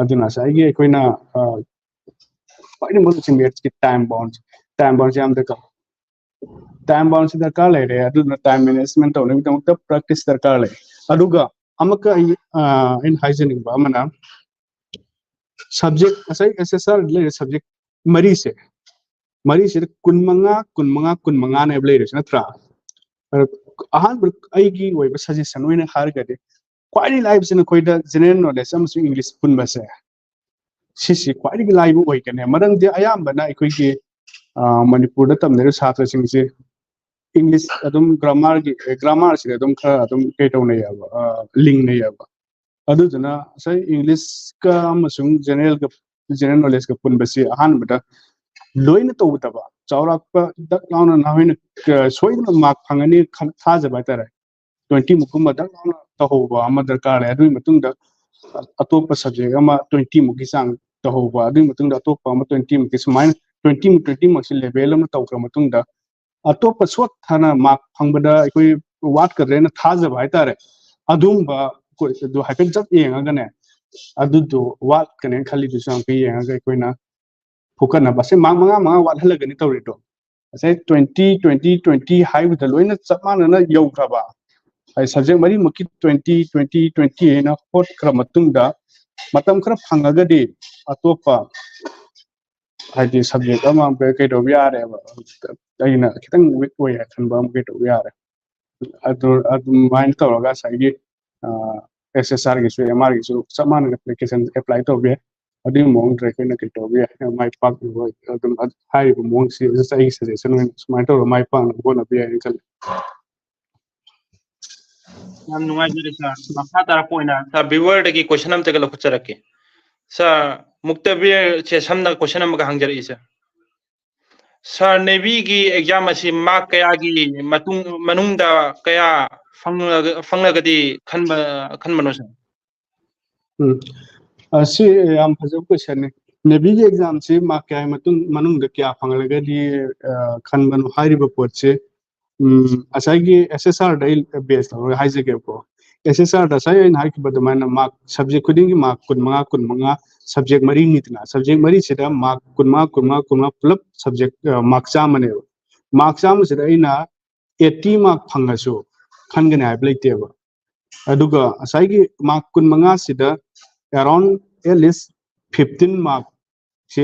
ꯑꯗꯨꯅ ꯉꯁꯥꯏꯒꯤ ꯑꯩꯈꯣꯏꯅ ꯈ꯭ꯋꯥꯏꯗꯒꯤ ꯃꯔꯨꯁꯤ ꯃꯦꯠꯁꯀꯤ ꯇꯥꯏꯝ ꯕꯥꯎꯟꯁꯦ꯫ ꯇꯥꯏꯝ ꯕꯥꯎꯟꯁꯦ ꯌꯥꯝ ꯗꯔꯀꯥꯔ ꯇꯥꯏꯝ ꯕꯥꯎꯟꯁꯤ ꯗꯔꯀꯥꯔ ꯂꯩꯔꯦ꯫ ꯑꯗꯨꯅ ꯇꯥꯏꯝ ꯃꯦꯅꯦꯖꯃꯦꯟ ꯇꯧꯅꯕꯒꯤꯗꯃꯛꯇ ꯄ꯭ꯔꯦꯛꯇꯤꯁ ꯗꯔꯀꯥꯔ ꯂꯩ꯫ ꯑꯗꯨꯒ ꯑꯃꯨꯛꯀ ꯑꯩ ꯑꯩꯅ ꯍꯥꯏꯖꯅꯤꯡꯕ ꯑꯃꯅ, ꯁꯕꯖꯦꯛ ꯉꯁꯥꯏ ꯑꯦꯁ ꯑꯦꯁ ꯑꯥꯔ ꯂꯩꯔꯦ, ꯁꯕꯖꯦꯛ ꯃꯔꯤꯁꯦ, ꯃꯔꯤꯁꯤꯗ ꯀꯨꯟꯃꯉꯥ, ꯀꯨꯟꯃꯉꯥ, ꯀꯨꯟꯃꯉꯥꯅꯦꯕ ꯂꯩꯔꯤꯁꯦ, ꯅꯠꯇ꯭ꯔꯥ? ꯑꯗꯣ ꯑꯍꯥꯟꯕ ꯑꯩꯒꯤ ꯑꯣꯏꯕ ꯁꯖꯦꯁꯟ ꯑꯣꯏꯅ ꯍꯥꯏꯔꯒꯗꯤ, ꯈ꯭ꯋꯥꯏꯗꯒꯤ ꯂꯥꯏꯕꯁꯤꯅ ꯑꯩꯈꯣꯏꯗ ꯖꯦꯅꯔꯦꯜ ꯅꯣꯂꯦꯖ ꯑꯃꯁꯨꯡ ꯏꯪꯂꯤꯁ ꯄꯨꯟꯕꯁꯦ, ꯁꯤꯁꯤ ꯈ꯭ꯋꯥꯏꯗꯒꯤ ꯂꯥꯏꯕ ꯑꯣꯏꯒꯅꯤ꯫ ꯃꯔꯝꯗꯤ ꯑꯌꯥꯝꯕꯅ ꯑꯩꯈꯣꯏꯒꯤ ꯃꯅꯤꯄꯨꯔꯗ ꯇꯝꯅꯔꯤꯕ ꯁꯥꯇ꯭ꯔꯁꯤꯡꯁꯦ ꯏꯪꯂꯤꯁ ꯑꯗꯨꯝ ꯒ꯭ꯔꯥꯃꯥꯔꯒꯤ, ꯒ꯭ꯔꯥꯃꯥꯔꯁꯤꯗ ꯑꯗꯨꯝ ꯈꯔ ꯑꯗꯨꯝ ꯀꯩ ꯇꯧꯅꯩꯌꯦꯕ, ꯂꯤꯡꯅꯩꯌꯦꯕ꯫ ꯑꯗꯨꯗꯨꯅ ꯉꯁꯥꯏ ꯏꯪꯂꯤꯁꯀ ꯑꯃꯁꯨꯡ ꯖꯦꯅꯔꯦꯜꯒ, ꯖꯦꯅꯔꯦꯜ ꯅꯣꯂꯦꯖꯀ ꯄꯨꯟꯕꯁꯤ ꯑꯍꯥꯟꯕꯗ ꯂꯣꯏꯅ ꯇꯧꯗꯕ, ꯆꯥꯎꯔꯥꯛꯄ ꯗꯛ ꯂꯥꯎꯅ ꯅꯈꯣꯏꯅ ꯁꯣꯏꯗꯅ ꯃꯥꯔꯛ ꯐꯪꯒꯅꯤ ꯊꯥꯖꯕ ꯍꯥꯏꯇꯥꯔꯦ꯫ ꯇ꯭ꯋꯦꯟꯇꯤ ꯃꯨꯛꯀꯨꯝꯕ ꯗꯛ ꯂꯥꯎꯅ ꯇꯧꯍꯧꯕ ꯑꯃ ꯗꯔꯀꯥꯔ ꯂꯩ꯫ ꯑꯗꯨꯒꯤ ꯃꯇꯨꯡꯗ ꯑꯇꯣꯞꯄ ꯁꯕꯖꯦꯛ ꯑꯃ ꯇ꯭ꯋꯦꯟꯇꯤ ꯃꯨꯛꯀꯤ ꯆꯥꯡ ꯇꯧꯍꯧꯕ, ꯑꯗꯨꯒꯤ ꯃꯇꯨꯡꯗ ꯑꯇꯣꯞꯄ ꯑꯃ ꯇ꯭ꯋꯦꯟꯇꯤ ꯃꯨꯛꯀꯤ, ꯁꯨꯃꯥꯏꯅ ꯇ꯭ꯋꯦꯟꯇꯤ ꯃꯨꯛ, ꯇ꯭ꯋꯦꯟꯇꯤ ꯃꯨꯛꯁꯤ ꯂꯦꯚꯦꯜ ꯑꯃ ꯇꯧꯈ꯭ꯔ ꯃꯇꯨꯡꯗ ꯑꯇꯣꯞꯄ ꯁꯣꯠ ꯊꯥꯅ ꯃꯥꯔꯛ ꯐꯪꯕꯗ ꯑꯩꯈꯣꯏ ꯋꯥꯠꯀꯗ꯭ꯔꯦꯅ ꯊꯥꯖꯕ ꯍꯥꯏꯇꯥꯔꯦ꯫ ꯑꯗꯨꯝꯕ ꯑꯩꯈꯣꯏ ꯑꯗꯨ ꯍꯥꯏꯐꯦꯠ ꯆꯠ ꯌꯦꯡꯉꯒꯅꯦ, ꯑꯗꯨꯗꯣ ꯋꯥꯠꯀꯅꯦꯅ ꯈꯜꯂꯤꯗꯨꯁꯨ ꯌꯥꯝ ꯌꯦꯡꯉꯒ ꯑꯩꯈꯣꯏꯅ ꯐꯨꯀꯠꯅꯕ꯫ ꯑꯁꯤ ꯃꯥꯔꯛ ꯃꯉꯥ ꯃꯉꯥ ꯋꯥꯠꯍꯜꯂꯒꯅꯤ ꯇꯧꯔꯤꯗꯣ꯫ ꯉꯁꯥꯏ ꯇ꯭ꯋꯦꯟꯇꯤ, ꯇ꯭ꯋꯦꯟꯇꯤ, ꯇ꯭ꯋꯦꯟꯇꯤ ꯍꯥꯏꯕꯗ ꯂꯣꯏꯅ ꯆꯞ ꯃꯥꯟꯅꯅ ꯌꯧꯈ꯭ꯔꯕ, ꯍꯥꯏꯗꯤ ꯁꯕꯖꯦꯛ ꯃꯔꯤꯃꯛꯀꯤ ꯇ꯭ꯋꯦꯟꯇꯤ, ꯇ꯭ꯋꯦꯟꯇꯤ, ꯇ꯭ꯋꯦꯟꯇꯤ ꯍꯥꯏꯅ ꯍꯣꯠꯈ꯭ꯔ ꯃꯇꯨꯡꯗ, ꯃꯇꯝ ꯈꯔ ꯐꯪꯉꯒꯗꯤ ꯑꯇꯣꯞꯄ ꯍꯥꯏꯗꯤ subject ꯑꯃ ꯀꯩꯗꯧꯕ ꯌꯥꯔꯦꯕ, ꯑꯩꯅ ꯈꯤꯇꯪ weak ꯑꯣꯏ ꯈꯟꯕ ꯑꯃ ꯀꯩꯗꯧꯕ ꯌꯥꯔꯦ꯫ ꯑꯗꯨ ꯑꯗꯨꯃꯥꯏꯅ ꯇꯧꯔꯒ ꯉꯁꯥꯏꯒꯤ SSR ꯒꯤꯁꯨ MR ꯒꯤꯁꯨ ꯆꯞ ꯃꯥꯟꯅꯅ application apply ꯇꯧꯕ ꯌꯥꯏ꯫ ꯑꯗꯨꯒꯤ ꯃꯑꯣꯡꯗ ꯑꯩꯈꯣꯏꯅ ꯀꯩ ꯇꯧꯕ ꯌꯥꯏ, ꯃꯥꯏ ꯄꯥꯛꯅꯕ ꯑꯗꯨꯝ ꯍꯥꯏꯔꯤꯕ ꯃꯑꯣꯡꯁꯤ ꯑꯩꯒꯤ suggestion ꯑꯣꯏꯅ ꯁꯨꯃꯥꯏꯅ ꯇꯧꯔꯒ ꯃꯥꯏ ꯄꯥꯛꯅꯕ ꯍꯣꯠꯅꯕ ꯌꯥꯏꯅ ꯈꯜꯂꯤ꯫ ꯌꯥꯝ ꯅꯨꯡꯉꯥꯏꯖꯔꯦ sir꯫ ꯃꯈꯥ ꯇꯥꯔꯛꯄ ꯑꯣꯏꯅ sir viewer ꯗꯒꯤ question ꯑꯝꯇꯒ ꯂꯧꯈꯠꯆꯔꯛꯀꯦ꯫ Sir, ꯃꯨꯛꯇꯕꯤꯔ ꯁꯦ ꯁꯝꯅ question ꯑꯃꯒ ꯍꯪꯖꯔꯛꯏ sir꯫ Sir, Navy ꯒꯤ exam ꯑꯁꯤ mark ꯀꯌꯥꯒꯤ ꯃꯇꯨꯡ, ꯃꯅꯨꯡꯗ ꯀꯌꯥ ꯐꯪꯂꯒ, ꯐꯪꯂꯒꯗꯤ ꯈꯟꯕ, ꯈꯟꯕꯅꯣ sir? ꯎꯝ, ꯑ, ꯁꯤ ꯌꯥꯝ ꯐꯖꯕ question ꯅꯤ꯫ Navy ꯒꯤ exam ꯁꯤ mark ꯀꯌꯥꯒꯤ ꯃꯇꯨꯡ, ꯃꯅꯨꯡꯗ ꯀꯌꯥ ꯐꯪꯂꯒꯗꯤ, ꯑ, ꯈꯟꯕꯅꯣ ꯍꯥꯏꯔꯤꯕ ꯄꯣꯠꯁꯦ, ꯎꯝ, ꯉꯁꯥꯏꯒꯤ SSR ꯗ ꯑꯩ base ꯇꯧꯔꯒ ꯍꯥꯏꯖꯒꯦꯕꯀꯣ꯫ SSR ꯗ ꯉꯁꯥꯏ ꯑꯩꯅ ꯍꯥꯏꯈꯤꯕ ꯑꯗꯨꯃꯥꯏꯅ mark subject ꯈꯨꯗꯤꯡꯒꯤ mark ꯀꯨꯟꯃꯉꯥ, ꯀꯨꯟꯃꯉꯥ, subject ꯃꯔꯤꯅꯤꯗꯅ, subject ꯃꯔꯤꯁꯤꯗ mark ꯀꯨꯟꯃꯉꯥ, ꯀꯨꯟꯃꯉꯥ, ꯀꯨꯟꯃꯉꯥ ꯄꯨꯂꯞ subject, ꯑ, mark ꯆꯥꯝꯃꯅꯦꯕ꯫ Mark ꯆꯥꯝꯃꯁꯤꯗ ꯑꯩꯅ eighty mark ꯐꯪꯉꯁꯨ ꯈꯟꯒꯅꯤ ꯍꯥꯏꯕ ꯂꯩꯇꯦꯕ꯫ ꯑꯗꯨꯒ ꯉꯁꯥꯏꯒꯤ mark ꯀꯨꯟꯃꯉꯥꯁꯤꯗ around at least fifteen mark ꯁꯤ,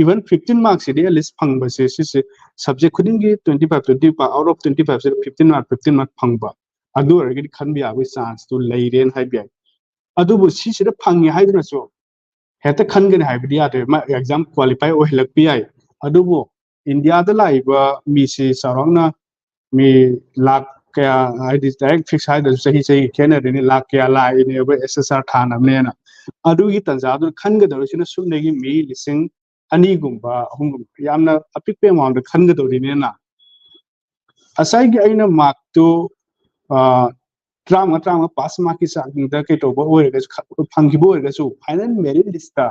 even fifteen mark CD at least ꯐꯪꯕꯁꯦ, ꯁꯤꯁꯦ subject ꯈꯨꯗꯤꯡꯒꯤ twenty five, twenty five, out of twenty five ꯁꯤꯗ fifteen mark, fifteen mark ꯐꯪꯕ, ꯑꯗꯨ ꯑꯣꯏꯔꯒꯗꯤ ꯈꯟꯕ ꯌꯥꯕꯒꯤ chance ꯇꯨ ꯂꯩꯔꯦꯅ ꯍꯥꯏꯕ ꯌꯥꯏ꯫ ꯑꯗꯨꯕꯨ ꯁꯤꯁꯤꯗ ꯐꯪꯉꯦ ꯍꯥꯏꯗꯨꯅꯁꯨ ꯍꯦꯛꯇ ꯈꯟꯒꯅꯤ ꯍꯥꯏꯕꯗꯤ ꯌꯥꯗ꯭ꯔꯦ꯫ ꯃꯥ exam qualify ꯑꯣꯏꯍꯜꯂꯛꯄ ꯌꯥꯏ꯫ ꯑꯗꯨꯕꯨ ꯏꯟꯗꯤꯌꯥꯗ ꯂꯥꯛꯏꯕ ꯃꯤꯁꯤ ꯆꯥꯎꯔꯥꯛꯅ ꯃꯤ ꯂꯥꯈ ꯀꯌꯥ, ꯍꯥꯏꯗꯤ direct fix ꯍꯥꯏꯗ꯭ꯔꯁꯨ ꯆꯍꯤ ꯆꯍꯤꯒꯤ ꯈꯦꯠꯅꯔꯤꯅꯤ, ꯂꯥꯈ ꯀꯌꯥ ꯂꯥꯛꯏꯅꯦꯕ SSR ꯊꯥꯅꯕꯅꯦꯅ꯫ ꯑꯗꯨꯒꯤ ꯇꯥꯟꯖꯥꯗꯨꯗ ꯈꯟꯒꯗꯧꯔꯤꯁꯤꯅ ꯁꯨꯞꯅꯒꯤ ꯃꯤ ꯂꯤꯁꯤꯡ ꯑꯅꯤꯒꯨꯝꯕ, ꯑꯍꯨꯝꯒꯨꯝꯕ, ꯌꯥꯝꯅ ꯑꯄꯤꯛꯄ amount ꯗ ꯈꯟꯒꯗꯧꯔꯤꯅꯦꯅ꯫ ꯉꯁꯥꯏꯒꯤ ꯑꯩꯅ mark ꯇꯨ, ꯑ, ꯇꯔꯥꯃꯉꯥ, ꯇꯔꯥꯃꯉꯥ pass mark ꯀꯤ ꯆꯥꯡꯗ ꯀꯩꯇꯧꯕ ꯑꯣꯏꯔꯒꯁꯨ, ꯈ-, ꯐꯪꯈꯤꯕ ꯑꯣꯏꯔꯒꯁꯨ final merit list ꯇ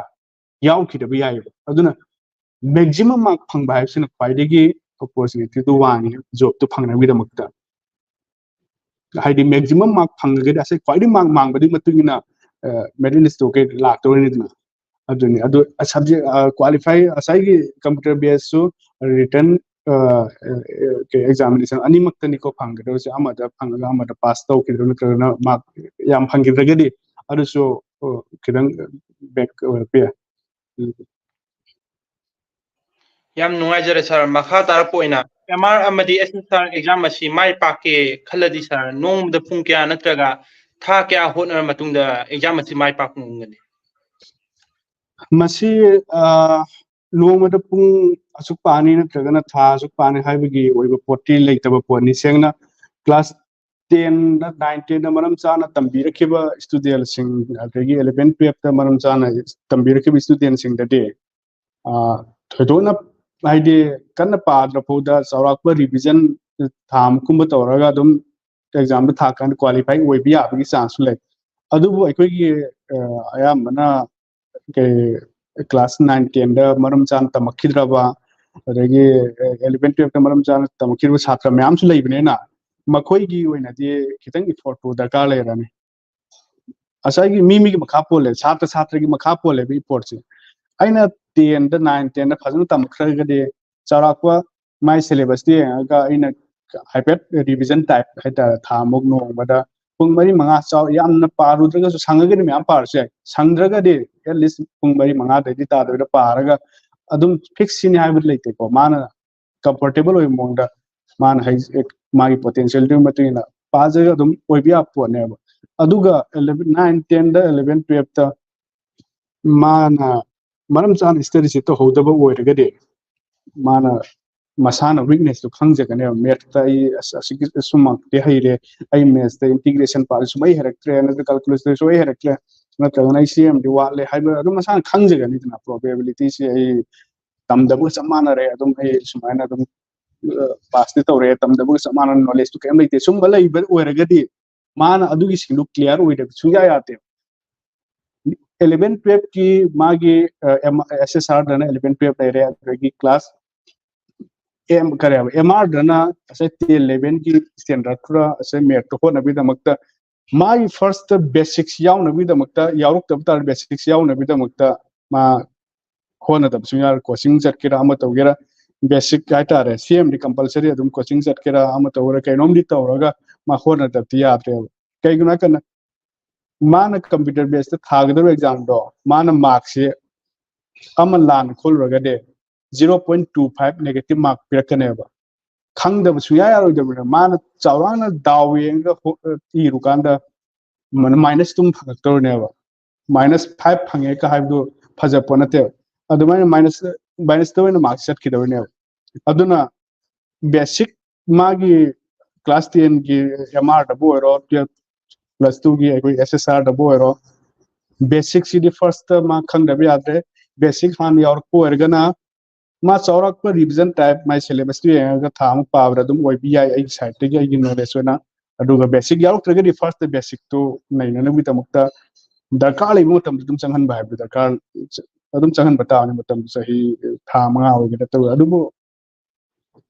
ꯌꯥꯎꯈꯤꯗꯕ ꯌꯥꯏꯑꯕ꯫ ꯑꯗꯨꯅ maximum mark ꯐꯪꯕ ꯍꯥꯏꯕꯁꯤꯅ ꯈ꯭ꯋꯥꯏꯗꯒꯤ opportunity ꯗꯨ ꯋꯥꯡꯉꯤ job ꯇꯨ ꯐꯪꯅꯕꯒꯤꯗꯃꯛꯇ꯫ ꯍꯥꯏꯗꯤ maximum mark ꯐꯪꯉꯒꯗꯤ, ꯑꯁꯤ ꯈ꯭ꯋꯥꯏꯗꯒꯤ mark ꯋꯥꯡꯕꯗꯨꯒꯤ ꯃꯇꯨꯡ ꯏꯟꯅ, ꯑ, merit list ꯇꯨ ꯀꯩ ꯂꯥꯛꯇꯧꯔꯤꯅꯤꯗꯅ꯫ ꯑꯗꯨꯅꯤ꯫ ꯑꯗꯨ subject, ꯑ, qualify, ꯉꯁꯥꯏꯒꯤ computer base ꯁꯨ written, ꯑ, ꯑ, ꯑ, ꯀꯩ examination ꯑꯅꯤꯃꯛꯇꯅꯤꯀꯣ ꯐꯪꯒꯗꯧꯔꯤꯁꯦ, ꯑꯃꯗ ꯐꯪꯉꯒ ꯑꯃꯗ pass ꯇꯧꯈꯤꯗ꯭ꯔꯣ, ꯅꯠꯇ꯭ꯔꯒꯅ mark ꯌꯥꯝ ꯐꯪꯈꯤꯗ꯭ꯔꯒꯗꯤ ꯑꯗꯨꯁꯨ, ꯑ, ꯈꯤꯇꯪ back ꯑꯣꯏꯔꯛꯄ ꯌꯥꯏ꯫ ꯎꯝ꯫ ꯌꯥꯝ ꯅꯨꯡꯉꯥꯏꯖꯔꯦ ꯁꯥꯔ꯫ ꯃꯈꯥ ꯇꯥꯔꯛꯄ ꯑꯣꯏꯅ ꯑꯦꯝ ꯑꯥꯔ ꯑꯃꯗꯤ ꯑꯦꯁ ꯑꯦꯁ ꯑꯥꯔ ꯑꯦꯛꯖꯥꯝ ꯑꯁꯤ ꯃꯥꯏ ꯄꯥꯛꯀꯦ ꯈꯜꯂꯗꯤ ꯁꯥꯔ, ꯅꯣꯡꯃꯗ ꯄꯨꯡ ꯀꯌꯥ ꯅꯠꯇ꯭ꯔꯒ ꯊꯥ ꯀꯌꯥ ꯍꯣꯠꯅꯔ ꯃꯇꯨꯡꯗ ꯑꯦꯛꯖꯥꯝ ꯑꯁꯤ ꯃꯥꯏ ꯄꯥꯛꯄ ꯉꯝꯒꯅꯤ? ꯃꯁꯤ ꯑ, ꯅꯣꯡꯃꯗ ꯄꯨꯡ ꯑꯁꯨꯛ ꯄꯥꯅꯤ ꯅꯠꯇ꯭ꯔꯒꯅ ꯊꯥ ꯑꯁꯨꯛ ꯄꯥꯅꯤ ꯍꯥꯏꯕꯒꯤ ꯑꯣꯏꯕ ꯄꯣꯠꯇꯤ ꯂꯩꯇꯕ ꯄꯣꯠꯅꯤ꯫ ꯁꯦꯡꯅ ꯀ꯭ꯂꯥꯁ ꯇꯦꯟꯗ, ꯅꯥꯏꯟ ꯇꯦꯟꯗ ꯃꯔꯝ ꯆꯥꯅ ꯇꯝꯕꯤꯔꯛꯈꯤꯕ ꯏꯁꯇꯨꯗꯦꯟꯁꯤꯡ, ꯑꯗꯒꯤ ꯑꯦꯂꯚꯦꯟ ꯇꯨꯌꯦꯜꯞꯇ ꯃꯔꯝ ꯆꯥꯅ ꯇꯝꯕꯤꯔꯛꯈꯤꯕ ꯏꯁꯇꯨꯗꯦꯟꯁꯤꯡꯗꯗꯤ ꯑ, ꯊꯣꯏꯗꯣꯛꯅ, ꯍꯥꯏꯗꯤ, ꯀꯟꯅ ꯄꯥꯗ꯭ꯔ ꯐꯥꯎꯗ ꯆꯥꯎꯔꯥꯛꯄ ꯔꯤꯚꯤꯖꯟ ꯊꯥ ꯑꯃꯒꯨꯝꯕ ꯇꯧꯔꯒ ꯑꯗꯨꯝ ꯑꯦꯛꯖꯥꯝꯗ ꯊꯥꯀꯥꯟꯗ ꯀ꯭ꯋꯥꯂꯤꯐꯥꯏ ꯑꯣꯏꯕ ꯌꯥꯕꯒꯤ ꯆꯥꯟꯁꯁꯨ ꯂꯩ꯫ ꯑꯗꯨꯕꯨ ꯑꯩꯈꯣꯏꯒꯤ ꯑ, ꯑꯌꯥꯝꯕꯅ ꯀ꯭ꯂꯥꯁ ꯅꯥꯏꯟ ꯇꯦꯟꯗ ꯃꯔꯝ ꯆꯥꯅ ꯇꯝꯃꯛꯈꯤꯗ꯭ꯔꯕ, ꯑꯗꯒꯤ ꯑꯦꯂꯚꯦꯟ ꯇꯨꯌꯦꯜꯞꯇ ꯃꯔꯝ ꯆꯥꯅ ꯇꯝꯃꯛꯈꯤꯗ꯭ꯔꯕ ꯁꯥꯇ꯭ꯔ ꯃꯌꯥꯝꯁꯨ ꯂꯩꯕꯅꯤꯅ, ꯃꯈꯣꯏꯒꯤ ꯑꯣꯏꯅꯗꯤ ꯈꯤꯇꯪ ꯏꯐꯣꯔꯠꯇꯨ ꯗꯔꯀꯥꯔ ꯂꯩꯔꯅꯤ꯫ ꯉꯁꯥꯏꯒꯤ ꯃꯤ ꯃꯤꯒꯤ ꯃꯈꯥ ꯄꯣꯜꯂꯦ, ꯁꯥꯇ꯭ꯔ ꯁꯥꯇ꯭ꯔꯒꯤ ꯃꯈꯥ ꯄꯣꯜꯂꯦꯕ ꯏꯐꯣꯔꯠꯁꯦ꯫ ꯑꯩꯅ ꯇꯦꯟꯗ, ꯅꯥꯏꯟ ꯇꯦꯟꯗ ꯐꯖꯅ ꯇꯝꯃꯛꯈ꯭ꯔꯒꯗꯤ, ꯆꯥꯎꯔꯥꯛꯄ ꯃꯥꯏ ꯁꯤꯂꯦꯕꯁꯇ ꯌꯦꯡꯉꯒ ꯑꯩꯅ ꯍꯥꯏꯐꯦꯠ ꯔꯤꯚꯤꯖꯟ ꯇꯥꯏꯞ ꯍꯥꯏꯇꯥꯔꯦ, ꯊꯥ ꯑꯃꯨꯛ ꯅꯣꯡꯃꯗ ꯄꯨꯡ ꯃꯔꯤ ꯃꯉꯥ, ꯆꯥꯎ-, ꯌꯥꯝꯅ ꯄꯥꯔꯨꯗ꯭ꯔꯒꯁꯨ, ꯁꯪꯉꯒꯗꯤ ꯃꯌꯥꯝ ꯄꯥꯔꯁꯨ ꯌꯥꯏ, ꯁꯪꯗ꯭ꯔꯒꯗꯤ ꯑꯦꯠ ꯂꯤꯁ ꯄꯨꯡ ꯃꯔꯤ ꯃꯉꯥꯗꯩꯗꯤ ꯇꯥꯗꯕꯤꯗ ꯄꯥꯔꯒ ꯑꯗꯨꯝ ꯐꯤꯛꯁ ꯁꯤꯅꯤ ꯍꯥꯏꯕꯗꯤ ꯂꯩꯇꯦꯀꯣ꯫ ꯃꯥꯅ ꯀꯝꯐꯣꯔꯇꯦꯕꯜ ꯑꯣꯏꯕ ꯃꯑꯣꯡꯗ ꯃꯥꯅ ꯍꯩ-, ꯃꯥꯒꯤ ꯄꯣꯇꯦꯟꯁꯤꯌꯦꯜꯗꯨꯒꯤ ꯃꯇꯨꯡ ꯏꯟꯅ ꯄꯥꯖꯔꯒ ꯑꯗꯨꯝ ꯑꯣꯏꯕ ꯌꯥꯕ ꯄꯣꯠꯅꯦꯕ꯫ ꯑꯗꯨꯒ ꯏꯂꯚꯦꯟ, ꯅꯥꯏꯟ ꯇꯦꯟꯗ, ꯏꯂꯚꯦꯟ ꯇꯨꯌꯦꯜꯞꯇ ꯃꯥꯅ ꯃꯔꯝ ꯆꯥꯅ ꯁ꯭ꯇꯗꯤꯁꯦ ꯇꯧꯍꯧꯗꯕ ꯑꯣꯏꯔꯒꯗꯤ, ꯃꯥꯅ ꯃꯁꯥꯅ ꯋꯤꯛꯅꯦꯁꯇꯨ ꯈꯪꯖꯒꯅꯦꯕ꯫ ꯃꯦꯠꯁꯇ ꯑꯩ ꯑꯁ, ꯑꯁꯤꯒꯤ ꯁꯨꯝꯃꯛꯇꯤ ꯍꯩꯔꯦ, ꯑꯩ ꯃꯦꯠꯁꯇ ꯏꯟꯇꯤꯒ꯭ꯔꯦꯁꯟ ꯄꯥꯔꯠ ꯁꯨꯡꯍꯩ ꯍꯩꯔꯛꯇ꯭ꯔꯦ, ꯅꯠꯇ꯭ꯔꯒ ꯀꯥꯜꯀꯨꯂꯦꯁꯟ ꯁꯨꯡꯍꯩ ꯍꯩꯔꯛꯇ꯭ꯔꯦ, ꯅꯠꯇ꯭ꯔꯒꯅ ꯑꯩ ꯁꯤ ꯑꯃꯗꯤ ꯋꯥꯠꯂꯦ ꯍꯥꯏꯕ ꯑꯗꯨꯝ ꯃꯁꯥꯅ ꯈꯪꯖꯒꯅꯤꯗꯅ꯫ ꯄ꯭ꯔꯣꯕꯦꯕꯤꯂꯤꯇꯤꯁꯦ ꯑꯩ ꯇꯝꯗꯕꯒ ꯆꯞ ꯃꯥꯟꯅꯔꯦ, ꯑꯗꯨꯝ ꯑꯩ ꯁꯨꯃꯥꯏꯅ ꯑꯗꯨꯝ ꯄꯥꯁꯇꯤ ꯇꯧꯔꯦ, ꯇꯝꯗꯕꯒ ꯆꯞ ꯃꯥꯟꯅꯅ ꯅꯣꯂꯦꯖꯇꯨ ꯀꯩꯝ ꯂꯩꯇꯦ꯫ ꯁꯨꯝꯕ ꯂꯩꯕ ꯑꯣꯏꯔꯒꯗꯤ ꯃꯥꯅ ꯑꯗꯨꯒꯤꯁꯤꯡꯗꯨ ꯀ꯭ꯂꯤꯌꯥꯔ ꯑꯣꯏꯗꯕ ꯁꯨꯡꯌꯥ ꯌꯥꯗꯦ꯫ ꯏꯂꯚꯦꯟ ꯇꯨꯌꯦꯜꯞꯀꯤ ꯃꯥꯒꯤ ꯑꯦꯁ ꯑꯦꯁ ꯑꯥꯔꯗꯅ ꯏꯂꯚꯦꯟ ꯇꯨꯌꯦꯜꯞ ꯂꯩꯔꯦ, ꯑꯗꯨꯗꯒꯤ ꯀ꯭ꯂꯥꯁ ꯑꯦꯝ ꯀꯔꯤ ꯍꯥꯏꯕ, ꯑꯦꯝ ꯑꯥꯔꯗꯅ ꯉꯁꯥꯏ ꯇꯦꯟ ꯏꯂꯚꯦꯟꯒꯤ ꯁ꯭ꯇꯦꯟꯗꯔꯠꯇꯨꯗ ꯉꯁꯥꯏ ꯃꯦꯠꯇꯣ ꯍꯣꯠꯅꯕꯒꯤꯗꯃꯛꯇ ꯃꯥꯒꯤ ꯐꯥꯔꯁꯇ ꯕꯦꯁꯤꯛꯁ ꯌꯥꯎꯅꯕꯒꯤꯗꯃꯛꯇ, ꯌꯥꯎꯔꯛꯇꯕ ꯇꯥꯔꯗꯤ ꯕꯦꯁꯤꯛꯁ ꯌꯥꯎꯅꯕꯒꯤꯗꯃꯛꯇ ꯃꯥ ꯍꯣꯠꯅꯗꯕ ꯁꯨꯡꯌꯥ ꯌꯥꯔꯣꯏ꯫ ꯀꯣꯆꯤꯡ ꯆꯠꯀꯦꯔꯥ, ꯑꯃ ꯇꯧꯒꯦꯔꯥ, ꯕꯦꯁꯤꯛ ꯍꯥꯏꯇꯥꯔꯦ, ꯁꯤ ꯑꯃꯗꯤ ꯀꯝꯄꯜꯁꯔꯤ ꯑꯗꯨꯝ ꯀꯣꯆꯤꯡ ꯆꯠꯀꯦꯔꯥ, ꯑꯃ ꯇꯧꯒꯦꯔꯥ, ꯀꯩꯅꯣꯝꯗꯤ ꯇꯧꯔꯒ ꯃꯥ ꯍꯣꯠꯅꯗꯕꯗꯤ ꯌꯥꯗ꯭ꯔꯦꯕ꯫ ꯀꯩꯒꯤꯅꯣ ꯍꯥꯏꯀꯥꯟꯗ ꯃꯥꯅ ꯀꯝꯄ꯭ꯌꯨꯇꯔ ꯕꯦꯁꯇ ꯊꯥꯒꯗꯕ ꯑꯦꯛꯖꯥꯝꯗꯣ ꯃꯥꯅ ꯃꯥꯔꯛꯁꯦ ꯑꯃ ꯂꯥꯟꯅ ꯈꯣꯜꯂꯨꯔꯒꯗꯤ zero point two five negative mark ꯄꯤꯔꯛꯀꯅꯦꯕ꯫ ꯈꯪꯗꯕ ꯁꯨꯡꯌꯥ ꯌꯥꯔꯣꯏꯗꯕꯅꯦ꯫ ꯃꯥꯅ ꯆꯥꯎꯔꯥꯛꯅ ꯗꯥꯎ ꯌꯦꯡꯉꯒ ꯍꯣ- ꯏꯔꯨꯀꯥꯟꯗ ꯃꯥꯏꯅꯁ ꯑꯗꯨꯝ ꯐꯪꯉꯛꯇꯧꯔꯤꯅꯦꯕ꯫ ꯃꯥꯏꯅꯁ ꯐꯥꯏꯚ ꯐꯪꯉꯦꯒ ꯍꯥꯏꯕꯗꯨ ꯐꯖꯄꯣꯠ ꯅꯠꯇꯦꯕ꯫ ꯑꯗꯨꯃꯥꯏꯅ ꯃꯥꯏꯅꯁ ꯃꯥꯏꯅꯁꯇ ꯑꯣꯏꯅ ꯃꯥꯔꯛ ꯆꯠꯈꯤꯗꯧꯔꯤꯅꯦꯕ꯫ ꯑꯗꯨꯅ ꯕꯦꯁꯤꯛ ꯃꯥꯒꯤ ꯀ꯭ꯂꯥꯁ ꯇꯦꯟꯒꯤ ꯑꯦꯝ ꯑꯥꯔꯗꯕꯨ ꯑꯣꯏꯔꯣ, ꯇꯨꯌꯦꯜꯞ ꯄ꯭ꯂꯁ ꯇꯨꯒꯤ ꯑꯩꯈꯣꯏ ꯑꯦꯁ ꯑꯦꯁ ꯑꯥꯔꯗꯕꯨ ꯑꯣꯏꯔꯣ, ꯕꯦꯁꯤꯛꯁꯤꯗꯤ ꯐꯥꯔꯁꯇ ꯃꯥ ꯈꯪꯗꯕ ꯌꯥꯗ꯭ꯔꯦ꯫ ꯕꯦꯁꯤꯛ ꯍꯥꯟꯅ ꯌꯥꯎꯔꯛꯄ ꯑꯣꯏꯔꯒꯅ ꯃꯥ ꯆꯥꯎꯔꯥꯛꯄ ꯔꯤꯚꯤꯖꯟ ꯇꯥꯏꯞ ꯃꯥꯏ ꯁꯦꯂꯦꯕꯁꯇꯨ ꯌꯦꯡꯉꯒ ꯊꯥ ꯑꯃ ꯄꯥꯕꯗ ꯑꯗꯨꯝ ꯑꯣꯏꯕ ꯌꯥꯏ ꯑꯩꯒꯤ ꯁꯥꯏꯠꯇꯒꯤ, ꯑꯩꯒꯤ ꯅꯣꯂꯦꯖ ꯑꯣꯏꯅ꯫ ꯑꯗꯨꯒ ꯕꯦꯁꯤꯛ ꯌꯥꯎꯔꯛꯇ꯭ꯔꯒꯗꯤ ꯐꯥꯔꯁꯇ ꯕꯦꯁꯤꯛꯇꯨ ꯅꯩꯅꯅꯕꯒꯤꯗꯃꯛꯇ ꯗꯔꯀꯥꯔ ꯂꯩꯕ ꯃꯇꯝꯗ ꯑꯗꯨꯝ ꯆꯪꯍꯟꯕ ꯍꯥꯏꯕꯗꯨ ꯗꯔꯀꯥꯔ ꯑꯗꯨꯝ ꯆꯪꯍꯟꯕ ꯇꯥꯕꯅꯤ꯫ ꯃꯇꯝꯗꯨ ꯆꯍꯤ ꯊꯥ ꯃꯉꯥ ꯑꯣꯏꯒꯦꯔꯥ ꯇꯔꯨꯛ, ꯑꯗꯨꯕꯨ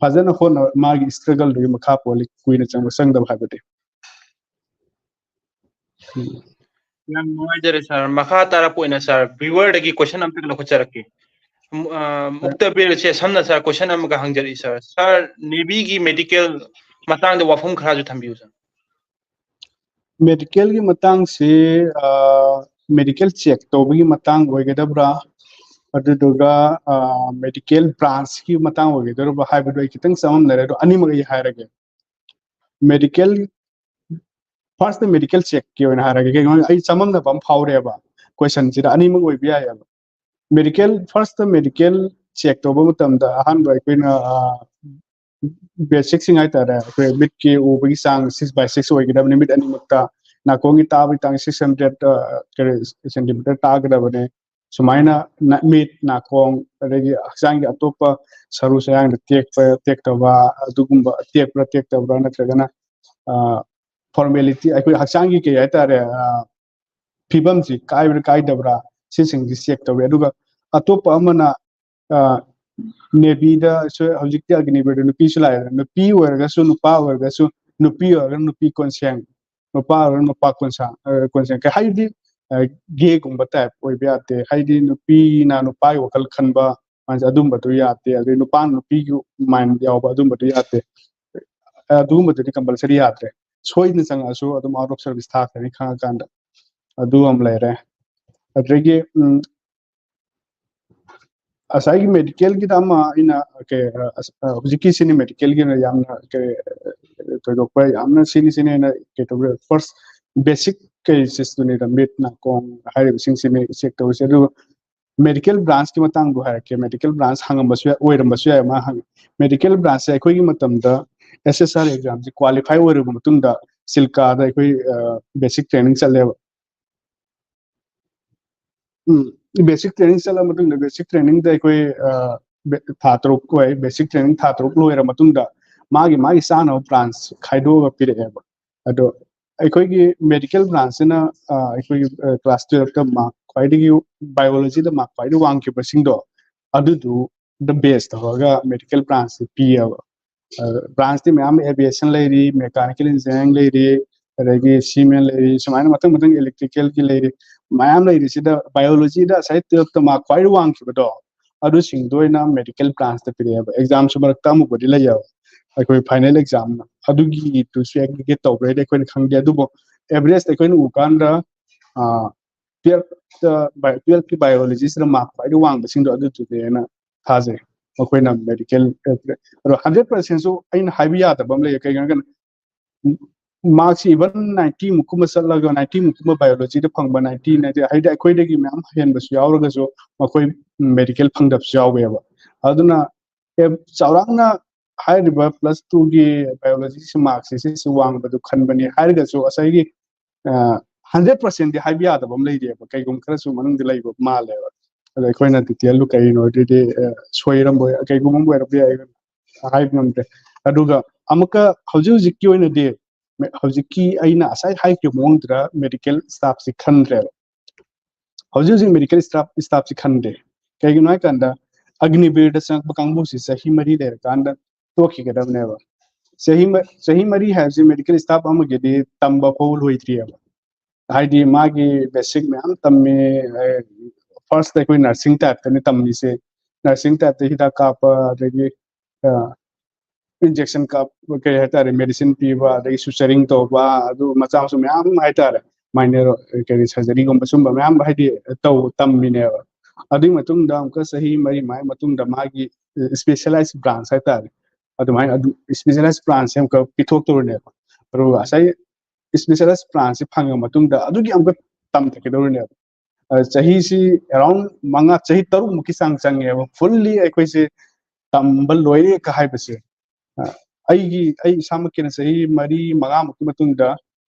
ꯐꯖꯅ ꯍꯣꯠꯅ ꯃꯥꯒꯤ ꯏꯁꯇ꯭ꯔꯒꯜꯗꯨꯒꯤ ꯃꯈꯥ ꯄꯣꯜꯂꯤ ꯀꯨꯏꯅ ꯆꯪꯕ ꯆꯪꯗꯕ ꯍꯥꯏꯕꯗꯤ꯫ ꯌꯥꯝ ꯅꯨꯡꯉꯥꯏꯖꯔꯦ ꯁꯥꯔ꯫ ꯃꯈꯥ ꯇꯥꯔꯛꯄ ꯑꯣꯏꯅ ꯁꯥꯔ, ꯚ꯭ꯌꯨꯋꯔꯗꯒꯤ ꯀꯣꯏꯁꯟ ꯑꯝꯇ ꯂꯧꯈꯠꯆꯔꯛꯀꯦ꯫ ꯃꯨ- ꯑ, ꯃꯨꯛꯇꯕꯤꯔꯁꯦ ꯁꯝꯅ ꯁꯥꯔ ꯀꯣꯏꯁꯟ ꯑꯃꯒ ꯍꯪꯖꯔꯛꯏ ꯁꯥꯔ꯫ ꯁꯥꯔ, ꯅꯦꯚꯤꯒꯤ ꯃꯦꯗꯤꯀꯦꯜ ꯃꯇꯥꯡꯗ ꯋꯥꯐꯝ ꯈꯔꯁꯨ ꯊꯝꯕꯤꯌꯨ ꯁꯥꯔ꯫ ꯃꯦꯗꯤꯀꯦꯜꯒꯤ ꯃꯇꯥꯡꯁꯤ, ꯑ, ꯃꯦꯗꯤꯀꯦꯜ ꯆꯦꯛ ꯇꯧꯕꯒꯤ ꯃꯇꯥꯡ ꯑꯣꯏꯒꯗꯕ꯭ꯔꯥ, ꯑꯗꯨꯗꯨꯒ, ꯑ, ꯃꯦꯗꯤꯀꯦꯜ ꯕ꯭ꯔꯥꯟꯁꯀꯤ ꯃꯇꯥꯡ ꯑꯣꯏꯒꯗꯧꯔꯤꯕ꯭ꯔꯥ ꯍꯥꯏꯕꯗꯣ ꯑꯩ ꯈꯤꯇꯪ ꯆꯃꯝꯅꯔꯦ꯫ ꯑꯗꯣ ꯑꯅꯤꯃꯛ ꯑꯩ ꯍꯥꯏꯔꯒꯦ꯫ ꯃꯦꯗꯤꯀꯦꯜ ꯐꯥꯔꯁꯇ ꯃꯦꯗꯤꯀꯦꯜ ꯆꯦꯛꯀꯤ ꯑꯣꯏꯅ ꯍꯥꯏꯔꯒꯦ꯫ ꯀꯩꯒꯤꯅꯣ ꯍꯥꯏꯗꯤ ꯑꯩ ꯆꯃꯝꯅꯕ ꯑꯃ ꯐꯥꯎꯔꯦꯕ꯫ ꯀꯣꯏꯁꯟꯁꯤꯗ ꯑꯅꯤꯃꯛ ꯑꯣꯏꯕ ꯌꯥꯏꯑꯕ꯫ ꯃꯦꯗꯤꯀꯦꯜ ꯐꯥꯔꯁꯇ ꯃꯦꯗꯤꯀꯦꯜ ꯆꯦꯛ ꯇꯧꯕ ꯃꯇꯝꯗ ꯑꯍꯥꯟꯕ ꯑꯩꯈꯣꯏꯅ ꯕꯦꯁꯤꯛꯁꯤꯡ ꯍꯥꯏꯇꯥꯔꯦ, ꯑꯩꯈꯣꯏ ꯃꯤꯠꯀꯤ ꯎꯕꯒꯤ ꯆꯥꯡ ꯁꯤꯛꯁ ꯕꯥꯏ ꯁꯤꯛꯁ ꯑꯣꯏꯒꯗꯕꯅꯤ ꯃꯤꯠ ꯑꯅꯤꯃꯛꯇ꯫ ꯅꯥꯀꯣꯡꯒꯤ ꯇꯥꯕꯒꯤ ꯆꯥꯡ ꯁꯤꯛꯁ ꯍꯟꯗ꯭ꯔꯦꯠ ꯀꯔꯤ ꯁꯦꯟꯇꯤꯃꯤꯇꯔ ꯇꯥꯒꯗꯕꯅꯤ꯫ ꯁꯨꯃꯥꯏꯅ ꯅ- ꯃꯤꯠ, ꯅꯥꯀꯣꯡ, ꯑꯗꯒꯤ ꯍꯛꯆꯥꯡꯒꯤ ꯑꯇꯣꯞꯄ ꯁꯔꯨ ꯁꯌꯥꯡꯗ ꯇꯦꯛꯄ ꯇꯦꯛꯇꯕ, ꯑꯗꯨꯒꯨꯝꯕ ꯇꯦꯛꯄ꯭ꯔꯥ ꯇꯦꯛꯇꯕ꯭ꯔꯥ ꯅꯠꯇ꯭ꯔꯒꯅ ꯐꯣꯔꯃꯦꯂꯤꯇꯤ, ꯑꯩꯈꯣꯏ ꯍꯛꯆꯥꯡꯒꯤ ꯀꯩ ꯍꯥꯏꯇꯥꯔꯦ, ꯑ, ꯐꯤꯕꯝꯁꯤ ꯀꯥꯏꯕ꯭ꯔꯥ ꯀꯥꯏꯗꯕ꯭ꯔꯥ, ꯁꯤꯁꯤꯡꯁꯤ ꯆꯦꯛ ꯇꯧꯋꯤ꯫ ꯑꯗꯨꯒ ꯑꯇꯣꯞꯄ ꯑꯃꯅ, ꯑ, ꯅꯦꯚꯤꯗ ꯁꯨ-, ꯍꯧꯖꯤꯛꯇꯤ ꯑꯒꯅꯤꯕꯤꯔꯗ ꯅꯨꯄꯤꯁꯨ ꯂꯥꯛꯑꯦꯗꯅ, ꯅꯨꯄꯤ ꯑꯣꯏꯔꯒꯁꯨ ꯅꯨꯄꯥ ꯑꯣꯏꯔꯒꯁꯨ, ꯅꯨꯄꯤ ꯑꯣꯏꯔꯒꯅ ꯅꯨꯄꯤ ꯀꯣꯟꯁꯦꯡ, ꯅꯨꯄꯥ ꯑꯣꯏꯔꯒꯅ ꯅꯨꯄꯥ ꯀꯣꯟꯁꯥꯡ, ꯑ, ꯀꯣꯟꯁꯦꯡ꯫ ꯀꯩ ꯍꯥꯏꯗꯤ, ꯑ, ꯒꯦꯒꯨꯝꯕ ꯇꯥꯏꯞ ꯑꯣꯏꯕ ꯌꯥꯗꯦ꯫ ꯍꯥꯏꯗꯤ ꯅꯨꯄꯤꯅ ꯅꯨꯄꯥꯒꯤ ꯋꯥꯈꯜ ꯈꯟꯕ, ꯃꯥꯁꯦ ꯑꯗꯨꯝꯕꯗꯨ ꯌꯥꯗꯦ꯫ ꯑꯗꯩ ꯅꯨꯄꯥꯅ ꯅꯨꯄꯤꯒꯤ ꯃꯥꯏꯟ ꯌꯥꯎꯕ ꯑꯗꯨꯝꯕꯗꯨ ꯌꯥꯗꯦ꯫ ꯑꯗꯨꯒꯨꯝꯕꯗꯨꯗꯤ ꯀꯝꯄꯜꯁꯔꯤ ꯌꯥꯗ꯭ꯔꯦ꯫ ꯁꯣꯏꯗꯅ ꯆꯪꯉꯛꯑꯁꯨ ꯑꯗꯨꯝ ꯑꯥꯎꯠ ꯑꯣꯐ ꯁꯔꯚꯤꯁ ꯊꯥꯈ꯭ꯔꯅꯤ ꯈꯪꯉꯀꯥꯟꯗ꯫ ꯑꯗꯨ ꯑꯃ ꯂꯩꯔꯦ꯫ ꯑꯗꯨꯗꯒꯤ, ꯎꯝ, ꯉꯁꯥꯏꯒꯤ ꯃꯦꯗꯤꯀꯦꯜꯒꯤꯗ ꯑꯃ ꯑꯩꯅ ꯀꯩ, ꯑ, ꯑꯁ, ꯑ, ꯍꯧꯖꯤꯛꯀꯤ ꯁꯤꯅꯤ ꯃꯦꯗꯤꯀꯦꯜꯒꯤꯅ ꯌꯥꯝꯅ ꯀꯩ, ꯑ, ꯊꯣꯏꯗꯣꯛꯄ ꯌꯥꯝꯅ ꯁꯤꯅꯤ ꯁꯤꯅꯤ ꯍꯥꯏꯅ ꯀꯩ ꯇꯧꯕ, ꯐꯥꯔꯁ ꯕꯦꯁꯤꯛ ꯀꯦꯁꯦꯁꯇꯨꯅꯤꯗ, ꯃꯤꯠ ꯅꯥꯀꯣꯡ ꯍꯥꯏꯔꯤꯕꯁꯤꯡꯁꯤ ꯆꯦꯛ ꯇꯧꯔꯤꯁꯦ꯫ ꯑꯗꯨꯒ ꯃꯦꯗꯤꯀꯦꯜ ꯕ꯭ꯔꯥꯟꯁꯀꯤ ꯃꯇꯥꯡꯗꯣ ꯍꯥꯏꯔꯛꯀꯦ꯫ ꯃꯦꯗꯤꯀꯦꯜ ꯕ꯭ꯔꯥꯟꯁ ꯍꯪꯉꯝꯕꯁꯨ ꯌꯥꯏ, ꯑꯣꯏꯔꯝꯕꯁꯨ ꯌꯥꯏ꯫ ꯃꯥ ꯍꯪꯉꯤ, ꯃꯦꯗꯤꯀꯦꯜ ꯕ꯭ꯔꯥꯟꯁꯁꯦ ꯑꯩꯈꯣꯏꯒꯤ ꯃꯇꯝꯗ ꯑꯦꯁ ꯑꯦꯁ ꯑꯥꯔ ꯑꯦꯛꯖꯥꯝꯁꯦ ꯀ꯭ꯋꯥꯂꯤꯐꯥꯏ ꯑꯣꯏꯔꯕ ꯃꯇꯨꯡꯗ ꯁꯤꯜꯀꯥꯗ ꯑꯩꯈꯣꯏ ꯕꯦꯁꯤꯛ ꯇ꯭ꯔꯦꯅꯤꯡ ꯆꯠꯂꯦꯕ꯫ ꯎꯝ, ꯕꯦꯁꯤꯛ ꯇ꯭ꯔꯦꯅꯤꯡ ꯆꯠꯂ ꯃꯇꯨꯡꯗ, ꯕꯦꯁꯤꯛ ꯇ꯭ꯔꯦꯅꯤꯡꯗ ꯑꯩꯈꯣꯏ, ꯑ, ꯕꯦ-, ꯊꯥ ꯇꯔꯨꯛ ꯑꯣꯏ, ꯕꯦꯁꯤꯛ ꯇ꯭ꯔꯦꯅꯤꯡ ꯊꯥ ꯇꯔꯨꯛ ꯂꯣꯏꯔ ꯃꯇꯨꯡꯗ ꯃꯥꯒꯤ ꯃꯥꯒꯤ ꯆꯥꯅꯕ ꯕ꯭ꯔꯥꯟꯁ ꯈꯥꯏꯗꯣꯛꯑꯒ ꯄꯤꯔꯛꯑꯦꯕ꯫ ꯑꯗꯣ ꯑꯩꯈꯣꯏꯒꯤ ꯃꯦꯗꯤꯀꯦꯜ ꯕ꯭ꯔꯥꯟꯁꯁꯤꯅ, ꯑ, ꯑꯩꯈꯣꯏꯒꯤ, ꯑ, ꯀ꯭ꯂꯥꯁ ꯇꯨꯌꯦꯜꯞꯇ ꯃꯥꯔꯛ ꯈ꯭ꯋꯥꯏꯗꯒꯤ, ꯕꯥꯏꯑꯣꯂꯣꯖꯤꯗ ꯃꯥꯔꯛ ꯈ꯭ꯋꯥꯏꯗꯒꯤ ꯋꯥꯡꯈꯤꯕꯁꯤꯡꯗꯣ, ꯑꯗꯨꯗꯨꯗ ꯕꯦꯁ ꯇꯧꯔꯒ ꯃꯦꯗꯤꯀꯦꯜ ꯕ꯭ꯔꯥꯟꯁꯁꯤ ꯄꯤꯌꯦꯕ꯫ ꯑ, ꯕ꯭ꯔꯥꯟꯁꯇꯤ ꯃꯌꯥꯝ, ꯑꯦꯚꯤꯌꯦꯁꯟ ꯂꯩꯔꯤ, ꯃꯦꯀꯥꯅꯤꯀꯦꯜ ꯏꯟꯖꯤꯅꯤꯌꯥꯔꯤꯡ ꯂꯩꯔꯤ, ꯑꯗꯒꯤ ꯁꯤꯃꯦꯟ ꯂꯩꯔꯤ, ꯁꯨꯃꯥꯏꯅ ꯃꯊꯪ ꯃꯊꯪ ꯏꯂꯦꯛꯇ꯭ꯔꯤꯀꯦꯜꯒꯤ ꯂꯩꯔꯤ꯫ ꯃꯌꯥꯝ ꯂꯩꯔꯤꯁꯤꯗ ꯕꯥꯏꯑꯣꯂꯣꯖꯤꯗ ꯉꯁꯥꯏ ꯇꯨꯌꯦꯜꯞꯇ ꯃꯥꯔꯛ ꯈ꯭ꯋꯥꯏꯗꯒꯤ ꯋꯥꯡꯈꯤꯕꯗꯣ, ꯑꯗꯨꯁꯤꯡꯗꯣ ꯑꯣꯏꯅ ꯃꯦꯗꯤꯀꯦꯜ ꯕ꯭ꯔꯥꯟꯁꯇ ꯄꯤꯔꯛꯑꯦꯕ꯫ ꯑꯦꯛꯖꯥꯝꯁꯨ ꯃꯔꯛꯇ ꯑꯃꯨꯛꯄꯨꯗꯤ ꯂꯩꯌꯦꯕ, ꯑꯩꯈꯣꯏ ꯐꯥꯏꯅꯦꯜ ꯑꯦꯛꯖꯥꯝ, ꯑꯗꯨꯒꯤꯗꯨꯁꯨ ꯑꯦꯒ꯭ꯔꯤꯒꯦꯠ ꯇꯧꯕ꯭ꯔꯥ ꯍꯥꯏꯗꯤ ꯑꯩꯈꯣꯏꯅ ꯈꯪꯗꯦ꯫ ꯑꯗꯨꯕꯨ ꯑꯦꯚꯔꯦꯖ ꯑꯩꯈꯣꯏꯅ ꯎꯀꯥꯟꯗ, ꯑ, ꯇꯨꯌꯦꯜꯞꯇ ꯕꯥꯏ-, ꯇꯨꯌꯦꯜꯞꯀꯤ ꯕꯥꯏꯑꯣꯂꯣꯖꯤꯁꯤꯗ ꯃꯥꯔꯛ ꯈ꯭ꯋꯥꯏꯗꯒꯤ ꯋꯥꯡꯕꯁꯤꯡꯗꯣ ꯑꯗꯨꯗꯨꯅꯦꯅ ꯊꯥꯖꯩ꯫ ꯃꯈꯣꯏꯅ ꯃꯦꯗꯤꯀꯦꯜ, ꯑꯗꯣ ꯍꯟꯗ꯭ꯔꯦꯠ ꯄꯥꯔꯁꯦꯟꯁꯨ ꯑꯩꯅ ꯍꯥꯏꯕ ꯌꯥꯗꯕ ꯑꯃ ꯂꯩꯌꯦ꯫ ꯀꯩꯒꯤꯅꯣ ꯍꯥꯏꯔꯀꯥꯟꯗ ꯃꯥꯔꯛꯁꯤ ꯏꯚꯟ ꯅꯥꯏꯟꯇꯤ ꯃꯨꯛꯀꯨꯝꯕ ꯆꯠꯂꯒ, ꯅꯥꯏꯟꯇꯤ ꯃꯨꯛꯀꯨꯝꯕ ꯕꯥꯏꯑꯣꯂꯣꯖꯤꯗ ꯐꯪꯕ, ꯅꯥꯏꯟꯇꯤ, ꯅꯥꯏꯟꯇꯤ, ꯍꯥꯏꯗꯤ ꯑꯩꯈꯣꯏꯗꯒꯤ ꯃꯌꯥꯝ ꯍꯦꯟꯕꯁꯨ ꯌꯥꯎꯔꯒꯁꯨ ꯃꯈꯣꯏ ꯃꯦꯗꯤꯀꯦꯜ ꯐꯪꯗꯕꯁꯨ ꯌꯥꯎꯋꯦꯕ꯫ ꯑꯗꯨꯅ ꯑꯦ, ꯆꯥꯎꯔꯥꯛꯅ ꯍꯥꯏꯔꯤꯕ ꯄ꯭ꯂꯁ ꯇꯨꯒꯤ ꯕꯥꯏꯑꯣꯂꯣꯖꯤꯁꯤ ꯃꯥꯔꯛꯁꯦ ꯁꯤꯁꯤ ꯋꯥꯡꯕꯗꯨ ꯈꯟꯕꯅꯤ ꯍꯥꯏꯔꯒꯁꯨ, ꯉꯁꯥꯏꯒꯤ, ꯑ, ꯍꯟꯗ꯭ꯔꯦꯠ ꯄꯥꯔꯁꯦꯟꯗꯤ ꯍꯥꯏꯕ ꯌꯥꯗꯕ ꯑꯃ ꯂꯩꯔꯤꯑꯕ, ꯀꯩꯒꯨꯝꯕ ꯈꯔꯁꯨ ꯃꯅꯨꯡꯗ ꯂꯩꯕ ꯃꯥꯜꯂꯦꯕ꯫ ꯑꯗꯣ ꯑꯩꯈꯣꯏꯅ ꯗꯤꯇꯦꯜꯗꯨ ꯀꯩꯅꯣ ꯑꯗꯨꯗꯤ, ꯑ, ꯁꯣꯏꯔꯝꯕ ꯑꯣꯏ-, ꯀꯩꯒꯨꯝꯕ ꯑꯃ ꯑꯣꯏꯔꯝꯕ ꯌꯥꯏ, ꯍꯥꯏꯕ ꯉꯝꯗꯦ꯫ ꯑꯗꯨꯒ ꯑꯃꯨꯛꯀ ꯍꯧꯖꯤꯛ ꯍꯧꯖꯤꯛꯀꯤ ꯑꯣꯏꯅꯗꯤ ꯃꯦ-, ꯍꯧꯖꯤꯛꯀꯤ ꯑꯩꯅ ꯉꯁꯥꯏ ꯍꯥꯏꯈꯤꯕ ꯃꯑꯣꯡꯗꯨꯗ ꯃꯦꯗꯤꯀꯦꯜ ꯁ꯭ꯇꯥꯐꯁꯤ ꯈꯟꯗ꯭ꯔꯦꯕ꯫ ꯍꯧꯖꯤꯛ ꯍꯧꯖꯤꯛ ꯃꯦꯗꯤꯀꯦꯜ ꯁ꯭ꯇꯥꯐ, ꯁ꯭ꯇꯥꯐꯁꯤ ꯈꯟꯗꯦ꯫ ꯀꯩꯒꯤꯅꯣ ꯍꯥꯏꯀꯥꯟꯗ, ꯑꯒꯅꯤꯕꯤꯔꯗ ꯆꯪꯉꯛꯄ ꯀꯥꯡꯕꯨꯁꯤ ꯆꯍꯤ ꯃꯔꯤ ꯂꯩꯔꯀꯥꯟꯗ ꯇꯣꯛꯈꯤꯒꯗꯕꯅꯦꯕ꯫ ꯆꯍꯤ ꯃ-, ꯆꯍꯤ ꯃꯔꯤ ꯍꯥꯏꯕꯁꯤ ꯃꯦꯗꯤꯀꯦꯜ ꯁ꯭ꯇꯥꯐ ꯑꯃꯒꯤꯗꯤ ꯇꯝꯕ ꯐꯥꯎ ꯂꯣꯏꯗ꯭ꯔꯤꯑꯕ꯫ ꯍꯥꯏꯗꯤ ꯃꯥꯒꯤ ꯕꯦꯁꯤꯛ ꯃꯌꯥꯝ ꯇꯝꯃꯤ꯫ ꯐꯥꯔꯁꯇ ꯑꯩꯈꯣꯏ ꯅꯔꯁꯤꯡ ꯇꯥꯏꯞꯇꯅꯤ ꯇꯝꯃꯤꯁꯦ꯫ ꯅꯔꯁꯤꯡ ꯇꯥꯏꯞꯇ ꯍꯤꯗꯥꯛ ꯀꯥꯞꯄ, ꯑꯗꯒꯤ, ꯑ, ꯏꯟꯖꯦꯛꯁꯟ ꯀꯥꯞ-, ꯀꯩ ꯍꯥꯏꯇꯥꯔꯦ, ꯃꯦꯗꯤꯁꯤꯟ ꯄꯤꯕ, ꯑꯗꯒꯤ ꯁꯨꯆꯔꯤꯡ ꯇꯧꯕ, ꯑꯗꯨ ꯃꯆꯥ ꯃꯁꯨ ꯃꯌꯥꯝ ꯍꯥꯏꯇꯥꯔꯦ, ꯃꯥꯏꯅꯔ, ꯀꯔꯤ, ꯁꯔꯖꯔꯤꯒꯨꯝꯕ ꯁꯨꯝꯕ ꯃꯌꯥꯝ ꯍꯥꯏꯗꯤ ꯇꯧ-, ꯇꯝꯃꯤꯅꯦꯕ꯫ ꯑꯗꯨꯒꯤ ꯃꯇꯨꯡꯗ ꯑꯃꯨꯛꯀ ꯆꯍꯤ ꯃꯔꯤ ꯃꯉꯥꯒꯤ ꯃꯇꯨꯡꯗ ꯃꯥꯒꯤ ꯁ꯭ꯄꯦꯁꯤꯌꯦꯂꯥꯏꯖ ꯕ꯭ꯔꯥꯟꯁ ꯍꯥꯏꯇꯥꯔꯦ, ꯑꯗꯨꯃꯥꯏꯅ ꯑꯗꯨꯝ ꯁ꯭ꯄꯦꯁꯤꯌꯦꯂꯥꯏꯖ ꯕ꯭ꯔꯥꯟꯁꯁꯦ ꯑꯃꯨꯛꯀ ꯄꯤꯊꯣꯛꯇꯧꯔꯤꯅꯦꯕ꯫ ꯑꯗꯨꯒ ꯉꯁꯥꯏ ꯁ꯭ꯄꯦꯁꯤꯌꯦꯂꯥꯏꯖ ꯕ꯭ꯔꯥꯟꯁꯁꯦ ꯐꯪꯉ ꯃꯇꯨꯡꯗ ꯑꯗꯨꯒꯤ ꯑꯃꯨꯛꯀ ꯇꯝꯊꯈꯤꯗꯧꯔꯤꯅꯦꯕ꯫ ꯑ, ꯆꯍꯤꯁꯤ ꯑꯦꯔꯥꯎꯟ ꯃꯉꯥ, ꯆꯍꯤ ꯇꯔꯨꯛꯃꯨꯛꯀꯤ ꯆꯥꯡ ꯆꯪꯉꯦꯕ ꯐꯨꯜꯂꯤ ꯑꯩꯈꯣꯏꯁꯦ ꯇꯝꯕ ꯂꯣꯏꯔꯦꯒ ꯍꯥꯏꯕꯁꯦ꯫ ꯑ, ꯑꯩꯒꯤ, ꯑꯩ ꯏꯁꯥꯃꯛꯀꯤꯅ ꯆꯍꯤ ꯃꯔꯤ ꯃꯉꯥꯃꯨꯛꯀꯤ ꯃꯇꯨꯡꯗ,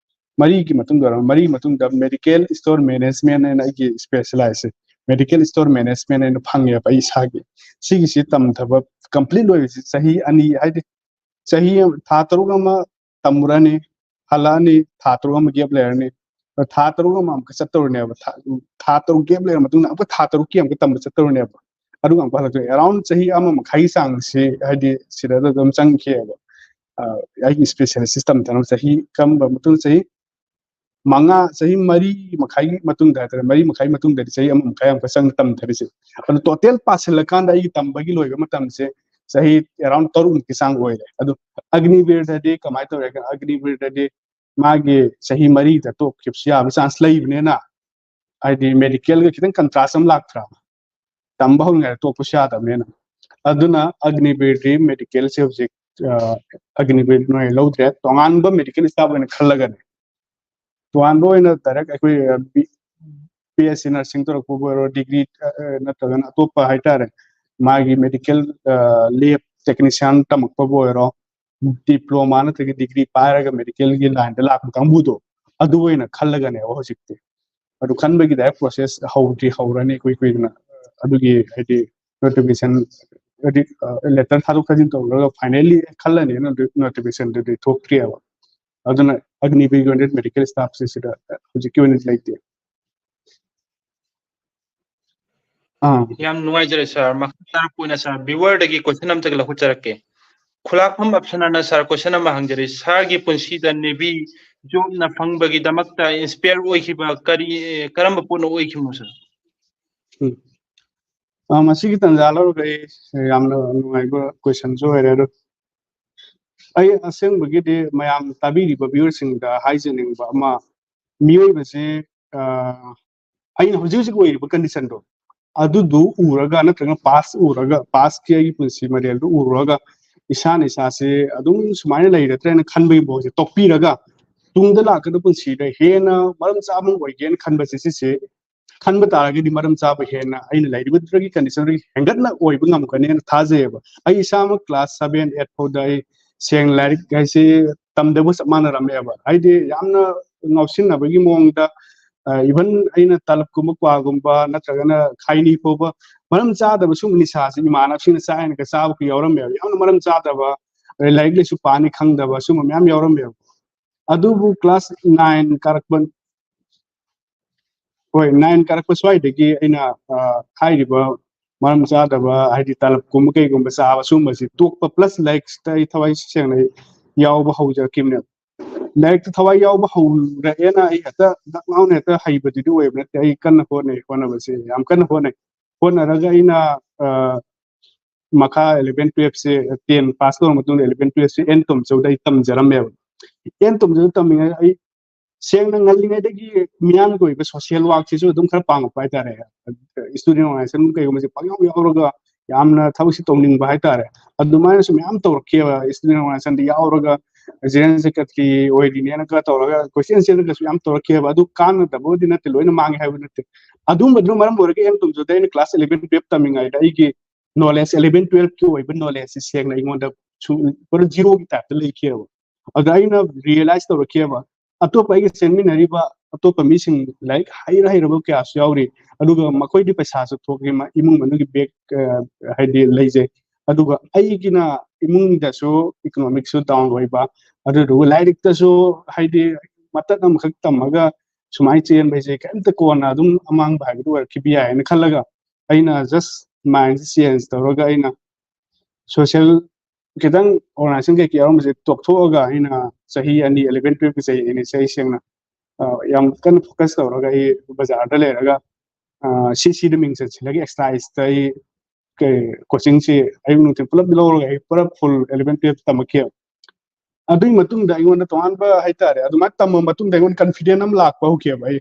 ꯃꯔꯤꯒꯤ ꯃꯇꯨꯡꯗ ꯑꯣꯏꯔꯝ-, ꯃꯔꯤ ꯃꯇꯨꯡꯗ ꯃꯦꯗꯤꯀꯦꯜ ꯁ꯭ꯇꯣꯔ ꯃꯦꯅꯦꯖꯃꯦꯟ ꯍꯥꯏꯅ ꯑꯩꯒꯤ ꯁ꯭ꯄꯦꯁꯤꯌꯦꯂꯥꯏꯖꯁꯦ, ꯃꯦꯗꯤꯀꯦꯜ ꯁ꯭ꯇꯣꯔ ꯃꯦꯅꯦꯖꯃꯦꯟ ꯍꯥꯏꯅ ꯐꯪꯉꯦꯕ ꯑꯩ ꯏꯁꯥꯒꯤ꯫ ꯁꯤꯒꯤꯁꯤ ꯇꯝꯊꯕ ꯀꯝꯄ꯭ꯂꯤꯠ ꯂꯣꯏꯕꯁꯤ ꯆꯍꯤ ꯑꯅꯤ, ꯍꯥꯏꯗꯤ ꯆꯍꯤ ꯑꯃ, ꯊꯥ ꯇꯔꯨꯛ ꯑꯃ ꯇꯝꯃꯨꯔꯅꯤ, ꯍꯜꯂꯛꯑꯅꯤ, ꯊꯥ ꯇꯔꯨꯛ ꯑꯃ ꯒꯦꯞ ꯂꯩꯔꯅꯤ, ꯊꯥ ꯇꯔꯨꯛ ꯑꯃ ꯑꯃꯨꯛꯀ ꯆꯠꯇꯧꯔꯤꯅꯦꯕ, ꯊꯥ, ꯊꯥ ꯇꯔꯨꯛ ꯒꯦꯞ ꯂꯩꯔ ꯃꯇꯨꯡꯗ ꯑꯃꯨꯛꯀ ꯊꯥ ꯇꯔꯨꯛꯀꯤ ꯑꯃꯨꯛꯀ ꯇꯝꯕ ꯆꯠꯇꯧꯔꯤꯅꯦꯕ꯫ ꯑꯗꯨꯒ ꯑꯃꯨꯛꯀ ꯍꯜꯂꯛꯇꯣꯏꯅꯦ꯫ ꯑꯦꯔꯥꯎꯟ ꯆꯍꯤ ꯑꯃ ꯃꯈꯥꯏꯒꯤ ꯆꯥꯡꯁꯤ ꯍꯥꯏꯗꯤ ꯁꯤꯗ ꯑꯗꯨꯝ ꯆꯪꯈꯤꯑꯕ꯫ ꯑ, ꯑꯩꯒꯤ ꯁ꯭ꯄꯦꯁꯤꯌꯦꯂꯥꯏꯁꯤꯁ ꯇꯝꯊꯅꯕ ꯆꯍꯤ ꯀꯔꯝꯕ ꯃꯇꯨꯡ ꯆꯍꯤ ꯃꯉꯥ, ꯆꯍꯤ ꯃꯔꯤ ꯃꯈꯥꯏꯒꯤ ꯃꯇꯨꯡꯗ ꯍꯥꯏꯇꯥꯔꯦ, ꯃꯔꯤ ꯃꯈꯥꯏ ꯃꯇꯨꯡꯗꯗꯤ ꯆꯍꯤ ꯑꯃ ꯃꯈꯥꯏ ꯑꯃꯨꯛꯀ ꯆꯪꯅ ꯇꯝꯊꯔꯤꯁꯦ꯫ ꯑꯗꯨ ꯇꯣꯇꯦꯜ ꯄꯥꯁꯤꯜꯂꯀꯥꯟꯗ ꯑꯩꯒꯤ ꯇꯝꯕꯒꯤ ꯂꯣꯏꯕ ꯃꯇꯝꯁꯦ ꯆꯍꯤ ꯑꯦꯔꯥꯎꯟ ꯇꯔꯨꯛꯃꯨꯛꯀꯤ ꯆꯥꯡ ꯑꯣꯏꯔꯦ꯫ ꯑꯗꯨ ꯑꯒꯅꯤꯕꯤꯔꯗꯗꯤ ꯀꯃꯥꯏꯅ ꯇꯧꯔꯦ? ꯑꯒꯅꯤꯕꯤꯔꯗꯗꯤ ꯃꯥꯒꯤ ꯆꯍꯤ ꯃꯔꯤꯗ ꯇꯣꯛꯈꯤꯕꯁꯨ ꯌꯥꯕ ꯆꯥꯟꯁ ꯂꯩꯕꯅꯤꯅ, ꯍꯥꯏꯗꯤ ꯃꯦꯗꯤꯀꯦꯜꯒ ꯈꯤꯇꯪ ꯀꯟꯇ꯭ꯔꯥꯁ ꯑꯃ ꯂꯥꯛꯇ꯭ꯔꯥ? ꯇꯝꯕ ꯍꯧꯔꯤꯉꯩꯗ ꯇꯣꯛꯄꯁꯨ ꯌꯥꯗꯕꯅꯤꯅ꯫ ꯑꯗꯨꯅ ꯑꯒꯅꯤꯕꯤꯔꯗꯤ ꯃꯦꯗꯤꯀꯦꯜꯁꯦ ꯍꯧꯖꯤꯛ, ꯑ, ꯑꯒꯅꯤꯕꯤꯔ ꯅꯣꯏ ꯂꯧꯗ꯭ꯔꯦ, ꯇꯣꯉꯥꯟꯕ ꯃꯦꯗꯤꯀꯦꯜ ꯁ꯭ꯇꯥꯐ ꯑꯣꯏꯅ ꯈꯜꯂꯒꯅꯦ꯫ ꯇꯣꯉꯥꯟꯕ ꯑꯣꯏꯅ ꯗꯥꯏꯔꯦꯛ ꯑꯩꯈꯣꯏ, ꯑ, ꯕꯤ-, ꯕꯤ ꯑꯦꯁ ꯁꯤ ꯅꯔꯁꯤꯡ ꯇꯧꯔꯛꯄꯕꯨ ꯑꯣꯏꯔꯣ, ꯗꯤꯒ꯭ꯔꯤ, ꯑ, ꯑ, ꯅꯠꯇ꯭ꯔꯒꯅ ꯑꯇꯣꯞꯄ ꯍꯥꯏꯇꯥꯔꯦ, ꯃꯥꯒꯤ ꯃꯦꯗꯤꯀꯦꯜ, ꯑ, ꯂꯦꯕ ꯇꯦꯛꯅꯤꯁꯤꯌꯥꯟ ꯇꯝꯃꯛꯄꯕꯨ ꯑꯣꯏꯔꯣ, ꯗꯤꯄ꯭ꯂꯣꯃꯥ ꯅꯠꯇ꯭ꯔꯒ ꯗꯤꯒ꯭ꯔꯤ ꯄꯥꯏꯔꯒ ꯃꯦꯗꯤꯀꯦꯜꯒꯤ ꯂꯥꯏꯟꯗ ꯂꯥꯛꯄ ꯀꯥꯡꯕꯨꯗꯣ, ꯑꯗꯨ ꯑꯣꯏꯅ ꯈꯜꯂꯒꯅꯦꯕ ꯍꯧꯖꯤꯛꯇꯤ꯫ ꯑꯗꯨ ꯈꯟꯕꯒꯤ ꯗꯥꯏꯔꯦꯛ ꯄ꯭ꯔꯣꯁꯦꯁ ꯍꯧꯗ꯭ꯔꯤ, ꯍꯧꯔꯅꯤ ꯏꯀꯨꯏ ꯀꯨꯏꯗꯅ꯫ ꯑꯗꯨꯒꯤ ꯍꯥꯏꯗꯤ ꯅꯣꯇꯤꯐꯤꯀꯦꯁꯟ, ꯍꯥꯏꯗꯤ, ꯑ, ꯂꯦꯇꯔ ꯊꯥꯗꯣꯛ ꯊꯥꯖꯤꯟ ꯇꯧꯔꯒ ꯐꯥꯏꯅꯦꯜꯂꯤ ꯈꯜꯂꯅꯤ, ꯅꯣꯇꯤꯐꯤꯀꯦꯁꯟꯗꯨꯗꯤ ꯊꯣꯛꯇ꯭ꯔꯤꯑꯕ꯫ ꯑꯗꯨꯅ ꯑꯒꯅꯤꯕꯤꯔꯒꯤ ꯑꯣꯏꯅ ꯃꯦꯗꯤꯀꯦꯜ ꯁ꯭ꯇꯥꯐꯁꯦ ꯁꯤꯗ ꯍꯧꯖꯤꯛꯀꯤ ꯑꯣꯏꯅꯗꯤ ꯂꯩꯇꯦ꯫ ꯑꯥ꯫ ꯌꯥꯝ ꯅꯨꯡꯉꯥꯏꯖꯔꯦ ꯁꯥꯔ꯫ ꯃꯈꯥ ꯇꯥꯔꯛꯄ ꯑꯣꯏꯅ ꯁꯥꯔ, ꯚꯤꯌꯨꯋꯔꯗꯒꯤ ꯀꯣꯏꯁꯟ ꯑꯝꯇꯒ ꯂꯧꯈꯠꯆꯔꯛꯀꯦ꯫ ꯈꯨꯂꯥꯛꯐꯝ ꯑꯞꯁꯅꯥꯅ ꯁꯥꯔ ꯀꯣꯏꯁꯟ ꯑꯃ ꯍꯪꯖꯔꯤ, ꯁꯥꯔꯒꯤ ꯄꯨꯟꯁꯤꯗ ꯅꯦꯚꯤ ꯖꯣꯕꯅ ꯐꯪꯕꯒꯤꯗꯃꯛꯇ ꯏꯟꯁꯄꯤꯌꯔ ꯑꯣꯏꯈꯤꯕ ꯀꯔꯤ, ꯀꯔꯝꯕ ꯄꯣꯠꯅ ꯑꯣꯏꯈꯤꯕꯅꯣ ꯁꯥꯔ? ꯎꯝ꯫ ꯑ, ꯃꯁꯤꯒꯤ ꯇꯥꯟꯖꯥ ꯂꯧꯔꯒ ꯑꯩ ꯌꯥꯝꯅ ꯅꯨꯡꯉꯥꯏꯕ ꯀꯣꯏꯁꯟꯁꯨ ꯑꯣꯏꯔꯦ꯫ ꯑꯗꯣ ꯑꯩ ꯑꯁꯦꯡꯕꯒꯤꯗꯤ ꯃꯌꯥꯝ ꯇꯥꯕꯤꯔꯤꯕ ꯚꯤꯌꯨꯋꯔꯁꯤꯡꯗ ꯍꯥꯏꯖꯅꯤꯡꯕ ꯑꯃ, ꯃꯤꯑꯣꯏꯕꯁꯦ, ꯑ, ꯑꯩꯅ ꯍꯧꯖꯤꯛ ꯍꯧꯖꯤꯛ ꯑꯣꯏꯔꯤꯕ ꯀꯟꯗꯤꯁꯟꯗꯣ, ꯑꯗꯨꯗꯨ ꯎꯔꯒ ꯅꯠꯇ꯭ꯔꯒ ꯄꯥꯁ ꯎꯔꯒ, ꯄꯥꯁꯀꯤ ꯑꯩꯒꯤ ꯄꯨꯟꯁꯤ ꯃꯔꯦꯜꯗꯨ ꯎꯔꯨꯔꯒ ꯏꯁꯥꯅ ꯏꯁꯥꯁꯦ ꯑꯗꯨꯝ ꯁꯨꯃꯥꯏꯅ ꯂꯩꯔꯗ꯭ꯔꯦꯅ ꯈꯟꯕꯒꯤ ꯃꯑꯣꯡꯁꯦ ꯇꯣꯛꯄꯤꯔꯒ, ꯇꯨꯡꯗ ꯂꯥꯛꯀꯗꯕ ꯄꯨꯟꯁꯤꯗ ꯍꯦꯟꯅ ꯃꯔꯝ ꯆꯥꯕ ꯑꯃ ꯑꯣꯏꯒꯦꯅ ꯈꯟꯕꯁꯦ, ꯁꯤꯁꯦ ꯈꯟꯕ ꯇꯥꯔꯒꯗꯤ ꯃꯔꯝ ꯆꯥꯕ ꯍꯦꯟꯅ ꯑꯩꯅ ꯂꯩꯔꯤꯕꯗꯨꯗꯒꯤ ꯀꯟꯗꯤꯁꯟꯗꯒꯤ ꯍꯦꯟꯒꯠꯅ ꯑꯣꯏꯕ ꯉꯝꯒꯅꯦꯅ ꯊꯥꯖꯩꯌꯦꯕ꯫ ꯑꯩ ꯏꯁꯥꯃꯛ ꯀ꯭ꯂꯥꯁ ꯁꯚꯦꯟ ꯑꯩꯠ ꯐꯥꯎꯗ ꯑꯩ ꯁꯦꯡꯅ ꯂꯥꯏꯔꯤꯛ ꯍꯥꯏꯁꯤ ꯇꯝꯗꯕ ꯆꯞ ꯃꯥꯟꯅꯔꯝꯃꯦꯕ꯫ ꯍꯥꯏꯗꯤ ꯌꯥꯝꯅ ꯉꯥꯎꯁꯤꯟꯅꯕꯒꯤ ꯃꯑꯣꯡꯗ, ꯏꯚꯟ ꯑꯩꯅ ꯇꯂꯞꯀꯨꯝꯕ ꯀ꯭ꯋꯥꯒꯨꯝꯕ ꯅꯠꯇ꯭ꯔꯒꯅ ꯈꯥꯏꯅꯤ ꯐꯥꯎꯕ ꯃꯔꯝ ꯆꯥꯗꯕ ꯁꯨꯝꯕ ꯅꯤꯁꯥꯁꯤ ꯏꯃꯥꯟꯅꯕꯁꯤꯡꯅ ꯆꯥꯏꯅꯒ ꯆꯥꯕꯒ ꯌꯥꯎꯔꯝꯃꯦꯕ꯫ ꯌꯥꯝꯅ ꯃꯔꯝ ꯆꯥꯗꯕ, ꯑꯗꯩ ꯂꯥꯏꯔꯤꯛ ꯂꯥꯏꯁꯨ ꯄꯥꯅꯤ ꯈꯪꯗꯕ ꯁꯨꯝꯕ ꯃꯌꯥꯝ ꯌꯥꯎꯔꯝꯃꯦꯕ꯫ ꯑꯗꯨꯕꯨ ꯀ꯭ꯂꯥꯁ ꯅꯥꯏꯟ ꯀꯥꯔꯛꯄ, ꯍꯣꯏ, ꯅꯥꯏꯟ ꯀꯥꯔꯛꯄ ꯁ꯭ꯋꯥꯏꯗꯒꯤ ꯑꯩꯅ, ꯑ, ꯍꯥꯏꯔꯤꯕ ꯃꯔꯝ ꯆꯥꯗꯕ, ꯍꯥꯏꯗꯤ ꯇꯂꯞꯀꯨꯝꯕ ꯀꯩꯒꯨꯝꯕ ꯆꯥꯕ ꯁꯨꯝꯕꯁꯤ ꯇꯣꯛꯄ, ꯄ꯭ꯂꯁ ꯂꯥꯏꯔꯤꯛꯁꯤꯗ ꯑꯩ ꯊꯋꯥꯏ ꯁꯦꯡꯅ ꯌꯥꯎꯕ ꯍꯧꯖꯔꯛꯈꯤꯕꯅꯦꯕ꯫ ꯂꯥꯏꯔꯤꯛꯇ ꯊꯋꯥꯏ ꯌꯥꯎꯕ ꯍꯧꯔꯛꯑꯦꯅ ꯑꯩ ꯍꯦꯛꯇ ꯅꯛ ꯂꯥꯎꯅ ꯍꯦꯛꯇ ꯍꯩꯕꯗꯨꯗꯤ ꯑꯣꯏꯕ ꯅꯠꯇꯦ꯫ ꯑꯩ ꯀꯟꯅ ꯍꯣꯠꯅꯩ, ꯍꯣꯠꯅꯕꯁꯦ ꯌꯥꯝ ꯀꯟꯅ ꯍꯣꯠꯅꯩ꯫ ꯍꯣꯠꯅꯔꯒ ꯑꯩꯅ, ꯑ, ꯃꯈꯥ ꯑꯦꯂꯚꯦꯟ ꯇꯨꯌꯦꯜꯞꯁꯦ, ꯇꯦꯟ ꯄꯥꯁ ꯇꯧꯔ ꯃꯇꯨꯡꯗ ꯑꯦꯂꯚꯦꯟ ꯇꯨꯌꯦꯜꯞꯁꯦ ꯑꯦꯟ ꯇꯣꯝꯆꯧꯗ ꯑꯩ ꯇꯝꯖꯔꯝꯃꯦꯕ꯫ ꯑꯦꯟ ꯇꯣꯝꯆꯧꯗ ꯇꯝꯃꯤꯉꯩꯗ ꯑꯩ ꯁꯦꯡꯅ ꯉꯜꯂꯤꯉꯩꯗꯒꯤ ꯃꯤꯌꯥꯝꯒꯤ ꯑꯣꯏꯕ ꯁꯣꯁꯤꯌꯦꯜ ꯋꯥꯔꯛꯁꯤꯁꯨ ꯑꯗꯨꯝ ꯈꯔ ꯄꯥꯡꯉꯛꯄ ꯍꯥꯏꯇꯥꯔꯦ꯫ ꯏꯁꯇꯨꯗꯦꯟ ꯑꯣꯔꯒꯅꯥꯏꯖꯦꯁꯟ ꯀꯩꯒꯨꯝꯕꯁꯦ ꯄꯪꯌꯥꯎ ꯌꯥꯎꯔꯒ ꯌꯥꯝꯅ ꯊꯕꯛꯁꯤ ꯇꯧꯅꯤꯡꯕ ꯍꯥꯏꯇꯥꯔꯦ꯫ ꯑꯗꯨꯃꯥꯏꯅꯁꯨ ꯃꯌꯥꯝ ꯇꯧꯔꯛꯈꯤꯑꯕ꯫ ꯏꯁꯇꯨꯗꯦꯟ ꯑꯣꯔꯒꯅꯥꯏꯖꯦꯁꯟꯗ ꯌꯥꯎꯔꯒ ꯖꯦꯅꯔꯦꯜ ꯁꯦꯀ꯭ꯔꯦꯇꯔꯤ ꯑꯣꯏꯔꯤꯅꯦꯅꯒ ꯇꯧꯔꯒ ꯀꯣꯏꯆꯦꯟ ꯆꯦꯜꯂꯒꯁꯨ ꯌꯥꯝ ꯇꯧꯔꯛꯈꯤꯑꯕ꯫ ꯑꯗꯨ ꯀꯥꯟꯅꯗꯕꯕꯨꯗꯤ ꯅꯠꯇꯦ, ꯂꯣꯏꯅ ꯃꯥꯡꯉꯦ ꯍꯥꯏꯕ ꯅꯠꯇꯦ꯫ ꯑꯗꯨꯝꯕꯗꯨꯅ ꯃꯔꯝ ꯑꯣꯏꯔꯒ ꯑꯦꯟ ꯇꯣꯝꯆꯧꯗ ꯑꯩꯅ ꯀ꯭ꯂꯥꯁ ꯑꯦꯂꯚꯦꯟ ꯇꯨꯌꯦꯜꯞ ꯇꯝꯃꯤꯉꯩꯗ ꯑꯩꯒꯤ ꯅꯣꯂꯦꯖ, ꯑꯦꯂꯚꯦꯟ ꯇꯨꯌꯦꯜꯞꯀꯤ ꯑꯣꯏꯕ ꯅꯣꯂꯦꯖꯁꯤ ꯁꯦꯡꯅ ꯑꯩꯉꯣꯟꯗ ꯁꯨ-, ꯄꯨꯔꯥ ꯖꯤꯔꯣꯒꯤ ꯇꯥꯏꯞꯇ ꯂꯩꯈꯤꯑꯕ꯫ ꯑꯗ ꯑꯩꯅ ꯔꯤꯌꯦꯂꯥꯏꯁ ꯇꯧꯔꯛꯈꯤꯑꯕ, ꯑꯇꯣꯞꯄ ꯑꯩꯒ ꯆꯦꯟꯃꯤꯟꯅꯔꯤꯕ ꯑꯇꯣꯞꯄ ꯃꯤꯁꯤꯡ ꯂꯥꯏꯔꯤꯛ ꯍꯩꯔ ꯍꯩꯔꯕ ꯀꯌꯥꯁꯨ ꯌꯥꯎꯔꯤ, ꯑꯗꯨꯒ ꯃꯈꯣꯏꯗꯤ ꯄꯩꯁꯥꯁꯨ ꯊꯣꯛꯏ, ꯃ-, ꯏꯃꯨꯡ ꯃꯅꯨꯡꯒꯤ ꯕꯦꯛ, ꯑ, ꯍꯥꯏꯗꯤ ꯂꯩꯖꯩ, ꯑꯗꯨꯒ ꯑꯩꯒꯤꯅ ꯏꯃꯨꯡꯗꯁꯨ ꯏꯀꯣꯅꯣꯃꯤꯛꯁꯨ ꯗꯥꯎꯟ ꯑꯣꯏꯕ, ꯑꯗꯨꯗꯨꯒ ꯂꯥꯏꯔꯤꯛꯇꯁꯨ ꯍꯥꯏꯗꯤ ꯃꯇꯠ ꯑꯃꯈꯛ ꯇꯝꯃꯒ ꯁꯨꯃꯥꯏꯅ ꯆꯦꯟꯕ ꯍꯥꯏꯁꯦ ꯀꯔꯤꯝꯇ ꯀꯣꯟꯅ ꯑꯗꯨꯝ ꯑꯃꯥꯡꯕ ꯍꯥꯏꯕꯗꯨ ꯑꯣꯏꯔꯛꯈꯤꯕ ꯌꯥꯏ ꯍꯥꯏꯅ ꯈꯜꯂꯒ ꯑꯩꯅ ꯖꯁ ꯃꯥꯏꯟꯁꯦ ꯆꯦꯟꯖ ꯇꯧꯔꯒ ꯑꯩꯅ ꯁꯣꯁꯦꯜ ꯈꯤꯇꯪ ꯑꯣꯔꯒꯅꯥꯏꯖꯦꯁꯟ ꯀꯩꯀꯩ ꯌꯥꯎꯔꯝꯕꯁꯦ ꯇꯣꯛꯊꯣꯛꯑꯒ ꯑꯩꯅ ꯆꯍꯤ ꯑꯅꯤ, ꯑꯦꯂꯚꯦꯟ ꯇꯨꯌꯦꯜꯞꯀꯤ ꯆꯍꯤ ꯑꯅꯤ ꯆꯍꯤ ꯁꯦꯡꯅ, ꯑ, ꯌꯥꯝ ꯀꯟꯅ ꯐꯣꯀꯁ ꯇꯧꯔꯒ ꯑꯩ ꯕꯖꯥꯔꯗ ꯂꯩꯔꯒ, ꯑ, ꯁꯤ ꯁꯤꯗ ꯃꯤꯡ ꯆꯠꯁꯤꯜꯂꯒ ꯑꯦꯛꯁꯇ꯭ꯔꯥ ꯑꯩꯁꯇ ꯑꯩ ꯀꯩ, ꯀꯣꯆꯤꯡꯁꯤ ꯑꯌꯨꯛ ꯅꯨꯡꯊꯤꯜ ꯄꯨꯂꯞ ꯂꯧꯔꯒ ꯑꯩ ꯄꯨꯂꯞ ꯐꯨꯜ ꯑꯦꯂꯚꯦꯟ ꯇꯨꯌꯦꯜꯞ ꯇꯝꯃꯛꯈꯤꯑꯕ꯫ ꯑꯗꯨꯒꯤ ꯃꯇꯨꯡꯗ ꯑꯩꯉꯣꯟꯗ ꯇꯣꯉꯥꯟꯕ ꯍꯥꯏꯇꯥꯔꯦ, ꯑꯗꯨꯃꯥꯏꯅ ꯇꯝꯕ ꯃꯇꯨꯡꯗ ꯑꯩꯉꯣꯟꯗ ꯀꯟꯐꯤꯗꯦꯟ ꯑꯃ ꯂꯥꯛꯄ ꯍꯧꯈꯤꯑꯕ꯫ ꯑꯩ,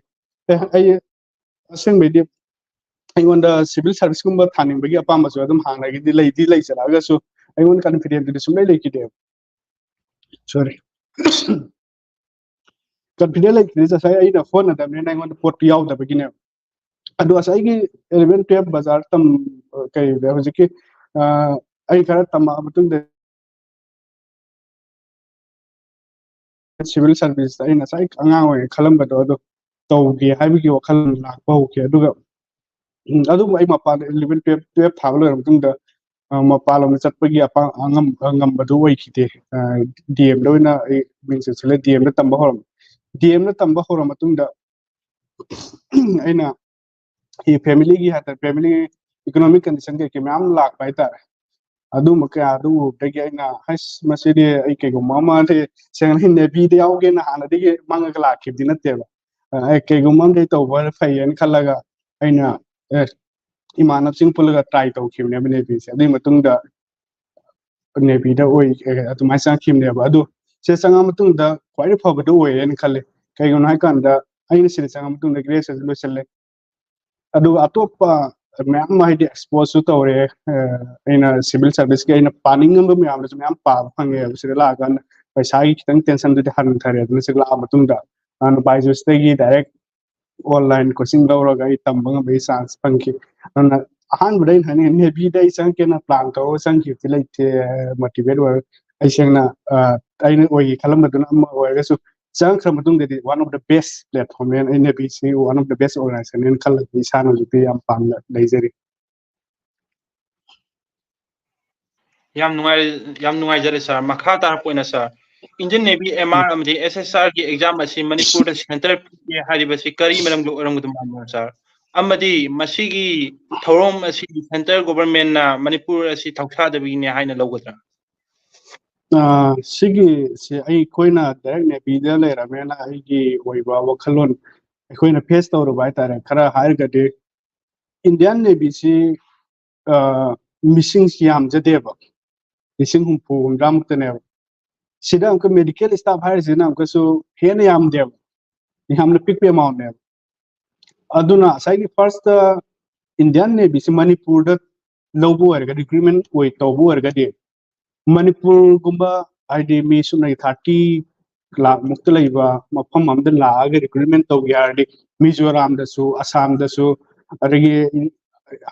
ꯑꯦ, ꯑꯩ ꯑꯁꯦꯡꯕꯩꯗꯤ ꯑꯩꯉꯣꯟꯗ civil service ꯀꯨꯝꯕ ꯊꯥꯅꯤꯡꯕꯒꯤ ꯑꯄꯥꯝꯕꯁꯨ ꯑꯗꯨꯝ ꯍꯥꯟꯅꯒꯤꯗꯤ ꯂꯩꯗꯤ ꯂꯩꯖꯔꯛꯑꯒꯁꯨ ꯑꯩꯉꯣꯟꯗ confident ꯇꯨꯗꯤ ꯁꯨꯡꯂꯩ ꯂꯩꯈꯤꯗꯦꯕ꯫ Sorry꯫ Confident ꯂꯩꯇ꯭ꯔꯤꯁꯦ ꯉꯁꯥꯏ ꯑꯩꯅ ꯍꯣꯠꯅꯗꯕꯅꯤꯅ ꯑꯩꯉꯣꯟꯗ ꯄꯣꯠꯇꯨ ꯌꯥꯎꯗꯕꯒꯤꯅꯦꯕ꯫ ꯑꯗꯣ ꯉꯁꯥꯏꯒꯤ eleven twelve ꯕꯖꯥꯔ ꯇꯝ ꯀꯩ ꯍꯧꯖꯤꯛꯀꯤ ꯑꯩ ꯈꯔ ꯇꯝꯃꯛꯑ ꯃꯇꯨꯡꯗ civil service ꯇ ꯑꯩꯅ ꯉꯁꯥꯏ ꯑꯉꯥꯡ ꯑꯣꯏꯔꯤꯉꯩ ꯈꯜꯂꯝꯕꯗꯣ ꯑꯗꯣ ꯇꯧꯒꯦ ꯍꯥꯏꯕꯒꯤ ꯋꯥꯈꯜ ꯂꯥꯛꯄ ꯍꯧꯈꯤ꯫ ꯑꯗꯨꯒ ꯎꯝ, ꯑꯗꯨꯕꯨ ꯑꯩ ꯃꯄꯥꯟꯗ eleven twelve twelve ꯊꯥꯕ ꯂꯣꯏꯔ ꯃꯇꯨꯡꯗ ꯃꯄꯥꯟ ꯂꯝꯗ ꯆꯠꯄꯒꯤ ꯑꯄꯥꯝ ꯉꯝꯕꯗꯨ ꯑꯣꯏꯈꯤꯗꯦ꯫ D M ꯗ ꯑꯣꯏꯅ ꯑꯩ ꯃꯤꯡ ꯆꯟꯁꯤꯜꯂꯦ꯫ D M ꯗ ꯇꯝꯕ ꯍꯧꯔꯝꯃꯦ꯫ D M ꯗ ꯇꯝꯕ ꯍꯧꯔ ꯃꯇꯨꯡꯗ ꯑꯩꯅ family ꯒꯤ ꯍꯥꯏꯇꯥꯔꯦ, family economic condition ꯀꯩꯀꯩ ꯃꯌꯥꯝ ꯂꯥꯛꯄ ꯍꯥꯏꯇꯥꯔꯦ꯫ ꯑꯗꯨꯝꯕ ꯀꯌꯥꯗꯨ ꯎꯕꯗꯒꯤ ꯑꯩꯅ, "ꯑꯁ, ꯃꯁꯤꯗꯤ ꯑꯩ ꯀꯩꯒꯨꯝꯕ ꯑꯃꯗꯤ ꯁꯦꯡꯅ ꯅꯦꯚꯤꯗ ꯌꯥꯎꯒꯦꯅ ꯍꯥꯟꯅꯗꯒꯤ ꯃꯪꯉꯒ ꯂꯥꯛꯈꯤꯕꯗꯤ ꯅꯠꯇꯦꯕ꯫ ꯑ, ꯑꯩ ꯀꯩꯒꯨꯝꯕ ꯑꯃꯗꯤ ꯇꯧꯕ ꯐꯩꯌꯦꯅ ꯈꯜꯂꯒ ꯑꯩꯅ, ꯑꯦ, ꯏꯃꯥꯟꯅꯕꯁꯤꯡ ꯄꯨꯜꯂꯒ try ꯇꯧꯈꯤꯕꯅꯦꯕ ꯅꯦꯚꯤꯁꯦ꯫ ꯑꯗꯨꯒꯤ ꯃꯇꯨꯡꯗ ꯅꯦꯚꯤꯗ ꯑꯣꯏ-, ꯑꯦ, ꯑꯗꯨꯃꯥꯏꯅ ꯆꯪꯉꯛꯈꯤꯕꯅꯦꯕ꯫ ꯑꯗꯨ ꯁꯤꯗ ꯆꯪꯉꯛꯑ ꯃꯇꯨꯡꯗ ꯈ꯭ꯋꯥꯏꯗꯒꯤ ꯐꯕꯗꯨ ꯑꯣꯏꯔꯦꯅ ꯈꯜꯂꯦ꯫ ꯀꯩꯒꯤꯅꯣ ꯍꯥꯏꯀꯥꯟꯗ ꯑꯩꯅ ꯁꯤꯗ ꯆꯪꯉꯛꯑ ꯃꯇꯨꯡꯗ graduation ꯂꯣꯏꯁꯤꯜꯂꯦ꯫ ꯑꯗꯨꯒ ꯑꯇꯣꯞꯄ ꯃꯌꯥꯝ ꯑꯃ ꯍꯥꯏꯗꯤ expose ꯁꯨ ꯇꯧꯔꯦ꯫ ꯑ, ꯑꯩꯅ civil service ꯀꯤ ꯑꯩꯅ ꯄꯥꯅꯤꯡꯉꯝꯕ ꯃꯌꯥꯝꯗꯨꯁꯨ ꯃꯌꯥꯝ ꯄꯥꯕ ꯐꯪꯉꯦ꯫ ꯁꯤꯗ ꯂꯥꯛꯑꯀꯥꯟꯗ ꯄꯩꯁꯥꯒꯤ ꯈꯤꯇꯪ tension ꯗꯨꯗꯤ ꯍꯟꯊꯔꯦ꯫ ꯑꯗꯨꯅ ꯁꯤꯗ ꯂꯥꯛꯑ ꯃꯇꯨꯡꯗ ꯍꯥꯟꯅ BYJU'ꯁꯇꯒꯤ direct online coaching ꯂꯧꯔꯒ ꯑꯩ ꯇꯝꯕ ꯉꯝꯕꯒꯤ chance ꯐꯪꯈꯤ꯫ ꯑꯗꯨꯅ ꯑꯍꯥꯟꯕꯗ ꯑꯩꯅ ꯍꯥꯏꯅꯤꯡꯉꯤ, ꯅꯦꯚꯤꯗ ꯑꯩ ꯆꯪꯉꯛꯀꯦꯅ plan ꯇꯧꯔꯒ ꯆꯪꯈꯤꯕꯗꯤ ꯂꯩꯇꯦ, motivate ꯑꯣꯏꯔꯒ꯫ ꯑꯩ ꯁꯦꯡꯅ, ꯑ, ꯑꯩꯅ ꯑꯣꯏꯒꯦ ꯈꯜꯂꯝꯕꯗꯨꯅ ꯑꯃ ꯑꯣꯏꯔꯒꯁꯨ, ꯆꯪꯉꯛꯈ꯭ꯔ ꯃꯇꯨꯡꯗꯗꯤ one of the best platform ꯅꯦꯅ, ꯑꯩ ꯅꯦꯚꯤꯁꯤ one of the best organization ꯅꯦꯅ ꯈꯜꯂꯒ ꯏꯁꯥꯅ ꯍꯧꯖꯤꯛꯇꯤ ꯌꯥꯝ ꯄꯥꯝꯅ ꯂꯩꯖꯔꯤ꯫ ꯌꯥꯝ ꯅꯨꯡꯉꯥꯏ-, ꯌꯥꯝ ꯅꯨꯡꯉꯥꯏꯖꯔꯦ sir꯫ ꯃꯈꯥ ꯇꯥꯔꯛꯄ ꯑꯣꯏꯅ sir, Indian Navy M R ꯑꯃꯗꯤ S S R ꯒꯤ exam ꯑꯁꯤ ꯃꯅꯤꯄꯨꯔꯗ centre ꯄꯤꯒꯦ ꯍꯥꯏꯔꯤꯕꯁꯤ ꯀꯔꯤ ꯃꯔꯝꯒꯤ ꯑꯣꯏꯔꯝꯒꯗꯧ ꯃꯥꯟꯕꯅꯣ sir? ꯑꯃꯗꯤ ꯃꯁꯤꯒꯤ ꯊꯧꯔꯝ ꯑꯁꯤ centre government ꯅ ꯃꯅꯤꯄꯨꯔ ꯑꯁꯤ ꯊꯧꯁꯥꯗꯕꯒꯤꯅꯦ ꯍꯥꯏꯅ ꯂꯧꯒꯗ꯭ꯔꯥ? ꯑ, ꯁꯤꯒꯤꯁꯦ ꯑꯩꯈꯣꯏꯅ direct ꯅꯦꯚꯤꯗ ꯂꯩꯔꯕꯅꯤꯅ ꯑꯩꯒꯤ ꯑꯣꯏꯕ ꯋꯥꯈꯜꯂꯣꯟ ꯑꯩꯈꯣꯏꯅ face ꯇꯧꯔꯨꯕ ꯍꯥꯏꯇꯥꯔꯦ꯫ ꯈꯔ ꯍꯥꯏꯔꯒꯗꯤ Indian Navy ꯁꯤ, ꯑ, ꯃꯤꯁꯤꯡꯁꯤ ꯌꯥꯝꯖꯗꯦꯕ, ꯂꯤꯁꯤꯡ ꯍꯨꯝꯐꯨ ꯍꯨꯝꯗ꯭ꯔꯥ ꯃꯨꯛꯇꯅꯦꯕ꯫ ꯁꯤꯗ ꯑꯃꯨꯛꯀ medical staff ꯍꯥꯏꯔꯤꯁꯤꯅ ꯑꯃꯨꯛꯀꯁꯨ ꯍꯦꯟꯅ ꯌꯥꯝꯗꯦꯕ, ꯌꯥꯝꯅ ꯄꯤꯛꯄ amount ꯅꯦꯕ꯫ ꯑꯗꯨꯅ ꯉꯁꯥꯏꯒꯤ first ꯏꯟꯗꯤꯌꯥꯟ ꯅꯦꯚꯤꯁꯤ ꯃꯅꯤꯄꯨꯔꯗ ꯂꯧꯕ ꯑꯣꯏꯔꯒꯗꯤ, ꯔꯤꯀ꯭ꯔꯨꯠꯃꯦꯟ ꯑꯣꯏ ꯇꯧꯕ ꯑꯣꯏꯔꯒꯗꯤ, ꯃꯅꯤꯄꯨꯔꯒꯨꯝꯕ, ꯍꯥꯏꯗꯤ ꯃꯤ ꯁꯨꯞꯅꯒꯤ ꯊꯥꯔꯇꯤ ꯂꯥꯛ ꯃꯨꯛꯇ ꯂꯩꯕ ꯃꯐꯝ ꯑꯃꯗ ꯂꯥꯛꯑꯒ ꯔꯤꯀ꯭ꯔꯨꯠꯃꯦꯟ ꯇꯧꯒꯦ ꯍꯥꯏꯔꯗꯤ, ꯃꯤꯖꯣꯔꯥꯝꯗꯁꯨ, ꯑꯁꯥꯝꯗꯁꯨ, ꯑꯗꯒꯤ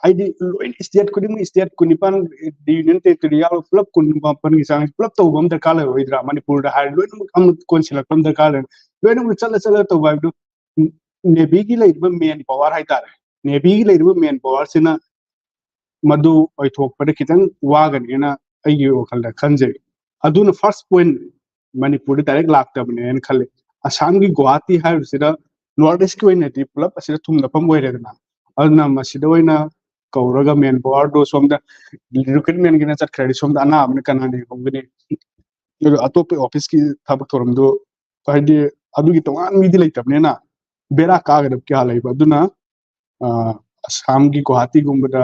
ꯍꯥꯏꯗꯤ ꯂꯣꯏꯅ ꯁ꯭ꯇꯦꯠ ꯈꯨꯗꯤꯡꯃꯛ, ꯁ꯭ꯇꯦꯠ ꯀꯨꯟꯅꯤꯄꯥꯟ, ꯌꯨꯅꯤꯌꯟ ꯇꯦꯔꯤꯇꯣꯔꯤ ꯌꯥꯎꯔ ꯄꯨꯂꯞ ꯀꯨꯟ ꯃꯥꯄꯟꯒꯤ ꯆꯥꯡ ꯄꯨꯂꯞ ꯇꯧꯕ ꯑꯃ ꯗꯔꯀꯥꯔ ꯂꯩꯔꯣꯏꯗ꯭ꯔꯥ? ꯃꯅꯤꯄꯨꯔꯗ ꯍꯥꯏꯔ ꯂꯣꯏꯅꯃꯛ ꯑꯃ ꯀꯣꯟꯁꯤꯜꯂꯛꯄ ꯑꯃ ꯗꯔꯀꯥꯔ ꯂꯩꯔꯣꯏ꯫ ꯂꯣꯏꯅꯃꯛ ꯆꯠꯂ ꯆꯠꯂ ꯇꯧꯕ ꯍꯥꯏꯕꯗꯨ, ꯅꯦꯚꯤꯒꯤ ꯂꯩꯔꯤꯕ ꯃꯦꯟ ꯄꯋꯥꯔ ꯍꯥꯏꯇꯥꯔꯦ, ꯅꯦꯚꯤꯒꯤ ꯂꯩꯔꯤꯕ ꯃꯦꯟ ꯄꯋꯥꯔꯁꯤꯅ ꯃꯗꯨ ꯑꯣꯏꯊꯣꯛꯄꯗ ꯈꯤꯇꯪ ꯋꯥꯒꯅꯤꯅ ꯑꯩꯒꯤ ꯋꯥꯈꯜꯗ ꯈꯟꯖꯩ꯫ ꯑꯗꯨꯅ ꯐꯥꯔꯁ ꯄꯣꯏꯟ, ꯃꯅꯤꯄꯨꯔꯗ ꯗꯥꯏꯔꯦꯛ ꯂꯥꯛꯇꯕꯅꯦꯅ ꯈꯜꯂꯤ꯫ ꯑꯁꯥꯝꯒꯤ ꯒꯨꯋꯥꯍꯥꯇꯤ ꯍꯥꯏꯕꯁꯤꯗ ꯅꯣꯔꯠ ꯏꯁꯀꯤ ꯑꯣꯏꯅꯗꯤ ꯄꯨꯂꯞ ꯑꯁꯤꯗ ꯊꯨꯡꯅꯐꯝ ꯑꯣꯏꯔꯦꯗꯅ, ꯑꯗꯨꯅ ꯃꯁꯤꯗ ꯑꯣꯏꯅ ꯀꯧꯔꯒ ꯃꯦꯟ ꯄꯋꯥꯔꯗꯣ ꯁꯣꯝꯗ ꯔꯤꯀ꯭ꯔꯨꯠꯃꯦꯟꯒꯤꯅ ꯆꯠꯈ꯭ꯔꯗꯤ ꯁꯣꯝꯗ ꯑꯅꯥꯕꯅ ꯀꯅꯥꯅ ꯌꯦꯡꯍꯧꯒꯅꯤ? ꯑꯗꯨꯒ ꯑꯇꯣꯞꯄ ꯑꯣꯐꯤꯁꯀꯤ ꯊꯕꯛ ꯊꯧꯔꯝꯗꯣ, ꯍꯥꯏꯗꯤ ꯑꯗꯨꯒꯤ ꯇꯣꯉꯥꯟ ꯃꯤꯗꯤ ꯂꯩꯇꯕꯅꯤꯅ ꯕꯦꯔꯥ ꯀꯥꯒꯗꯕ ꯀꯌꯥ ꯂꯩꯕ꯫ ꯑꯗꯨꯅ ꯑ, ꯑꯁꯥꯝꯒꯤ ꯒꯨꯋꯥꯍꯥꯇꯤꯒꯨꯝꯕꯗ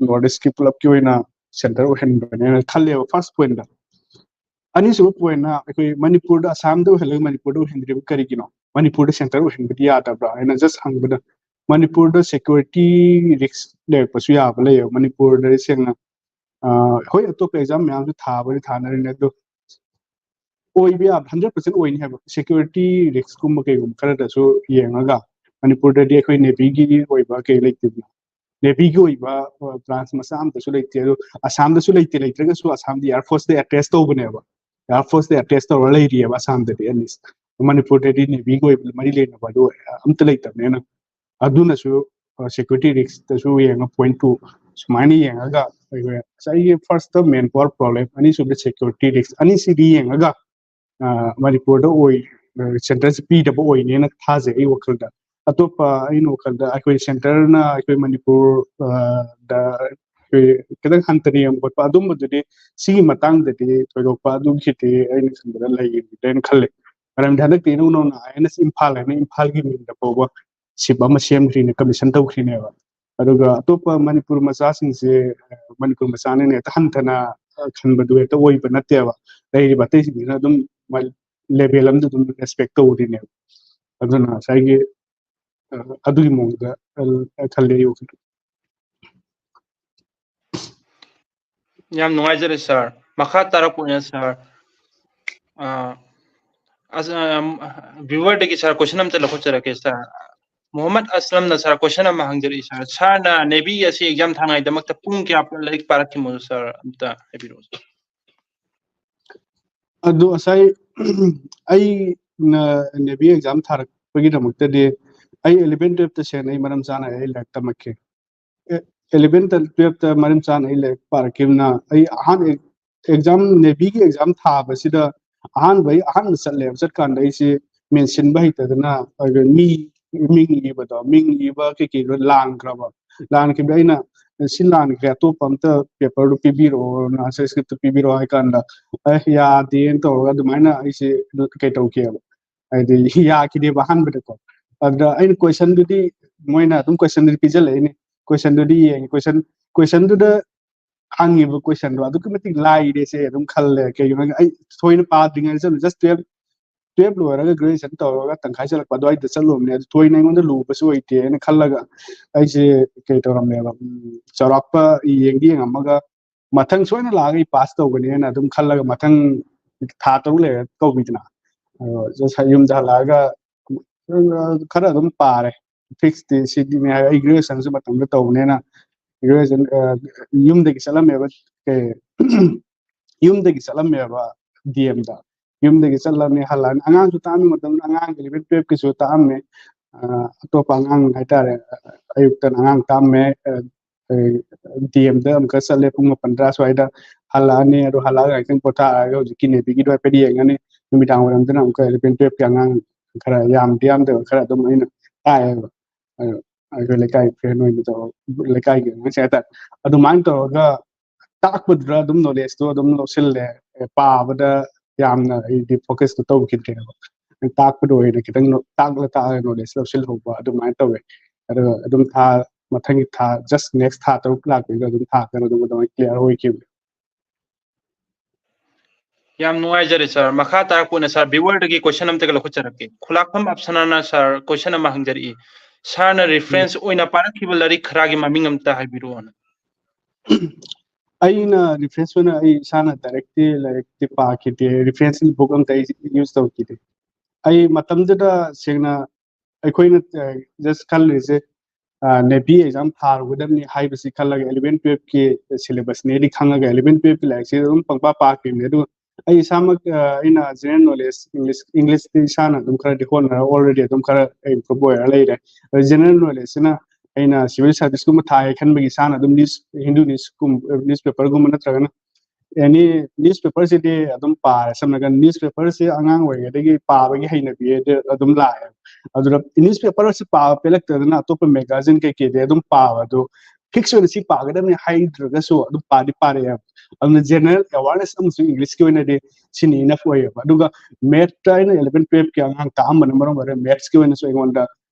ꯅꯣꯔꯠ ꯏꯁꯀꯤ ꯄꯨꯂꯞꯀꯤ ꯑꯣꯏꯅ ꯁꯦꯟꯇꯔ ꯑꯣꯏꯍꯟꯕꯅꯦꯅ ꯈꯜꯂꯦꯕ ꯐꯥꯔꯁ ꯄꯣꯏꯟꯗ꯫ ꯑꯅꯤꯁꯨꯕ ꯄꯣꯏꯟꯅ ꯑꯩꯈꯣꯏ ꯃꯅꯤꯄꯨꯔꯗ, ꯑꯁꯥꯝꯗ ꯑꯣꯏꯍꯜꯂꯒ ꯃꯅꯤꯄꯨꯔꯗ ꯑꯣꯏꯍꯟꯗ꯭ꯔꯤꯕ ꯀꯔꯤꯒꯤꯅꯣ? ꯃꯅꯤꯄꯨꯔꯗ ꯁꯦꯟꯇꯔ ꯑꯣꯏꯍꯟꯕꯗꯤ ꯌꯥꯗꯕ꯭ꯔꯥ ꯍꯥꯏꯅ ꯖꯁ ꯍꯪꯕꯗ, ꯃꯅꯤꯄꯨꯔꯗ ꯁꯦꯀ꯭ꯌꯨꯔꯤꯇꯤ ꯔꯤꯛꯁ ꯂꯩꯔꯛꯄꯁꯨ ꯌꯥꯕ ꯂꯩꯌꯦꯕ꯫ ꯃꯅꯤꯄꯨꯔꯗ ꯁꯦꯡꯅ, ꯑ, ꯍꯣꯏ, ꯑꯇꯣꯞꯄ ꯑꯦꯛꯖꯥꯝ ꯃꯌꯥꯝꯁꯨ ꯊꯥꯕꯗꯤ ꯊꯥꯅꯔꯤꯅꯦ, ꯑꯗꯣ ꯑꯣꯏꯕ ꯌꯥꯕ ꯍꯟꯗ꯭ꯔꯦꯠ ꯄꯥꯔꯁꯦꯟ ꯑꯣꯏꯅꯤ ꯍꯥꯏꯕ, ꯁꯦꯀ꯭ꯌꯨꯔꯤꯇꯤ ꯔꯤꯛꯁꯀꯨꯝꯕ ꯀꯩꯒꯨꯝꯕ ꯈꯔꯗꯁꯨ ꯌꯦꯡꯉꯒ꯫ ꯃꯅꯤꯄꯨꯔꯗꯗꯤ ꯑꯩꯈꯣꯏ ꯅꯦꯚꯤꯒꯤ ꯑꯣꯏꯕ ꯀꯩ ꯂꯩꯇꯦꯗꯅ, ꯅꯦꯚꯤꯒꯤ ꯑꯣꯏꯕ ꯕ꯭ꯔꯥꯟꯁ ꯃꯆꯥ ꯑꯃꯇꯁꯨ ꯂꯩꯇꯦ꯫ ꯑꯗꯣ ꯑꯁꯥꯝꯗꯁꯨ ꯂꯩꯇꯦ, ꯂꯩꯇ꯭ꯔꯒꯁꯨ ꯑꯁꯥꯝꯗꯤ ꯑꯦꯌꯔ ꯐꯣꯔꯁꯇ ꯑꯦꯇꯦꯁ ꯇꯧꯕꯅꯦꯕ, ꯑꯦꯌꯔ ꯐꯣꯔꯁꯇ ꯑꯦꯇꯦꯁ ꯇꯧꯔ ꯂꯩꯔꯤꯑꯕ ꯑꯁꯥꯝꯗꯗꯤ ꯑꯦꯠꯂꯤꯁ꯫ ꯃꯅꯤꯄꯨꯔꯗꯗꯤ ꯅꯦꯚꯤꯒꯤ ꯑꯣꯏꯕ ꯃꯔꯤ ꯂꯩꯅꯕ ꯑꯗꯨ ꯑꯝꯇ ꯂꯩꯇꯕꯅꯤꯅ, ꯑꯗꯨꯅꯁꯨ ꯁꯦꯀ꯭ꯌꯨꯔꯤꯇꯤ ꯔꯤꯛꯁꯇꯁꯨ ꯌꯦꯡꯉ, ꯄꯣꯏꯟ ꯇꯨ ꯁꯨꯃꯥꯏꯅ ꯌꯦꯡꯉꯒ ꯑꯩꯈꯣꯏ ꯉꯁꯥꯏꯒꯤ ꯐꯥꯔꯁꯇ ꯃꯦꯟ ꯄꯋꯥꯔ ꯄ꯭ꯔꯣꯕ꯭ꯂꯦꯝ, ꯑꯅꯤꯁꯨꯕꯗ ꯁꯦꯀ꯭ꯌꯨꯔꯤꯇꯤ ꯔꯤꯛꯁ, ꯑꯅꯤꯁꯤꯗꯤ ꯌꯦꯡꯉꯒ ꯑ, ꯃꯅꯤꯄꯨꯔꯗ ꯑꯣꯏ, ꯑ, ꯁꯦꯟꯇꯔꯁꯤ ꯄꯤꯗꯕ ꯑꯣꯏꯅꯦꯅ ꯊꯥꯖꯩ ꯑꯩ ꯋꯥꯈꯜꯗ꯫ ꯑꯇꯣꯞꯄ ꯑꯩꯅ ꯋꯥꯈꯜꯗ ꯑꯩꯈꯣꯏ ꯁꯦꯟꯇꯔꯅ ꯑꯩꯈꯣꯏ ꯃꯅꯤꯄꯨꯔ, ꯑ, ꯗ ꯑꯩꯈꯣꯏ ꯈꯤꯇꯪ ꯍꯟꯊꯅ ꯌꯦꯡꯕ ꯈꯣꯠꯄ ꯑꯗꯨꯝꯕꯗꯨꯗꯤ, ꯁꯤꯒꯤ ꯃꯇꯥꯡꯗꯗꯤ ꯊꯣꯏꯗꯣꯛꯄ ꯑꯗꯨꯒꯤꯗꯤ ꯑꯩꯅ ꯈꯟꯕꯗ ꯂꯩꯔꯣꯏꯅ ꯈꯜꯂꯦ꯫ ꯃꯔꯝꯗꯤ ꯍꯟꯗꯛꯇꯤ ꯏꯅꯧ ꯅꯧꯅ ꯑꯥꯏ ꯑꯦꯟ ꯑꯦꯁ ꯏꯝꯐꯥꯜ ꯍꯥꯏꯅ ꯏꯝꯐꯥꯜꯒꯤ ꯃꯤꯡꯗ ꯐꯥꯎꯕ ꯁꯤꯞ ꯑꯃ ꯁꯦꯝꯈ꯭ꯔꯤꯅꯦ, ꯀꯃꯤꯁꯟ ꯇꯧꯈ꯭ꯔꯤꯅꯦꯕ꯫ ꯑꯗꯨꯒ ꯑꯇꯣꯞꯄ ꯃꯅꯤꯄꯨꯔ ꯃꯆꯥꯁꯤꯡꯁꯦ, ꯑ, ꯃꯅꯤꯄꯨꯔ ꯃꯆꯥꯅꯤꯅ ꯍꯦꯛꯇ ꯍꯟꯊꯅ, ꯑ, ꯈꯟꯕꯗꯨ ꯍꯦꯛꯇ ꯑꯣꯏꯕ ꯅꯠꯇꯦꯕ꯫ ꯂꯩꯔꯤꯕ ꯑꯇꯩꯁꯤꯡꯁꯤꯅ ꯑꯗꯨꯝ ꯃ-, ꯂꯦꯚꯦꯜ ꯑꯃꯗ ꯑꯗꯨꯝ ꯔꯦꯁꯄꯦꯛ ꯇꯧꯔꯤꯅꯦꯕ꯫ ꯑꯗꯨꯅ ꯉꯁꯥꯏꯒꯤ, ꯑ, ꯑꯗꯨꯒꯤ ꯃꯑꯣꯡꯗ, ꯑ, ꯈꯜꯂꯦ ꯑꯩ ꯋꯥꯈꯜꯗ꯫ ꯌꯥꯝ ꯅꯨꯡꯉꯥꯏꯖꯔꯦ ꯁꯥꯔ꯫ ꯃꯈꯥ ꯇꯥꯔꯛꯄ ꯑꯣꯏꯅ ꯁꯥꯔ, ꯑ, ꯑꯁ, ꯑ, ꯚ꯭ꯌꯨꯋꯔꯗꯒꯤ ꯁꯥꯔ ꯀꯣꯏꯁꯟ ꯑꯝꯇ ꯂꯧꯈꯠꯆꯔꯛꯀꯦ ꯁꯥꯔ꯫ ꯃꯣꯍꯝꯃꯗ ꯑꯁꯂꯝꯅ ꯁꯥꯔ ꯀꯣꯏꯁꯟ ꯑꯃ ꯍꯪꯖꯔꯛꯏ ꯁꯥꯔ꯫ ꯁꯥꯔꯅ ꯅꯦꯚꯤ ꯑꯁꯤ ꯑꯦꯛꯖꯥꯝ ꯊꯥꯉꯥꯏꯗꯃꯛꯇ ꯄꯨꯡ ꯀꯌꯥ ꯂꯥꯏꯔꯤꯛ ꯄꯥꯔꯛꯈꯤꯕꯅꯣ ꯁꯥꯔ? ꯑꯝꯇ ꯍꯥꯏꯕꯤꯔꯛꯑꯣ ꯁꯥꯔ꯫ ꯑꯗꯨ ꯉꯁꯥꯏ ꯑꯩꯅ ꯅꯦꯚꯤ ꯑꯦꯛꯖꯥꯝ ꯊꯥꯔꯛꯄꯒꯤꯗꯃꯛꯇꯗꯤ ꯑꯩ ꯑꯦꯂꯚꯦꯟ ꯇꯨꯌꯦꯜꯞꯇ ꯁꯦꯡꯅ ꯑꯩ ꯃꯔꯝ ꯆꯥꯅ ꯑꯩ ꯂꯥꯏꯔꯤꯛ ꯇꯝꯃꯛꯈꯤ꯫ ꯑꯦꯂꯚꯦꯟ ꯇꯨꯌꯦꯜꯞꯇ ꯃꯔꯝ ꯆꯥꯅ ꯑꯩ ꯂꯥꯏꯔꯤꯛ ꯄꯥꯔꯛꯈꯤꯕꯅ ꯑꯩ ꯑꯍꯥꯟꯕ ꯑꯦꯛꯖꯥꯝ, ꯅꯦꯚꯤꯒꯤ ꯑꯦꯛꯖꯥꯝ ꯊꯥꯕꯁꯤꯗ ꯑꯍꯥꯟꯕ ꯑꯩ ꯑꯍꯥꯟꯕ ꯆꯠꯂꯦꯕ꯫ ꯆꯠꯀꯥꯟꯗ ꯑꯩꯁꯦ ꯃꯦꯟꯁꯤꯟꯕ ꯍꯩꯇꯗꯅ ꯑꯩꯈꯣꯏ ꯃꯤ ꯃꯤꯡ ꯏꯕꯗꯣ, ꯃꯤꯡ ꯏꯕ ꯀꯩꯀꯩꯗꯣ ꯂꯥꯟꯈ꯭ꯔꯕ꯫ ꯂꯥꯟꯈꯤꯕꯗ ꯑꯩꯅ ꯁꯤ ꯂꯥꯟꯈ꯭ꯔꯦ, ꯑꯇꯣꯞꯄ ꯑꯝꯇ ꯄꯦꯄꯔꯗꯨ ꯄꯤꯕꯤꯔꯛꯑꯣ, ꯑꯟꯁꯔ ꯁ꯭ꯀ꯭ꯔꯤꯞꯇꯨ ꯄꯤꯕꯤꯔꯛꯑꯣ ꯍꯥꯏ ꯀꯥꯟꯗ ꯑꯦ ꯌꯥꯗꯦꯅ ꯇꯧꯔꯒ ꯑꯗꯨꯃꯥꯏꯅ ꯑꯩꯁꯦ ꯀꯩ ꯇꯧꯈꯤꯑꯕ, ꯍꯥꯏꯗꯤ ꯌꯥꯈꯤꯗꯦꯕ ꯑꯍꯥꯟꯕꯗꯀꯣ꯫ ꯑꯗꯨꯗ ꯑꯩꯅ ꯀꯣꯏꯁꯟꯗꯨꯗꯤ ꯃꯣꯏꯅ ꯑꯗꯨꯝ ꯀꯣꯏꯁꯟꯗꯨꯗꯤ ꯄꯤꯁꯜꯂꯛꯏꯅꯦ, ꯀꯣꯏꯁꯟꯗꯨꯗꯤ ꯌꯦꯡꯉꯤ, ꯀꯣꯏꯁꯟ ꯀꯣꯏꯁꯟꯗꯨꯗ ꯍꯪꯉꯤꯕ ꯀꯣꯏꯁꯟꯗꯣ ꯑꯗꯨꯛꯀꯤ ꯃꯇꯤꯛ ꯂꯥꯏꯔꯦꯁꯦ ꯑꯗꯨꯝ ꯈꯜꯂꯦ꯫ ꯀꯩꯒꯤꯅꯣ ꯍꯥꯏꯗꯤ ꯑꯩ ꯊꯣꯏꯅ ꯄꯥꯗ꯭ꯔꯤꯉꯩꯗ ꯆꯠꯂꯨ, ꯖꯁ ꯇꯨꯌꯦꯜꯞ ꯇꯨꯌꯦꯜꯞ ꯂꯣꯏꯔꯒ ꯒ꯭ꯔꯦꯖꯨꯑꯦꯁꯟ ꯇꯧꯔꯒ ꯇꯪꯈꯥꯏ ꯆꯠꯂꯛꯄ ꯑꯗꯨꯋꯥꯏꯗ ꯆꯠꯂꯨꯕꯅꯦ꯫ ꯑꯗꯨ ꯊꯣꯏꯅ ꯑꯩꯉꯣꯟꯗ ꯂꯨꯕꯁꯨ ꯑꯣꯏꯗꯦꯅ ꯈꯜꯂꯒ ꯑꯩꯁꯦ ꯀꯩ ꯇꯧꯔꯝꯃꯦꯕ, ꯎꯝ, ꯆꯥꯎꯔꯥꯛꯄ ꯌꯦꯡꯗꯤ ꯌꯦꯡꯉꯝꯃꯒ ꯃꯊꯪ ꯁꯣꯏꯅ ꯂꯥꯛꯑꯒ ꯑꯩ ꯄꯥꯁ ꯇꯧꯒꯅꯤꯅ ꯑꯗꯨꯝ ꯈꯜꯂꯒ ꯃꯊꯪ ꯊꯥ ꯇꯔꯨꯛ ꯂꯩꯔꯒ ꯀꯧꯕꯤꯗꯅ ꯑꯗꯣ ꯖꯁ ꯌꯨꯝꯗ ꯍꯜꯂꯛꯑꯒ ꯈꯔ ꯑꯗꯨꯝ ꯄꯥꯔꯦ꯫ ꯐꯤꯛꯁꯇꯤ ꯁꯤꯗꯤꯅꯦ ꯍꯥꯏ꯫ ꯑꯩ ꯒ꯭ꯔꯦꯖꯨꯑꯦꯁꯟꯁꯨ ꯃꯇꯝꯗ ꯇꯧꯕꯅꯤꯅ ꯒ꯭ꯔꯦꯖꯨꯑꯦꯁꯟ ꯌꯨꯝꯗꯒꯤ ꯆꯠꯂꯝꯃꯦꯕ, ꯀꯩ ꯌꯨꯝꯗꯒꯤ ꯆꯠꯂꯝꯃꯦꯕ ꯗꯤ ꯑꯦꯝꯗ꯫ ꯌꯨꯝꯗꯒꯤ ꯆꯠꯂꯝꯃꯦ, ꯍꯜꯂꯛꯑꯅꯤ꯫ ꯑꯉꯥꯡꯁꯨ ꯇꯥꯛꯑꯝꯃꯤ ꯃꯇꯝꯗꯨꯗ, ꯑꯉꯥꯡ ꯑꯦꯂꯚꯦꯟ ꯇꯨꯌꯦꯜꯞꯀꯤꯁꯨ ꯇꯥꯛꯑꯝꯃꯦ꯫ ꯑ, ꯑꯇꯣꯞꯄ ꯑꯉꯥꯡ ꯍꯥꯏꯇꯥꯔꯦ, ꯑꯌꯨꯛꯇꯅ ꯑꯉꯥꯡ ꯇꯥꯛꯑꯝꯃꯦ꯫ ꯑ, ꯗꯤ ꯑꯦꯝꯗ ꯑꯃꯨꯛꯀ ꯆꯠꯂꯦ ꯄꯨꯡ ꯃꯥꯄꯟ ꯇꯔꯥ ꯁ꯭ꯋꯥꯏꯗ ꯍꯜꯂꯛꯑꯅꯤ꯫ ꯑꯗꯨ ꯍꯜꯂꯛꯑꯒ ꯉꯥꯛꯇꯪ ꯄꯣꯊꯥꯔꯒ ꯍꯧꯖꯤꯛꯀꯤ ꯅꯦꯚꯤꯒꯤꯗꯣ ꯍꯥꯏꯐꯦꯠ ꯌꯦꯡꯉꯅꯤ꯫ ꯅꯨꯃꯤꯗꯥꯡ ꯋꯥꯏꯔꯝꯗꯅ ꯑꯃꯨꯛꯀ ꯑꯦꯂꯚꯦꯟ ꯇꯨꯌꯦꯜꯞꯀꯤ ꯑꯉꯥꯡ ꯈꯔ ꯌꯥꯝꯗꯤ ꯌꯥꯝꯗꯕ ꯈꯔ ꯑꯗꯨꯝ ꯑꯩꯅ ꯇꯥꯛꯑꯦꯕ꯫ ꯑꯗꯣ ꯑꯩꯈꯣꯏ ꯂꯩꯀꯥꯏ ꯐ꯭ꯔꯦꯟ ꯑꯣꯏꯅ ꯇꯧꯔꯒ ꯂꯩꯀꯥꯏꯒꯤ ꯑꯉꯥꯡꯁꯤꯡ ꯍꯥꯏꯇꯥꯔꯦ꯫ ꯑꯗꯨꯃꯥꯏꯅ ꯇꯧꯔꯒ ꯇꯥꯛꯄꯗꯨꯗ ꯑꯗꯨꯝ ꯅꯣꯂꯦꯖꯇꯣ ꯑꯗꯨꯝ ꯂꯧꯁꯤꯜꯂꯦ꯫ ꯑꯦ, ꯄꯥꯕꯗ ꯌꯥꯝꯅ ꯑꯩꯗꯤ ꯐꯣꯀꯁꯇꯣ ꯇꯧꯈꯤꯗ꯭ꯔꯦꯕ꯫ ꯇꯥꯛꯄꯗ ꯑꯣꯏꯅ ꯈꯤꯇꯪ ꯅꯣ-, ꯇꯥꯛꯂ ꯇꯥꯛꯂꯒ ꯅꯣꯂꯦꯖ ꯂꯧꯁꯤꯜꯍꯧꯕ ꯑꯗꯨꯃꯥꯏꯅ ꯇꯧꯋꯦ꯫ ꯑꯗꯨꯒ ꯑꯗꯨꯝ ꯊꯥ, ꯃꯊꯪꯒꯤ ꯊꯥ, ꯖꯁ ꯅꯦꯛꯁ ꯊꯥ ꯇꯔꯨꯛ ꯂꯥꯛꯄꯩꯗ ꯑꯗꯨꯝ ꯊꯥ ꯀꯩꯅꯣ ꯑꯗꯨꯝ ꯑꯗꯨꯃꯥꯏꯅ ꯀ꯭ꯂꯤꯌꯥꯔ ꯑꯣꯏꯈꯤꯕꯅꯦ꯫ ꯌꯥꯝ ꯅꯨꯡꯉꯥꯏꯖꯔꯦ ꯁꯥꯔ꯫ ꯃꯈꯥ ꯇꯥꯔꯛꯄ ꯑꯣꯏꯅ ꯁꯥꯔ ꯚ꯭ꯌꯨꯋꯔꯗꯒꯤ ꯀꯣꯏꯁꯟ ꯑꯝꯇꯒ ꯂꯧꯈꯠꯆꯔꯛꯀꯦ꯫ ꯈꯨꯂꯥꯛꯐꯝ ꯑꯞꯁꯅꯥꯅ ꯁꯥꯔ ꯀꯣꯏꯁꯟ ꯑꯃ ꯍꯪꯖꯔꯛꯏ, ꯁꯥꯔꯅ ꯔꯤꯐꯔꯦꯟꯁ ꯑꯣꯏꯅ ꯄꯥꯔꯛꯈꯤꯕ ꯂꯥꯏꯔꯤꯛ ꯈꯔꯒꯤ ꯃꯃꯤꯡ ꯑꯝꯇ ꯍꯥꯏꯕꯤꯔꯛꯑꯣꯅ꯫ ꯑꯩꯅ ꯔꯤꯐ꯭ꯔꯦꯟꯁ ꯑꯣꯏꯅ ꯑꯩ ꯏꯁꯥꯅ ꯗꯥꯏꯔꯦꯛꯇꯤ ꯂꯥꯏꯔꯤꯛꯇꯤ ꯄꯥꯈꯤꯗꯦ, ꯔꯤꯐ꯭ꯔꯦꯟꯁ ꯕꯨꯛ ꯑꯝꯇ ꯑꯩ ꯌꯨꯁ ꯇꯧꯈꯤꯗꯦ꯫ ꯑꯩ ꯃꯇꯝꯗꯨꯗ ꯁꯦꯡꯅ ꯑꯩꯈꯣꯏꯅ ꯖꯁ ꯈꯜꯂꯤꯁꯦ ꯅꯦꯚꯤ ꯑꯦꯛꯖꯥꯝ ꯊꯥꯔꯨꯒꯗꯕꯅꯤ ꯍꯥꯏꯕꯁꯤ ꯈꯜꯂꯒ ꯑꯦꯂꯚꯦꯟ ꯇꯨꯌꯦꯜꯞꯀꯤ ꯁꯤꯂꯦꯕꯁꯅꯦꯗꯤ ꯈꯪꯉꯒ ꯑꯦꯂꯚꯦꯟ ꯇꯨꯌꯦꯜꯞꯀꯤ ꯂꯥꯏꯔꯤꯛꯁꯤ ꯑꯗꯨꯝ ꯄꯪꯄꯥ ꯄꯥꯈꯤꯕꯅꯦ꯫ ꯑꯗꯨꯒ ꯑꯩ ꯏꯁꯥꯃꯛ ꯑꯩꯅ ꯖꯦꯅꯔꯦꯜ ꯅꯣꯂꯦꯖ, ꯏꯪꯂꯤꯁ ꯏꯪꯂꯤꯁꯇꯤ ꯏꯁꯥꯅ ꯑꯗꯨꯝ ꯈꯔꯗꯤ ꯍꯣꯠꯅꯔ ꯑꯣꯜꯔꯦꯗꯤ ꯑꯗꯨꯝ ꯈꯔ ꯏꯝꯄ꯭ꯔꯨꯞ ꯑꯣꯏꯔ ꯂꯩꯔꯦ꯫ ꯑꯗꯣ ꯖꯦꯅꯔꯦꯜ ꯅꯣꯂꯦꯖꯁꯤꯅ ꯑꯩꯅ ꯁꯤꯚꯤꯜ ꯁꯥꯔꯚꯤꯁꯀꯨꯝꯕ ꯊꯥꯒꯦ ꯈꯟꯕꯒꯤ ꯏꯁꯥꯅ ꯑꯗꯨꯝ ꯅ꯭ꯌꯨꯁ ꯍꯤꯟꯗꯨ ꯅ꯭ꯌꯨꯁꯀꯨꯝ ꯅ꯭ꯌꯨꯁ ꯄꯦꯄꯔꯒꯨꯝꯕ ꯅꯠꯇ꯭ꯔꯒꯅ ꯑꯦꯅꯤ ꯅ꯭ꯌꯨꯁ ꯄꯦꯄꯔꯁꯤꯗꯤ ꯑꯗꯨꯝ ꯄꯥꯔꯦ꯫ ꯁꯝꯅ ꯍꯥꯏꯔꯀꯥꯟꯗ ꯅ꯭ꯌꯨꯁ ꯄꯦꯄꯔꯁꯤ ꯑꯉꯥꯡ ꯑꯣꯏꯔꯤꯉꯩꯗꯒꯤ ꯄꯥꯕꯒꯤ ꯍꯩꯅꯕꯤ ꯑꯗꯨ ꯑꯗꯨꯝ ꯂꯥꯛꯑꯦ꯫ ꯑꯗꯨꯅ ꯅ꯭ꯌꯨꯁ ꯄꯦꯄꯔꯁꯤ ꯄꯥꯕ ꯄꯦꯜꯂꯛꯇꯗꯅ ꯑꯇꯣꯞꯄ ꯃꯦꯒꯥꯖꯤꯟ ꯀꯩꯀꯩꯗꯤ ꯑꯗꯨꯝ ꯄꯥꯕ ꯑꯗꯨ ꯐꯤꯛꯁ ꯑꯣꯏꯅ ꯁꯤ ꯄꯥꯒꯗꯕꯅꯤ ꯍꯥꯏꯗ꯭ꯔꯒꯁꯨ ꯑꯗꯨꯝ ꯄꯥꯗꯤ ꯄꯥꯔꯛꯑꯦꯕ꯫ ꯑꯗꯨꯅ ꯖꯦꯅꯔꯦꯜ ꯑꯦꯋꯥꯔꯅꯦꯁ ꯑꯃꯁꯨ ꯏꯪꯂꯤꯁꯀꯤ ꯑꯣꯏꯅꯗꯤ ꯁꯤꯅ ꯏꯅꯐ ꯑꯣꯏꯌꯦꯕ꯫ ꯑꯗꯨꯒ ꯃꯦꯠꯇ ꯑꯩꯅ ꯑꯦꯂꯚꯦꯟ ꯇꯨꯌꯦꯜꯞꯀꯤ ꯑꯉꯥꯡ ꯇꯥꯛꯑꯝꯕꯅ ꯃꯔꯝ ꯑꯣꯏꯔꯒ ꯃꯦꯠꯁꯀꯤ ꯑꯣꯏꯅꯁꯨ ꯑꯩꯉꯣꯟꯗ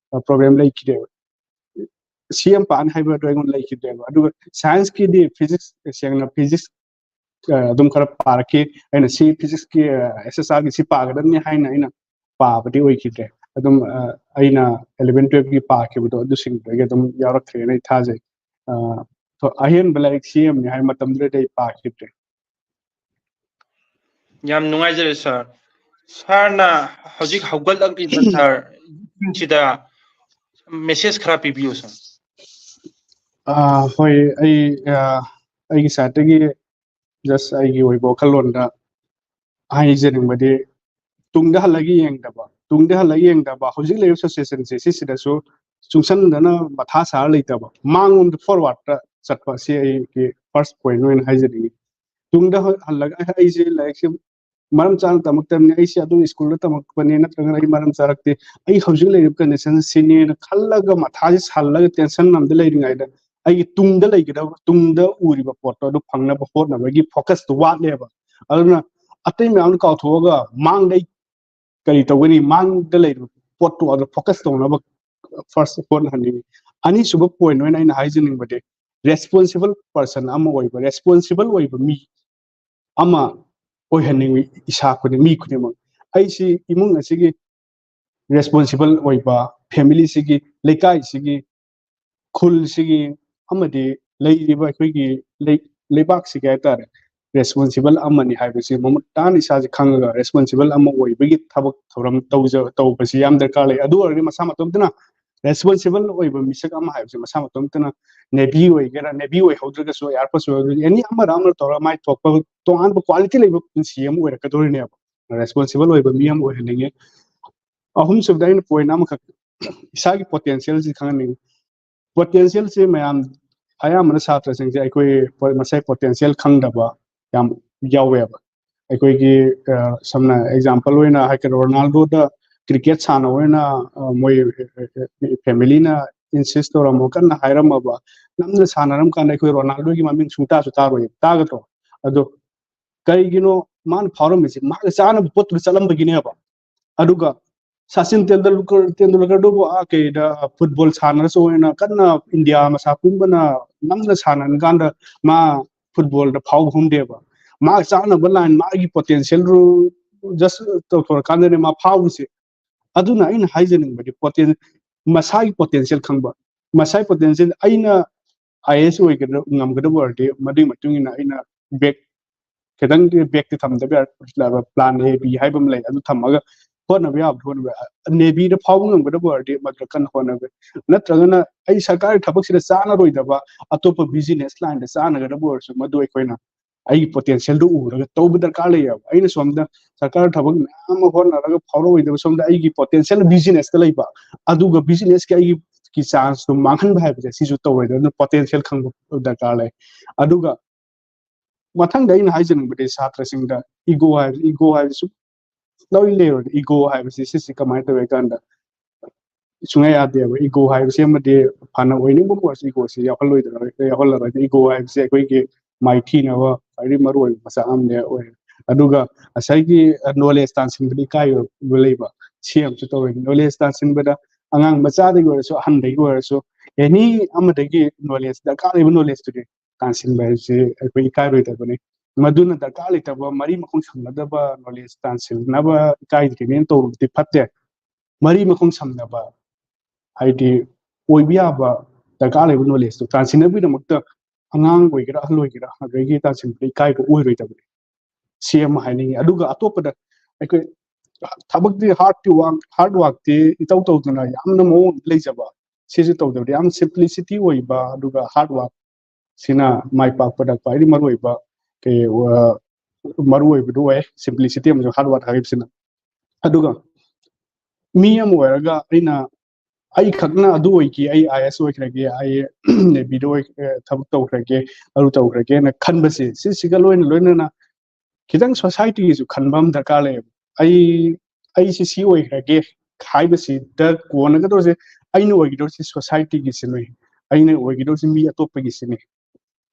ꯄ꯭ꯔꯣꯕ꯭ꯂꯦꯝ ꯂꯩꯈꯤꯗꯦꯕ꯫ ꯁꯤ ꯑꯦꯝ ꯄꯥꯟ ꯍꯥꯏꯕꯗꯣ ꯑꯩꯉꯣꯟꯗ ꯂꯩꯈꯤꯗ꯭ꯔꯦꯕ꯫ ꯑꯗꯨꯒ ꯁꯥꯏꯟꯁꯀꯤꯗꯤ ꯐꯤꯖꯤꯛꯁ, ꯁꯦꯡꯅ ꯐꯤꯖꯤꯛꯁ ꯑꯗꯨꯝ ꯈꯔ ꯄꯥꯔꯛꯈꯤ꯫ ꯑꯩꯅ ꯁꯤ ꯐꯤꯖꯤꯛꯁꯀꯤ ꯑꯦꯁ ꯑꯦꯁ ꯑꯥꯔꯒꯤ ꯁꯤ ꯄꯥꯒꯗꯕꯅꯤ ꯍꯥꯏꯅ ꯑꯩꯅ ꯄꯥꯕꯗꯤ ꯑꯣꯏꯈꯤꯗ꯭ꯔꯦ꯫ ꯑꯗꯨꯝ ꯑꯩꯅ ꯑꯦꯂꯚꯦꯟ ꯇꯨꯌꯦꯜꯞꯀꯤ ꯄꯥꯈꯤꯕꯗꯣ ꯑꯗꯨꯁꯤꯡꯗꯨꯗꯒꯤ ꯑꯗꯨꯝ ꯌꯥꯎꯔꯛꯈ꯭ꯔꯦꯅ ꯑꯩ ꯊꯥꯖꯩ꯫ ꯑꯍꯦꯟꯕ ꯂꯥꯏꯔꯤꯛ ꯁꯤ ꯑꯦꯝꯅꯤ ꯍꯥꯏ ꯃꯇꯝꯗꯨꯗꯗꯤ ꯑꯩ ꯄꯥꯈꯤꯗ꯭ꯔꯦ꯫ ꯌꯥꯝ ꯅꯨꯡꯉꯥꯏꯖꯔꯦ ꯁꯥꯔ꯫ ꯁꯥꯔꯅ ꯍꯧꯖꯤꯛ ꯍꯧꯒꯠꯂꯛꯂꯤꯕ ꯁꯥꯔꯁꯤꯡꯁꯤꯗ ꯃꯦꯁꯦꯖ ꯈꯔ ꯄꯤꯕꯤꯌꯨ ꯁꯥꯔ꯫ ꯑꯥ, ꯍꯣꯏ, ꯑꯩ ꯑꯥ, ꯑꯩꯒꯤ ꯁꯥꯏꯠꯇꯒꯤ ꯖꯁ ꯑꯩꯒꯤ ꯑꯣꯏꯕ ꯋꯥꯈꯜꯂꯣꯟꯗ ꯍꯥꯏꯖꯅꯤꯡꯕꯗꯤ, ꯇꯨꯡꯗ ꯍꯜꯂꯒ ꯌꯦꯡꯗꯕ, ꯇꯨꯡꯗ ꯍꯜꯂꯒ ꯌꯦꯡꯗꯕ ꯍꯧꯖꯤꯛ ꯂꯩꯔꯤꯕ ꯁꯤꯆꯨꯋꯦꯁꯟꯁꯦ ꯁꯤꯁꯤꯗꯁꯨ ꯆꯨꯡꯁꯟꯗꯅ ꯃꯊꯥ ꯁꯥꯔ ꯂꯩꯇꯕ, ꯃꯥꯡꯂꯣꯝꯗ ꯐꯣꯔꯋꯥꯔꯗꯇ ꯆꯠꯄ, ꯁꯤ ꯑꯩꯒꯤ ꯐꯥꯔꯁ ꯄꯣꯏꯟ ꯑꯣꯏꯅ ꯍꯥꯏꯖꯅꯤꯡꯉꯤ꯫ ꯇꯨꯡꯗ ꯍ- ꯍꯜꯂꯒ ꯑꯩ- ꯑꯩꯁꯦ ꯂꯥꯏꯔꯤꯛꯁꯦ ꯃꯔꯝ ꯆꯥꯅ ꯇꯝꯃꯛꯇꯕꯅꯤ, ꯑꯩꯁꯦ ꯑꯗꯨꯝ ꯁ꯭ꯀꯨꯜꯗ ꯇꯝꯃꯛꯄꯅꯤ ꯅꯠꯇ꯭ꯔꯒꯅ ꯑꯩ ꯃꯔꯝ ꯆꯥꯔꯛꯇꯦ, ꯑꯩ ꯍꯧꯖꯤꯛ ꯂꯩꯔꯤꯕ ꯀꯟꯗꯤꯁꯟ ꯁꯤꯅꯦꯅ ꯈꯜꯂꯒ ꯃꯊꯥꯁꯦ ꯁꯜꯂꯒ ꯇꯦꯟꯁꯟ ꯑꯃꯗ ꯂꯩꯔꯤꯉꯩꯗ ꯑꯩꯒꯤ ꯇꯨꯡꯗ ꯂꯩꯒꯗꯕ, ꯇꯨꯡꯗ ꯎꯔꯤꯕ ꯄꯣꯠꯇꯣ ꯑꯗꯨ ꯐꯪꯅꯕ ꯍꯣꯠꯅꯕꯒꯤ ꯐꯣꯀꯁꯇꯣ ꯋꯥꯠꯂꯦꯕ꯫ ꯑꯗꯨꯅ ꯑꯇꯩ ꯃꯌꯥꯝꯗꯣ ꯀꯥꯎꯊꯣꯛꯑꯒ ꯃꯥꯡꯗ ꯑꯩ ꯀꯔꯤ ꯇꯧꯒꯅꯤ, ꯃꯥꯡꯗ ꯂꯩꯔꯤꯕ ꯄꯣꯠꯇꯣ ꯑꯗꯨ ꯐꯣꯀꯁ ꯇꯧꯅꯕ ꯐꯥꯔꯁ ꯍꯣꯠꯅꯍꯟꯅꯤꯡꯉꯤ꯫ ꯑꯅꯤꯁꯨꯕ ꯄꯣꯏꯟ ꯑꯣꯏꯅ ꯑꯩꯅ ꯍꯥꯏꯖꯅꯤꯡꯕꯗꯤ, ꯔꯦꯁꯄꯣꯟꯁꯤꯕꯜ ꯄꯔꯁꯟ ꯑꯃ ꯑꯣꯏꯕ, ꯔꯦꯁꯄꯣꯟꯁꯤꯕꯜ ꯑꯣꯏꯕ ꯃꯤ ꯑꯃ ꯑꯣꯏꯍꯟꯅꯤꯡꯉꯤ ꯏꯁꯥ ꯈꯨꯗꯤꯡ, ꯃꯤ ꯈꯨꯗꯤꯡꯃꯛ꯫ ꯑꯩꯁꯤ ꯏꯃꯨꯡ ꯑꯁꯤꯒꯤ ꯔꯦꯁꯄꯣꯟꯁꯤꯕꯜ ꯑꯣꯏꯕ, ꯐꯦꯃꯤꯂꯤꯁꯤꯒꯤ, ꯂꯩꯀꯥꯏꯁꯤꯒꯤ, ꯈꯨꯜꯁꯤꯒꯤ ꯑꯃꯗꯤ ꯂꯩꯔꯤꯕ ꯑꯩꯈꯣꯏꯒꯤ ꯂꯩ-, ꯂꯩꯕꯥꯛꯁꯤꯒꯤ ꯍꯥꯏꯇꯥꯔꯦ, ꯔꯦꯁꯄꯣꯟꯁꯤꯕꯜ ꯑꯃꯅꯤ ꯍꯥꯏꯕꯁꯤ ꯃꯃꯨꯠ ꯇꯥꯅ ꯏꯁꯥꯁꯦ ꯈꯪꯉꯒ ꯔꯦꯁꯄꯣꯟꯁꯤꯕꯜ ꯑꯃ ꯑꯣꯏꯕꯒꯤ ꯊꯕꯛ ꯊꯧꯔꯝ ꯇꯧꯖ ꯇꯧꯕꯁꯤ ꯌꯥꯝ ꯗꯔꯀꯥꯔ ꯂꯩ꯫ ꯑꯗꯨ ꯑꯣꯏꯔꯗꯤ ꯃꯁꯥ ꯃꯇꯣꯝꯇꯅ ꯔꯦꯁꯄꯣꯟꯁꯤꯕꯜ ꯑꯣꯏꯕ ꯃꯤꯁꯛ ꯑꯃ ꯍꯥꯏꯕꯁꯦ ꯃꯁꯥ ꯃꯇꯣꯝꯇꯅ ꯅꯦꯚꯤ ꯑꯣꯏꯒꯦꯔꯥ, ꯅꯦꯚꯤ ꯑꯣꯏꯍꯧꯗ꯭ꯔꯒꯁꯨ, ꯑꯦꯌꯥꯔ ꯐꯣꯔꯁ ꯑꯣꯏꯔꯒꯁꯨ, ꯑꯦꯅꯤ ꯑꯃꯗ ꯑꯃꯗ ꯇꯧꯔꯒ ꯃꯥꯏ ꯊꯣꯛꯄ ꯇꯣꯉꯥꯟꯕ ꯀ꯭ꯋꯥꯂꯤꯇꯤ ꯂꯩꯕ ꯄꯨꯟꯁꯤ ꯑꯃ ꯑꯣꯏꯔꯛꯀꯗꯣꯔꯤꯅꯦꯕ꯫ ꯔꯦꯁꯄꯣꯟꯁꯤꯕꯜ ꯑꯣꯏꯕ ꯃꯤ ꯑꯃ ꯑꯣꯏꯍꯟꯅꯤꯡꯉꯤ꯫ ꯑꯍꯨꯝꯁꯨꯕꯗ ꯑꯩꯅ ꯄꯣꯏꯟ ꯑꯃꯈꯛ, ꯏꯁꯥꯒꯤ ꯄꯣꯇꯦꯟꯁꯤꯌꯦꯜꯁꯤ ꯈꯪꯍꯟꯅꯤꯡꯉꯤ꯫ ꯄꯣꯇꯦꯟꯁꯤꯌꯦꯜꯁꯤ ꯃꯌꯥꯝ, ꯑꯌꯥꯝꯕꯅ ꯁꯥꯇ꯭ꯔꯁꯤꯡꯁꯦ ꯑꯩꯈꯣꯏ ꯄꯣ-, ꯃꯁꯥꯏ ꯄꯣꯇꯦꯟꯁꯤꯌꯦꯜ ꯈꯪꯗꯕ ꯌꯥꯝ ꯌꯥꯎꯋꯦꯕ꯫ ꯑꯩꯈꯣꯏꯒꯤ, ꯑ, ꯁꯝꯅ ꯑꯦꯛꯖꯥꯝꯄꯜ ꯑꯣꯏꯅ ꯍꯥꯏꯔꯒ, ꯔꯣꯅꯥꯜꯗꯣꯗ ꯀ꯭ꯔꯤꯀꯦꯠ ꯁꯥꯟꯅꯕ ꯑꯣꯏꯅ, ꯑ, ꯃꯣꯏ, ꯑ, ꯑ, ꯐꯦꯃꯤꯂꯤꯅ ꯏꯟꯁꯤꯁ ꯇꯧꯔꯝꯃꯣ, ꯀꯟꯅ ꯍꯥꯏꯔꯝꯃꯕ, ꯅꯝꯅ ꯁꯥꯟꯅꯔꯝ ꯀꯥꯟꯗ ꯑꯩꯈꯣꯏ ꯔꯣꯅꯥꯜꯗꯣꯒꯤ ꯃꯃꯤꯡ ꯁꯨꯡꯇꯥꯁꯨ ꯇꯥꯔꯣꯏ, ꯇꯥꯒꯗ꯭ꯔꯣ? ꯑꯗꯣ ꯀꯩꯒꯤꯅꯣ ꯃꯥꯅ ꯐꯥꯎꯔꯝꯃꯤꯁꯦ? ꯃꯥꯒ ꯆꯥꯅꯕ ꯄꯣꯠꯇꯨꯗ ꯆꯠꯂꯝꯕꯒꯤꯅꯦꯕ꯫ ꯑꯗꯨꯒ ꯁꯆꯤꯟ ꯇꯦꯟꯗꯨꯜꯀꯔ, ꯇꯦꯟꯗꯨꯜꯀꯔꯗꯨꯕꯨ ꯑꯥ ꯀꯩꯗ ꯐꯨꯠꯕꯣꯜ ꯁꯥꯟꯅꯔꯁꯨ ꯑꯣꯏꯅ ꯀꯟꯅ ꯏꯟꯗꯤꯌꯥ ꯃꯁꯥ ꯄꯨꯝꯕꯅ ꯅꯝꯅ ꯁꯥꯟꯅꯍꯟ ꯀꯥꯟꯗ ꯃꯥ ꯐꯨꯠꯕꯣꯜꯗ ꯐꯥꯎꯕ ꯉꯝꯗꯦꯕ꯫ ꯃꯥ ꯆꯥꯅꯕ ꯂꯥꯏꯟ, ꯃꯥꯒꯤ ꯄꯣꯇꯦꯟꯁꯤꯌꯦꯜ ꯖꯁ ꯇꯧꯊꯣꯔꯀꯥꯟꯗꯅꯦ ꯃꯥ ꯐꯥꯎꯕꯁꯦ꯫ ꯑꯗꯨꯅ ꯑꯩꯅ ꯍꯥꯏꯖꯅꯤꯡꯕꯗꯤ ꯄꯣꯇꯦꯟ-, ꯃꯁꯥꯒꯤ ꯄꯣꯇꯦꯟꯁꯤꯌꯦꯜ ꯈꯪꯕ, ꯃꯁꯥꯒꯤ ꯄꯣꯇꯦꯟꯁꯤꯌꯦꯜ, ꯑꯩꯅ ꯑꯥꯏ ꯑꯦ ꯑꯦꯁ ꯑꯣꯏꯒꯗ-, ꯉꯝꯒꯗꯕ ꯑꯣꯏꯔꯗꯤ ꯃꯗꯨꯒꯤ ꯃꯇꯨꯡ ꯏꯟꯅ ꯑꯩꯅ ꯕꯦꯛ ꯈꯤꯇꯪꯗꯤ ꯕꯦꯛꯇꯤ ꯊꯝꯗꯕ ꯌꯥꯔꯣꯏ꯫ ꯄ꯭ꯂꯥꯟ ꯑꯦ ꯕꯤ ꯍꯥꯏꯕ ꯑꯃ ꯂꯩ, ꯑꯗꯨ ꯊꯝꯃꯒ ꯍꯣꯠꯅꯕ ꯌꯥꯕꯗꯤ ꯍꯣꯠꯅꯕ ꯌꯥꯏ꯫ ꯅꯦꯚꯤꯗ ꯐꯥꯎꯕ ꯉꯝꯒꯗꯕ ꯑꯣꯏꯔꯗꯤ ꯃꯗꯨꯗ ꯀꯟꯅ ꯍꯣꯠꯅꯕ ꯌꯥꯏ꯫ ꯅꯠꯇ꯭ꯔꯒꯅ ꯑꯩ ꯁꯔꯀꯥꯔꯒꯤ ꯊꯕꯛꯁꯤꯗ ꯆꯥꯅꯔꯣꯏꯗꯕ ꯑꯇꯣꯞꯄ ꯕꯤꯖꯤꯅꯦꯁ ꯂꯥꯏꯟꯗ ꯆꯥꯅꯒꯗꯕ ꯑꯣꯏꯔꯁꯨ ꯃꯗꯨ ꯑꯩꯈꯣꯏꯅ ꯑꯩꯒꯤ ꯄꯣꯇꯦꯟꯁꯤꯌꯦꯜꯗꯨ ꯎꯔꯒ ꯇꯧꯕ ꯗꯔꯀꯥꯔ ꯂꯩꯌꯦꯕ꯫ ꯑꯩꯅ ꯁꯣꯝꯗ ꯁꯔꯀꯥꯔ ꯊꯕꯛ ꯃꯌꯥꯝ ꯑꯃ ꯍꯣꯠꯅꯔꯒ ꯐꯥꯎꯔꯛꯑꯣꯏꯗꯕ, ꯁꯣꯝꯗ ꯑꯩꯒꯤ ꯄꯣꯇꯦꯟꯁꯤꯌꯦꯜ ꯕꯤꯖꯤꯅꯦꯁꯇ ꯂꯩꯕ, ꯑꯗꯨꯒ ꯕꯤꯖꯤꯅꯦꯁꯀꯤ ꯑꯩꯒꯤ ꯆꯥꯟꯁꯇꯣ ꯃꯥꯡꯍꯟꯕ ꯍꯥꯏꯕꯁꯦ ꯁꯤꯁꯨ ꯇꯧꯔꯣꯏꯗꯕ꯫ ꯑꯗꯨꯅ ꯄꯣꯇꯦꯟꯁꯤꯌꯦꯜ ꯈꯪꯕ ꯗꯔꯀꯥꯔ ꯂꯩ꯫ ꯑꯗꯨꯒ ꯃꯊꯪꯗ ꯑꯩꯅ ꯍꯥꯏꯖꯅꯤꯡꯕꯗꯤ ꯁꯥꯇ꯭ꯔꯁꯤꯡꯗ ꯏꯒꯣ ꯍꯥꯏꯕ, ꯏꯒꯣ ꯍꯥꯏꯕꯁꯤ ꯂꯣꯏ ꯂꯩꯔꯣꯏ꯫ ꯏꯒꯣ ꯍꯥꯏꯕꯁꯤ ꯁꯤꯁꯤ ꯀꯃꯥꯏꯅ ꯇꯧꯏ ꯍꯥꯏ ꯀꯥꯟꯗ ꯁꯨꯡꯌꯥ ꯌꯥꯗꯦꯕ꯫ ꯏꯒꯣ ꯍꯥꯏꯕꯁꯤ ꯑꯃꯗꯤ ꯐꯅ ꯑꯣꯏꯅꯤꯡꯕ ꯑꯣꯏꯔꯁꯨ ꯏꯒꯣꯁꯤ ꯌꯥꯎꯍꯜꯂꯣꯏꯗꯕ, ꯌꯥꯎꯍꯜꯂꯔꯣꯏ꯫ ꯏꯒꯣ ꯍꯥꯏꯕꯁꯤ ꯑꯩꯈꯣꯏꯒꯤ ꯃꯥꯏꯊꯤꯅꯕ ꯈ꯭ꯋꯥꯏꯗꯒꯤ ꯃꯔꯨ ꯑꯣꯏꯕ ꯃꯆꯥꯛ ꯑꯃꯅꯦ ꯑꯣꯏ꯫ ꯑꯗꯨꯒ ꯉꯁꯥꯏꯒꯤ ꯅꯣꯂꯦꯖ ꯇꯥꯟꯁꯤꯟꯕꯗ ꯏꯀꯥꯏꯕ ꯂꯩꯕ, ꯁꯤ ꯑꯃꯁꯨ ꯇꯧꯋꯦ꯫ ꯅꯣꯂꯦꯖ ꯇꯥꯟꯁꯤꯟꯕꯗ ꯑꯉꯥꯡ ꯃꯆꯥꯗꯒꯤ ꯑꯣꯏꯔꯁꯨ ꯑꯍꯟꯗꯒꯤ ꯑꯣꯏꯔꯁꯨ ꯑꯦꯅꯤ ꯑꯃꯗꯒꯤ ꯅꯣꯂꯦꯖ, ꯗꯔꯀꯥꯔ ꯂꯩꯕ ꯅꯣꯂꯦꯖꯇꯨꯗꯤ ꯇꯥꯟꯁꯤꯟꯕ ꯍꯥꯏꯕꯁꯤ ꯑꯩꯈꯣꯏ ꯏꯀꯥꯏꯔꯣꯏꯗꯕꯅꯤ꯫ ꯃꯗꯨꯅ ꯗꯔꯀꯥꯔ ꯂꯩꯇꯕ, ꯃꯔꯤ ꯃꯈꯣꯡ ꯁꯝꯅꯗꯕ ꯅꯣꯂꯦꯖ ꯇꯥꯟꯁꯤꯟꯅꯕ ꯏꯀꯥꯏꯗ꯭ꯔꯤꯉꯩꯅ ꯇꯧꯔꯨꯕꯗꯤ ꯐꯠꯇꯦ꯫ ꯃꯔꯤ ꯃꯈꯣꯡ ꯁꯝꯅꯕ, ꯍꯥꯏꯗꯤ ꯑꯣꯏꯕ ꯌꯥꯕ ꯗꯔꯀꯥꯔ ꯂꯩꯕ ꯅꯣꯂꯦꯖꯇꯣ ꯇꯥꯟꯁꯤꯟꯅꯕꯒꯤꯗꯃꯛꯇ ꯑꯉꯥꯡ ꯑꯣꯏꯒꯦꯔꯥ ꯑꯍꯜ ꯑꯣꯏꯒꯦꯔꯥ ꯑꯗꯒꯤ ꯇꯥꯟꯁꯤꯟꯕꯗ ꯏꯀꯥꯏꯕ ꯑꯣꯏꯔꯣꯏꯗꯕꯅꯤ꯫ ꯁꯤ ꯑꯃ ꯍꯥꯏꯅꯤꯡꯉꯤ꯫ ꯑꯗꯨꯒ ꯑꯇꯣꯞꯄꯗ ꯑꯩꯈꯣꯏ ꯊꯕꯛꯇꯤ ꯍꯥꯔꯠꯇꯤ ꯋꯥꯡ ꯍꯥꯔꯠ ꯋꯥꯔꯛꯇꯤ ꯏꯇꯧ ꯇꯧꯗꯅ ꯌꯥꯝꯅ ꯃꯑꯣꯡ ꯑꯃ ꯂꯩꯖꯕ, ꯁꯤꯁꯨ ꯇꯧꯗꯕꯗꯤ ꯌꯥꯝ ꯁꯤꯝꯄ꯭ꯂꯤꯁꯤꯇꯤ ꯑꯣꯏꯕ, ꯑꯗꯨꯒ ꯍꯥꯔꯠ ꯋꯥꯔꯛ ꯁꯤꯅ ꯃꯥꯏ ꯄꯥꯛꯄꯗ ꯈ꯭ꯋꯥꯏꯗꯒꯤ ꯃꯔꯨ ꯑꯣꯏꯕ ꯀꯩ ꯃꯔꯨ ꯑꯣꯏꯕꯗꯨ ꯑꯣꯏ꯫ ꯁꯤꯝꯄ꯭ꯂꯤꯁꯤꯇꯤ ꯑꯃꯁꯨꯡ ꯍꯥꯔꯠ ꯋꯥꯔꯛ ꯍꯥꯏꯕꯁꯤꯅ꯫ ꯑꯗꯨꯒ ꯃꯤ ꯑꯃ ꯑꯣꯏꯔꯒ ꯑꯩꯅ ꯑꯩ ꯈꯛꯅ ꯑꯗꯨ ꯑꯣꯏꯈꯤ, ꯑꯩ ꯑꯥꯏ ꯑꯦꯁ ꯑꯣꯏꯈ꯭ꯔꯒꯦ, ꯑꯩ ꯅꯦꯚꯤꯗ ꯑꯣꯏ ꯊꯕꯛ ꯇꯧꯈ꯭ꯔꯒꯦ, ꯑꯗꯨ ꯇꯧꯈ꯭ꯔꯒꯦꯅ ꯈꯟꯕꯁꯦ, ꯁꯤꯁꯤꯒ ꯂꯣꯏꯅ ꯂꯣꯏꯅꯅ ꯈꯤꯇꯪ ꯁꯣꯁꯥꯏꯇꯤꯒꯤꯁꯨ ꯈꯟꯕ ꯑꯃ ꯗꯔꯀꯥꯔ ꯂꯩꯌꯦꯕ꯫ ꯑꯩ ꯑꯩꯁꯤ ꯁꯤ ꯑꯣꯏꯈ꯭ꯔꯒꯦ ꯍꯥꯏꯕꯁꯤꯗ ꯀꯣꯟꯅꯒꯗꯧꯔꯤꯁꯦ ꯑꯩꯅ ꯑꯣꯏꯒꯗꯧꯔꯤꯁꯤ ꯁꯣꯁꯥꯏꯇꯤꯒꯤꯁꯤꯅꯤ, ꯑꯩꯅ ꯑꯣꯏꯒꯗꯧꯔꯤꯁꯤ ꯃꯤ ꯑꯇꯣꯞꯄꯒꯤꯁꯤꯅꯤ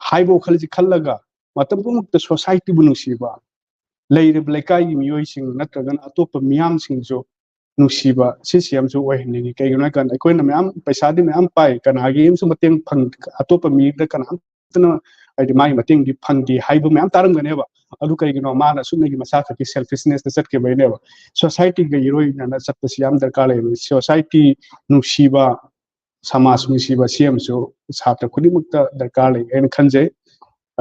ꯍꯥꯏꯕ ꯋꯥꯈꯜꯁꯤ ꯈꯜꯂꯒ ꯃꯇꯝ ꯄꯨꯝꯅꯃꯛꯇ ꯁꯣꯁꯥꯏꯇꯤꯕꯨ ꯅꯨꯡꯁꯤꯕ, ꯂꯩꯔꯤꯕ ꯂꯩꯀꯥꯏꯒꯤ ꯃꯤꯑꯣꯏꯁꯤꯡ ꯅꯠꯇ꯭ꯔꯒꯅ ꯑꯇꯣꯞꯄ ꯃꯤꯌꯥꯝꯁꯤꯡꯁꯨ ꯅꯨꯡꯁꯤꯕ, ꯁꯤꯁꯤ ꯌꯥꯝꯁꯨ ꯑꯣꯏꯍꯟꯅꯤꯡꯉꯤ꯫ ꯀꯩꯒꯤꯅꯣ ꯍꯥꯏ ꯀꯥꯟꯗ ꯑꯩꯈꯣꯏꯅ ꯃꯌꯥꯝ ꯄꯩꯁꯥꯗꯤ ꯃꯌꯥꯝ ꯄꯥꯏ, ꯀꯅꯥꯒꯤ ꯑꯃꯁꯨ ꯃꯇꯦꯡ ꯐꯪ, ꯑꯇꯣꯞꯄ ꯃꯤꯗ ꯀꯅꯥꯝꯇꯅ ꯍꯥꯏꯗꯤ ꯃꯥꯒꯤ ꯃꯇꯦꯡꯗꯤ ꯐꯪꯗꯦ ꯍꯥꯏꯕ ꯃꯌꯥꯝ ꯇꯥꯔꯝꯒꯅꯦꯕ꯫ ꯑꯗꯨ ꯀꯩꯒꯤꯅꯣ? ꯃꯥꯅ ꯁꯨꯞꯅꯒꯤ ꯃꯁꯥ ꯈꯛꯀꯤ ꯁꯦꯜꯐꯤꯁꯅꯦꯁꯇ ꯆꯠꯈꯤꯕꯩꯅꯦꯕ꯫ ꯁꯣꯁꯥꯏꯇꯤꯒ ꯏꯔꯣꯏꯅꯅ ꯆꯠꯄꯁꯤ ꯌꯥꯝ ꯗꯔꯀꯥꯔ ꯂꯩ꯫ ꯁꯣꯁꯥꯏꯇꯤ ꯅꯨꯡꯁꯤꯕ, ꯁꯃꯥꯖ ꯅꯨꯡꯁꯤꯕ ꯁꯤ ꯑꯃꯁꯨ ꯁꯥꯇ꯭ꯔ ꯈꯨꯗꯤꯡꯃꯛꯇ ꯗꯔꯀꯥꯔ ꯂꯩ ꯍꯥꯏꯅ ꯈꯟꯖꯩ꯫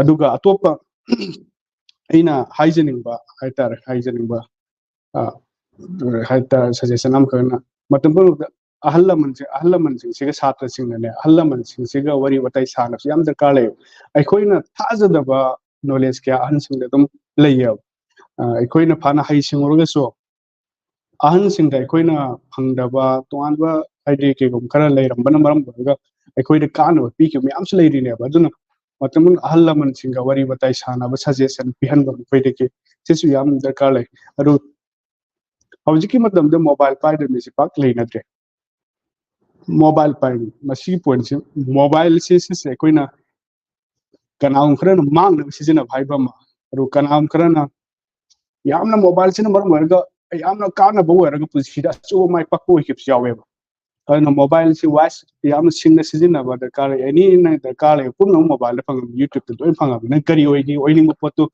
ꯑꯗꯨꯒ ꯑꯇꯣꯞꯄ ꯑꯩꯅ ꯍꯥꯏꯖꯅꯤꯡꯕ ꯍꯥꯏꯇꯥꯔꯦ, ꯍꯥꯏꯖꯅꯤꯡꯕ ꯑ, ꯍꯥꯏꯇꯥꯔꯦ, ꯁꯖꯦꯁꯟ ꯑꯃꯈꯛꯅ ꯃꯇꯝ ꯄꯨꯝꯅꯃꯛꯇ ꯑꯍꯜ ꯂꯃꯟꯁꯦ, ꯑꯍꯜ ꯂꯃꯟꯁꯤꯡꯁꯤꯒ ꯁꯥꯇ꯭ꯔꯁꯤꯡꯅꯅꯦ, ꯑꯍꯜ ꯂꯃꯟꯁꯤꯡꯁꯤꯒ ꯋꯥꯔꯤ ꯋꯥꯇꯥꯏ ꯁꯥꯟꯅꯕꯁꯤ ꯌꯥꯝ ꯗꯔꯀꯥꯔ ꯂꯩꯌꯦꯕ꯫ ꯑꯩꯈꯣꯏꯅ ꯊꯥꯖꯗꯕ ꯅꯣꯂꯦꯖ ꯀꯌꯥ ꯑꯍꯟꯁꯤꯡꯗ ꯑꯗꯨꯝ ꯂꯩꯌꯦꯕ꯫ ꯑ, ꯑꯩꯈꯣꯏꯅ ꯐꯅ ꯍꯩꯁꯤꯡꯉꯨꯔꯒꯁꯨ ꯑꯍꯟꯁꯤꯡꯗ ꯑꯩꯈꯣꯏꯅ ꯐꯪꯗꯕ ꯇꯣꯉꯥꯟꯕ ꯍꯥꯏꯗꯤ ꯀꯩꯒꯨꯝꯕ ꯈꯔ ꯂꯩꯔꯝꯕꯅ ꯃꯔꯝ ꯑꯣꯏꯔꯒ ꯑꯩꯈꯣꯏꯗ ꯀꯥꯟꯅꯕ ꯄꯤꯈꯤꯕ ꯃꯌꯥꯝꯁꯨ ꯂꯩꯔꯤꯅꯦꯕ꯫ ꯑꯗꯨꯅ ꯃꯇꯝ ꯑꯍꯜ ꯂꯃꯟꯁꯤꯡꯒ ꯋꯥꯔꯤ ꯋꯥꯇꯥꯏ ꯁꯥꯟꯅꯕ, ꯁꯖꯦꯁꯟ ꯄꯤꯍꯟꯕ ꯃꯈꯣꯏꯗꯒꯤ, ꯁꯤꯁꯨ ꯌꯥꯝ ꯗꯔꯀꯥꯔ ꯂꯩ꯫ ꯑꯗꯨ ꯍꯧꯖꯤꯛꯀꯤ ꯃꯇꯝꯗ ꯃꯣꯕꯥꯏꯜ ꯄꯥꯏꯗꯕ ꯃꯤꯁꯦ ꯄꯥꯛ ꯂꯩꯅꯗ꯭ꯔꯦ꯫ ꯃꯣꯕꯥꯏꯜ ꯄꯥꯏꯕ ꯃꯁꯤꯒꯤ ꯄꯣꯏꯟꯠꯁꯤ, ꯃꯣꯕꯥꯏꯜꯁꯦ ꯁꯤꯁꯦ ꯑꯩꯈꯣꯏꯅ ꯀꯅꯥꯒꯨꯝꯕ ꯈꯔꯅ ꯃꯥꯡꯅꯕ ꯁꯤꯖꯤꯟꯅꯕ ꯍꯥꯏꯕ ꯑꯃ, ꯑꯗꯨ ꯀꯅꯥꯒꯨꯝꯕ ꯈꯔꯅ ꯌꯥꯝꯅ ꯃꯣꯕꯥꯏꯜꯁꯤꯅ ꯃꯔꯝ ꯑꯣꯏꯔꯒ ꯌꯥꯝꯅ ꯀꯥꯟꯅꯕ ꯑꯣꯏꯔꯒ ꯄꯨꯟꯁꯤꯗ ꯑꯆꯧꯕ ꯃꯥꯏ ꯄꯥꯛꯄ ꯑꯣꯏꯈꯤꯕꯁꯨ ꯌꯥꯎꯋꯦꯕ꯫ ꯑꯗꯨꯅ ꯃꯣꯕꯥꯏꯜꯁꯤ ꯋꯥꯏꯁ ꯌꯥꯝꯅ ꯁꯤꯡꯅ ꯁꯤꯖꯤꯟꯅꯕ ꯗꯔꯀꯥꯔ ꯂꯩ꯫ ꯑꯦꯅꯤ ꯅꯪ ꯗꯔꯀꯥꯔ ꯂꯩꯕ ꯄꯨꯝꯅꯃꯛ ꯃꯣꯕꯥꯏꯜꯗ ꯐꯪꯉꯕꯅꯤ, ꯌꯨꯇ꯭ꯌꯨꯕꯇ ꯂꯣꯏ ꯐꯪꯉꯕꯅꯤ꯫ ꯅꯪ ꯀꯔꯤ ꯑꯣꯏꯅꯤ, ꯑꯣꯏꯅꯤꯡꯕ ꯄꯣꯠꯇꯨ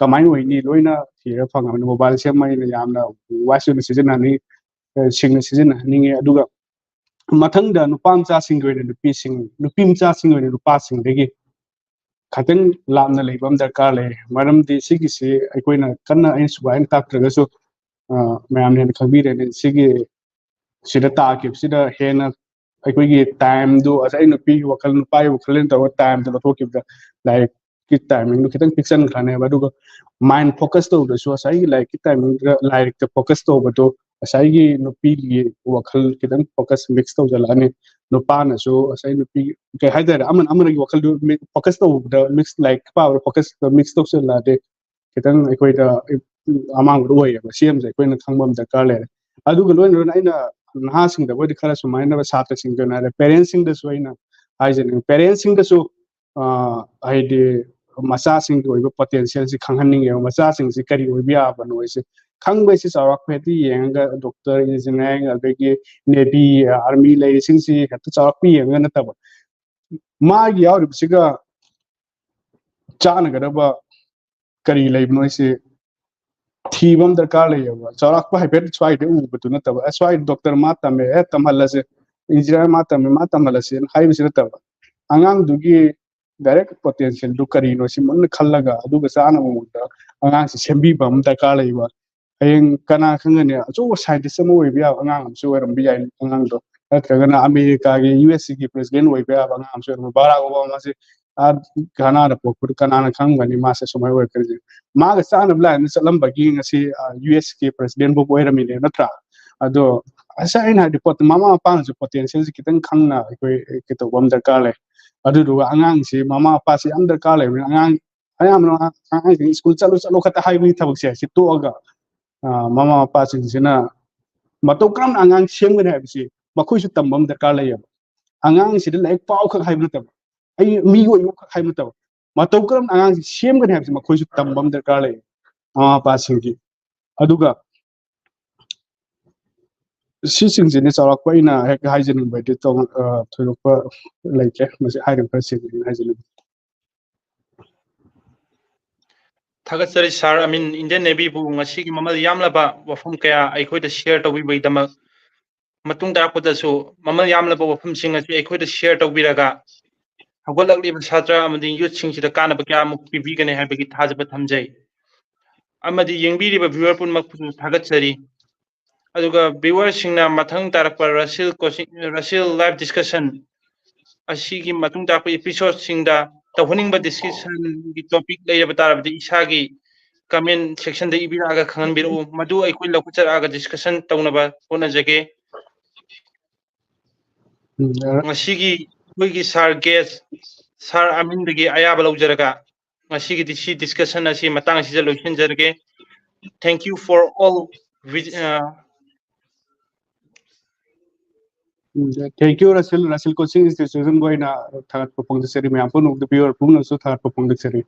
ꯀꯃꯥꯏꯅ ꯑꯣꯏꯅꯤ, ꯂꯣꯏꯅ ꯊꯤꯔꯒ ꯐꯪꯉꯕꯅꯤ꯫ ꯃꯣꯕꯥꯏꯜꯁꯦ ꯑꯃ ꯑꯩꯅ ꯌꯥꯝꯅ ꯋꯥꯏꯁ ꯑꯣꯏꯅ ꯁꯤꯖꯤꯟꯅꯍꯟꯅꯤꯡꯉꯤ, ꯑ, ꯁꯤꯡꯅ ꯁꯤꯖꯤꯟꯅꯍꯟꯅꯤꯡꯉꯤ꯫ ꯑꯗꯨꯒ ꯃꯊꯪꯗ ꯅꯨꯄꯥ ꯃꯆꯥꯁꯤꯡꯒꯤ ꯑꯣꯏꯅ ꯅꯨꯄꯤꯁꯤꯡ, ꯅꯨꯄꯤ ꯃꯆꯥꯁꯤꯡꯒꯤ ꯑꯣꯏꯅ ꯅꯨꯄꯥꯁꯤꯡꯗꯒꯤ ꯈꯤꯇꯪ ꯂꯥꯞꯅ ꯂꯩꯕ ꯑꯃ ꯗꯔꯀꯥꯔ ꯂꯩ꯫ ꯃꯔꯝꯗꯤ ꯁꯤꯒꯤꯁꯤ ꯑꯩꯈꯣꯏꯅ ꯀꯟꯅ, ꯑꯩꯅ ꯁꯨꯒꯥꯏꯅ ꯇꯥꯛꯇ꯭ꯔꯒꯁꯨ, ꯑ, ꯃꯌꯥꯝꯅ ꯍꯦꯟꯅ ꯈꯪꯕꯤꯔꯦꯅꯦ꯫ ꯁꯤꯒꯤ ꯁꯤꯗ ꯇꯥꯈꯤꯕꯁꯤꯗ ꯍꯦꯟꯅ ꯑꯩꯈꯣꯏꯒꯤ ꯇꯥꯏꯝꯗꯨ, ꯉꯁꯥꯏ ꯅꯨꯄꯤꯒꯤ ꯋꯥꯈꯜ, ꯅꯨꯄꯥꯒꯤ ꯋꯥꯈꯜ ꯇꯧꯔꯒ ꯇꯥꯏꯝꯗꯨ ꯂꯧꯊꯣꯛꯈꯤꯕꯗ ꯂꯥꯏꯔꯤꯛꯀꯤ ꯇꯥꯏꯃꯤꯡꯗꯨ ꯈꯤꯇꯪ ꯄꯤꯛꯁꯟꯈ꯭ꯔꯅꯦꯕ꯫ ꯑꯗꯨꯒ ꯃꯥꯏꯟ ꯐꯣꯀꯁ ꯇꯧꯕꯗꯁꯨ ꯉꯁꯥꯏꯒꯤ ꯂꯥꯏꯔꯤꯛꯀꯤ ꯇꯥꯏꯃꯤꯡꯗꯨꯗ ꯂꯥꯏꯔꯤꯛꯇ ꯐꯣꯀꯁ ꯇꯧꯕꯗꯣ ꯉꯁꯥꯏꯒꯤ ꯅꯨꯄꯤꯒꯤ ꯋꯥꯈꯜ ꯈꯤꯇꯪ ꯐꯣꯀꯁ ꯃꯤꯛꯁ ꯇꯧꯁꯤꯜꯂꯛꯑꯅꯤ꯫ ꯅꯨꯄꯥꯅꯁꯨ ꯉꯁꯥꯏ ꯅꯨꯄꯤ, ꯀꯩ ꯍꯥꯏꯇꯥꯔꯦ, ꯑꯃꯅ ꯑꯃꯅꯒꯤ ꯋꯥꯈꯜꯗꯨ ꯐꯣꯀꯁ ꯇꯧꯕꯗ ꯃꯤꯛꯁ, ꯂꯥꯏꯔꯤꯛ ꯄꯥꯕꯗ ꯐꯣꯀꯁ ꯃꯤꯛꯁ ꯇꯧꯁꯤꯜꯂꯛꯑꯗꯤ ꯈꯤꯇꯪ ꯑꯩꯈꯣꯏꯗ ꯑꯃꯥꯡꯕꯗꯣ ꯑꯣꯏꯌꯦꯕ꯫ ꯁꯤ ꯑꯃꯁꯦ ꯑꯩꯈꯣꯏꯅ ꯈꯪꯕ ꯑꯃ ꯗꯔꯀꯥꯔ ꯂꯩꯔꯦ꯫ ꯑꯗꯨꯒ ꯂꯣꯏꯅ ꯂꯣꯏꯅ ꯑꯩꯅ ꯅꯍꯥꯁꯤꯡꯗꯕꯨꯗꯤ ꯈꯔ ꯁꯨꯃꯥꯏꯅ, ꯁꯥꯇ꯭ꯔꯁꯤꯡꯗ ꯍꯥꯏꯔꯦ, ꯄꯦꯔꯦꯟꯁꯁꯤꯡꯗꯁꯨ ꯑꯩꯅ ꯍꯥꯏꯖꯅꯤꯡꯉꯤ, ꯄꯦꯔꯦꯟꯁꯁꯤꯡꯗꯁꯨ, ꯑ, ꯍꯥꯏꯗꯤ ꯃꯆꯥꯁꯤꯡꯒꯤ ꯑꯣꯏꯕ ꯄꯣꯇꯦꯟꯁꯤꯌꯦꯜꯁꯤ ꯈꯪꯍꯟꯅꯤꯡꯉꯦꯕ꯫ ꯃꯆꯥꯁꯤꯡꯁꯤ ꯀꯔꯤ ꯑꯣꯏꯕ ꯌꯥꯕꯅꯣ ꯍꯥꯏꯁꯦ ꯈꯪꯕ ꯍꯥꯏꯁꯤ ꯆꯥꯎꯔꯥꯛꯄ ꯍꯦꯛꯇ ꯌꯦꯡꯉꯒ ꯗꯣꯛꯇꯔ, ꯏꯟꯖꯤꯅꯤꯌꯥꯔꯤꯡ, ꯑꯗꯒꯤ ꯅꯦꯚꯤ, ꯑꯥꯔꯃꯤ ꯂꯩꯔꯤꯁꯤꯡꯁꯤ ꯍꯦꯛꯇ ꯆꯥꯎꯔꯥꯛꯄ ꯌꯦꯡꯉꯒ ꯅꯠꯇꯕ, ꯃꯥꯒꯤ ꯌꯥꯎꯔꯤꯕꯁꯤꯒ ꯆꯥꯟꯅꯒꯗꯕ ꯀꯔꯤ ꯂꯩꯕꯅꯣ ꯍꯥꯏꯁꯤ ꯊꯤꯕ ꯑꯃ ꯗꯔꯀꯥꯔ ꯂꯩꯌꯦꯕ꯫ ꯆꯥꯎꯔꯥꯛꯄ ꯍꯥꯏꯐꯦꯠ ꯁ꯭ꯋꯥꯏꯗ ꯎꯕꯗꯨ ꯅꯠꯇꯕ, "ꯑꯦ, ꯁ꯭ꯋꯥꯏꯗ ꯗꯣꯛꯇꯔ ꯃꯥ ꯇꯝꯃꯦ, ꯑꯦ, ꯇꯝꯍꯜꯂꯁꯦ, ꯏꯟꯖꯤꯅꯤꯌꯥꯔ ꯃꯥ ꯇꯝꯃꯦ, ꯃꯥ ꯇꯝꯍꯜꯂꯁꯦꯅ" ꯍꯥꯏꯕꯁꯤ ꯅꯠꯇꯕ, ꯑꯉꯥꯡꯗꯨꯒꯤ ꯗꯥꯏꯔꯦꯛ ꯄꯣꯇꯦꯟꯁꯤꯌꯦꯜꯗꯨ ꯀꯔꯤꯅꯣ ꯁꯤ ꯃꯨꯟꯅ ꯈꯜꯂꯒ ꯑꯗꯨꯒ ꯆꯥꯅꯕ ꯃꯑꯣꯡꯗ ꯑꯉꯥꯡꯁꯤ ꯁꯦꯝꯕꯤꯕ ꯑꯃ ꯗꯔꯀꯥꯔ ꯂꯩꯕ꯫ ꯍꯌꯦꯡ ꯀꯅꯥ ꯈꯪꯒꯅꯤ, ꯑꯆꯧꯕ ꯁꯥꯏꯟꯇꯤꯁ ꯑꯃ ꯑꯣꯏꯕ ꯌꯥꯕ ꯑꯉꯥꯡ ꯑꯃꯁꯨ ꯑꯣꯏꯔꯝꯕ ꯌꯥꯏ ꯑꯉꯥꯡꯗꯣ, ꯅꯠꯇ꯭ꯔꯒꯅ ꯑꯃꯦꯔꯤꯀꯥꯒꯤ, ꯌꯨ ꯑꯦꯁ ꯁꯤꯒꯤ ꯄ꯭ꯔꯦꯁꯤꯗꯦꯟ ꯑꯣꯏꯕ ꯌꯥꯕ ꯑꯉꯥꯡ ꯑꯃꯁꯨ ꯑꯣꯏꯔꯝꯕ꯫ ꯕꯥꯔꯥꯛ ꯑꯣꯕꯥꯃꯥꯁꯦ ꯑꯥ ꯘꯅꯥꯗ ꯄꯣꯛꯄꯗꯨ ꯀꯅꯥꯅ ꯈꯪꯒꯅꯤ ꯃꯥꯁꯦ ꯁꯨꯃꯥꯏꯅ ꯑꯣꯏꯔꯛꯀꯅꯤ? ꯃꯥꯒ ꯆꯥꯅꯕ ꯂꯥꯏꯟꯗ ꯆꯠꯂꯝꯕꯒꯤ ꯉꯁꯤ, ꯑꯥ, ꯌꯨ ꯑꯦꯁ ꯀꯤ ꯄ꯭ꯔꯦꯁꯤꯗꯦꯟ ꯐꯥꯎꯕ ꯑꯣꯏꯔꯝꯃꯤꯅꯦ, ꯅꯠꯇ꯭ꯔꯥ? ꯑꯗꯣ ꯉꯁꯥꯏ ꯑꯩꯅ ꯍꯥꯏꯗꯤ ꯄꯣꯠꯇꯣ ꯃꯃꯥ ꯃꯄꯥꯅꯁꯨ ꯄꯣꯇꯦꯟꯁꯤꯌꯦꯜꯁꯦ ꯈꯤꯇꯪ ꯈꯪꯅ ꯑꯩꯈꯣꯏ ꯀꯩꯇꯧꯕ ꯑꯃ ꯗꯔꯀꯥꯔ ꯂꯩ꯫ ꯑꯗꯨꯗꯨꯒ ꯑꯉꯥꯡꯁꯤ ꯃꯃꯥ ꯃꯄꯥꯁꯤ ꯌꯥꯝ ꯗꯔꯀꯥꯔ ꯂꯩꯕꯅꯤꯅ ꯑꯉꯥꯡ ꯑꯌꯥꯝꯕꯅ ꯑꯉꯥꯡꯁꯤꯡ ꯁ꯭ꯀꯨꯜ ꯆꯠꯂꯨ ꯆꯠꯂꯨ ꯈꯛꯇ ꯍꯥꯏꯕꯒꯤ ꯊꯕꯛꯁꯦ ꯁꯤ ꯇꯣꯛꯑꯒ, ꯑ, ꯃꯃꯥ ꯃꯄꯥꯁꯤꯡꯁꯤꯅ ꯃꯇꯧ ꯀꯔꯝꯅ ꯑꯉꯥꯡ ꯁꯦꯝꯒꯅꯤ ꯍꯥꯏꯕꯁꯤ ꯃꯈꯣꯏꯁꯨ ꯇꯝꯕ ꯑꯃ ꯗꯔꯀꯥꯔ ꯂꯩꯌꯦꯕ꯫ ꯑꯉꯥꯡꯁꯤꯗ ꯂꯥꯏꯔꯤꯛ ꯄꯥꯎ ꯈꯛ ꯍꯥꯏꯕ ꯅꯠꯇꯕ, ꯑꯩ ꯃꯤ ꯑꯣꯏꯌꯨ ꯈꯛ ꯍꯥꯏꯕ ꯅꯠꯇꯕ, ꯃꯇꯧ ꯀꯔꯝꯅ ꯑꯉꯥꯡꯁꯤ ꯁꯦꯝꯒꯅꯤ ꯍꯥꯏꯕꯁꯤ ꯃꯈꯣꯏꯁꯨ ꯇꯝꯕ ꯑꯃ ꯗꯔꯀꯥꯔ ꯂꯩ ꯃꯃꯥ ꯃꯄꯥꯁꯤꯡꯒꯤ꯫ ꯑꯗꯨꯒ ꯁꯤꯁꯤꯡꯁꯤꯅꯤ ꯆꯥꯎꯔꯥꯛꯄ ꯑꯩꯅ ꯍꯦꯛ ꯍꯥꯏꯖꯅꯤꯡꯕ ꯍꯥꯏꯗꯤ ꯇꯣꯉꯥꯟ-, ꯑ, ꯊꯣꯏꯗꯣꯛꯄ ꯂꯩꯇ꯭ꯔꯦ꯫ ꯃꯁꯤ ꯍꯥꯏꯔꯤꯕ ꯈꯔꯁꯤꯡꯁꯤꯅꯤ ꯍꯥꯏꯖꯅꯤꯡꯕ꯫ ꯊꯥꯒꯠꯆꯔꯤ ꯁꯥꯔ ꯑꯃꯤꯟ, ꯏꯟꯗꯤꯌꯟ ꯅꯦꯚꯤꯕꯨ ꯉꯁꯤꯒꯤ ꯃꯃꯜ ꯌꯥꯝꯂꯕ ꯋꯥꯐꯝ ꯀꯌꯥ ꯑꯩꯈꯣꯏꯗ ꯁꯤꯌꯔ ꯇꯧꯕꯤꯕꯒꯤꯗꯃꯛ꯫ ꯃꯇꯨꯡ ꯇꯥꯔꯛꯄꯗꯁꯨ ꯃꯃꯜ ꯌꯥꯝꯂꯕ ꯋꯥꯐꯝꯁꯤꯡ ꯑꯁꯤ ꯑꯩꯈꯣꯏꯗ ꯁꯤꯌꯔ ꯇꯧꯕꯤꯔꯒ ꯍꯧꯒꯠꯂꯛꯂꯤꯕ ꯁꯥꯇ꯭ꯔ ꯑꯃꯗꯤ ꯌꯨꯠꯁꯤꯡꯁꯤꯗ ꯀꯥꯟꯅꯕ ꯀꯌꯥ ꯑꯃꯨꯛ ꯄꯤꯕꯤꯒꯅꯤ ꯍꯥꯏꯕꯒꯤ ꯊꯥꯖꯕ ꯊꯝꯖꯩ꯫ ꯑꯃꯗꯤ ꯌꯦꯡꯕꯤꯔꯤꯕ ꯚ꯭ꯌꯨꯋꯔ ꯄꯨꯝꯅꯃꯛꯄꯨꯁꯨ ꯊꯥꯒꯠꯆꯔꯤ꯫ ꯑꯗꯨꯒ ꯚ꯭ꯌꯨꯋꯔꯁꯤꯡꯅ ꯃꯊꯪ ꯇꯥꯔꯛꯄ ꯔꯁꯤꯜ ꯀꯣꯆꯤꯡ ꯔꯁꯤꯜ ꯂꯥꯏꯐ ꯗꯤꯁꯀꯁꯟ ꯑꯁꯤꯒꯤ ꯃꯇꯨꯡ ꯇꯥꯔꯛꯄ ꯏꯄꯤꯁꯣꯗꯁꯤꯡꯗ ꯇꯧꯍꯟꯅꯤꯡꯕ ꯗꯤꯁꯀꯁꯟꯒꯤ ꯇꯣꯄꯤꯛ ꯂꯩꯔꯕ ꯇꯥꯔꯕꯗꯤ ꯏꯁꯥꯒꯤ ꯀꯃꯦꯟ ꯁꯦꯛꯁꯟꯗ ꯏꯕꯤꯔꯛꯑꯒ ꯈꯪꯍꯟꯕꯤꯔꯛꯎ꯫ ꯃꯗꯨ ꯑꯩꯈꯣꯏ ꯂꯧꯈꯠꯆꯔꯛꯑꯒ ꯗꯤꯁꯀꯁꯟ ꯇꯧꯅꯕ ꯍꯣꯠꯅꯖꯒꯦ꯫ ꯎꯝ, ꯉꯁꯤꯒꯤ ꯑꯩꯈꯣꯏꯒꯤ ꯁꯥꯔ ꯒꯦꯁ ꯁꯥꯔ ꯑꯃꯤꯟꯗꯒꯤ ꯑꯌꯥꯕ ꯂꯧꯖꯔꯒ ꯉꯁꯤꯒꯤꯗꯤ ꯁꯤ ꯗꯤꯁꯀꯁꯟ ꯑꯁꯤ ꯃꯇꯥꯡ ꯑꯁꯤꯗ ꯂꯣꯏꯁꯤꯟꯖꯔꯒꯦ꯫ Thank you for all. Thank you, Russell. Russell Coaching Institutionꯒ ꯑꯣꯏꯅ ꯊꯥꯒꯠꯄ ꯐꯣꯡꯗꯣꯛꯆꯔꯤ꯫ ꯃꯌꯥꯝ ꯄꯨꯝꯅꯃꯛꯇ, ꯚ꯭ꯌꯨꯋꯔ ꯄꯨꯝꯅꯃꯛꯁꯨ ꯊꯥꯒꯠꯄ ꯐꯣꯡꯗꯣꯛꯆꯔꯤ꯫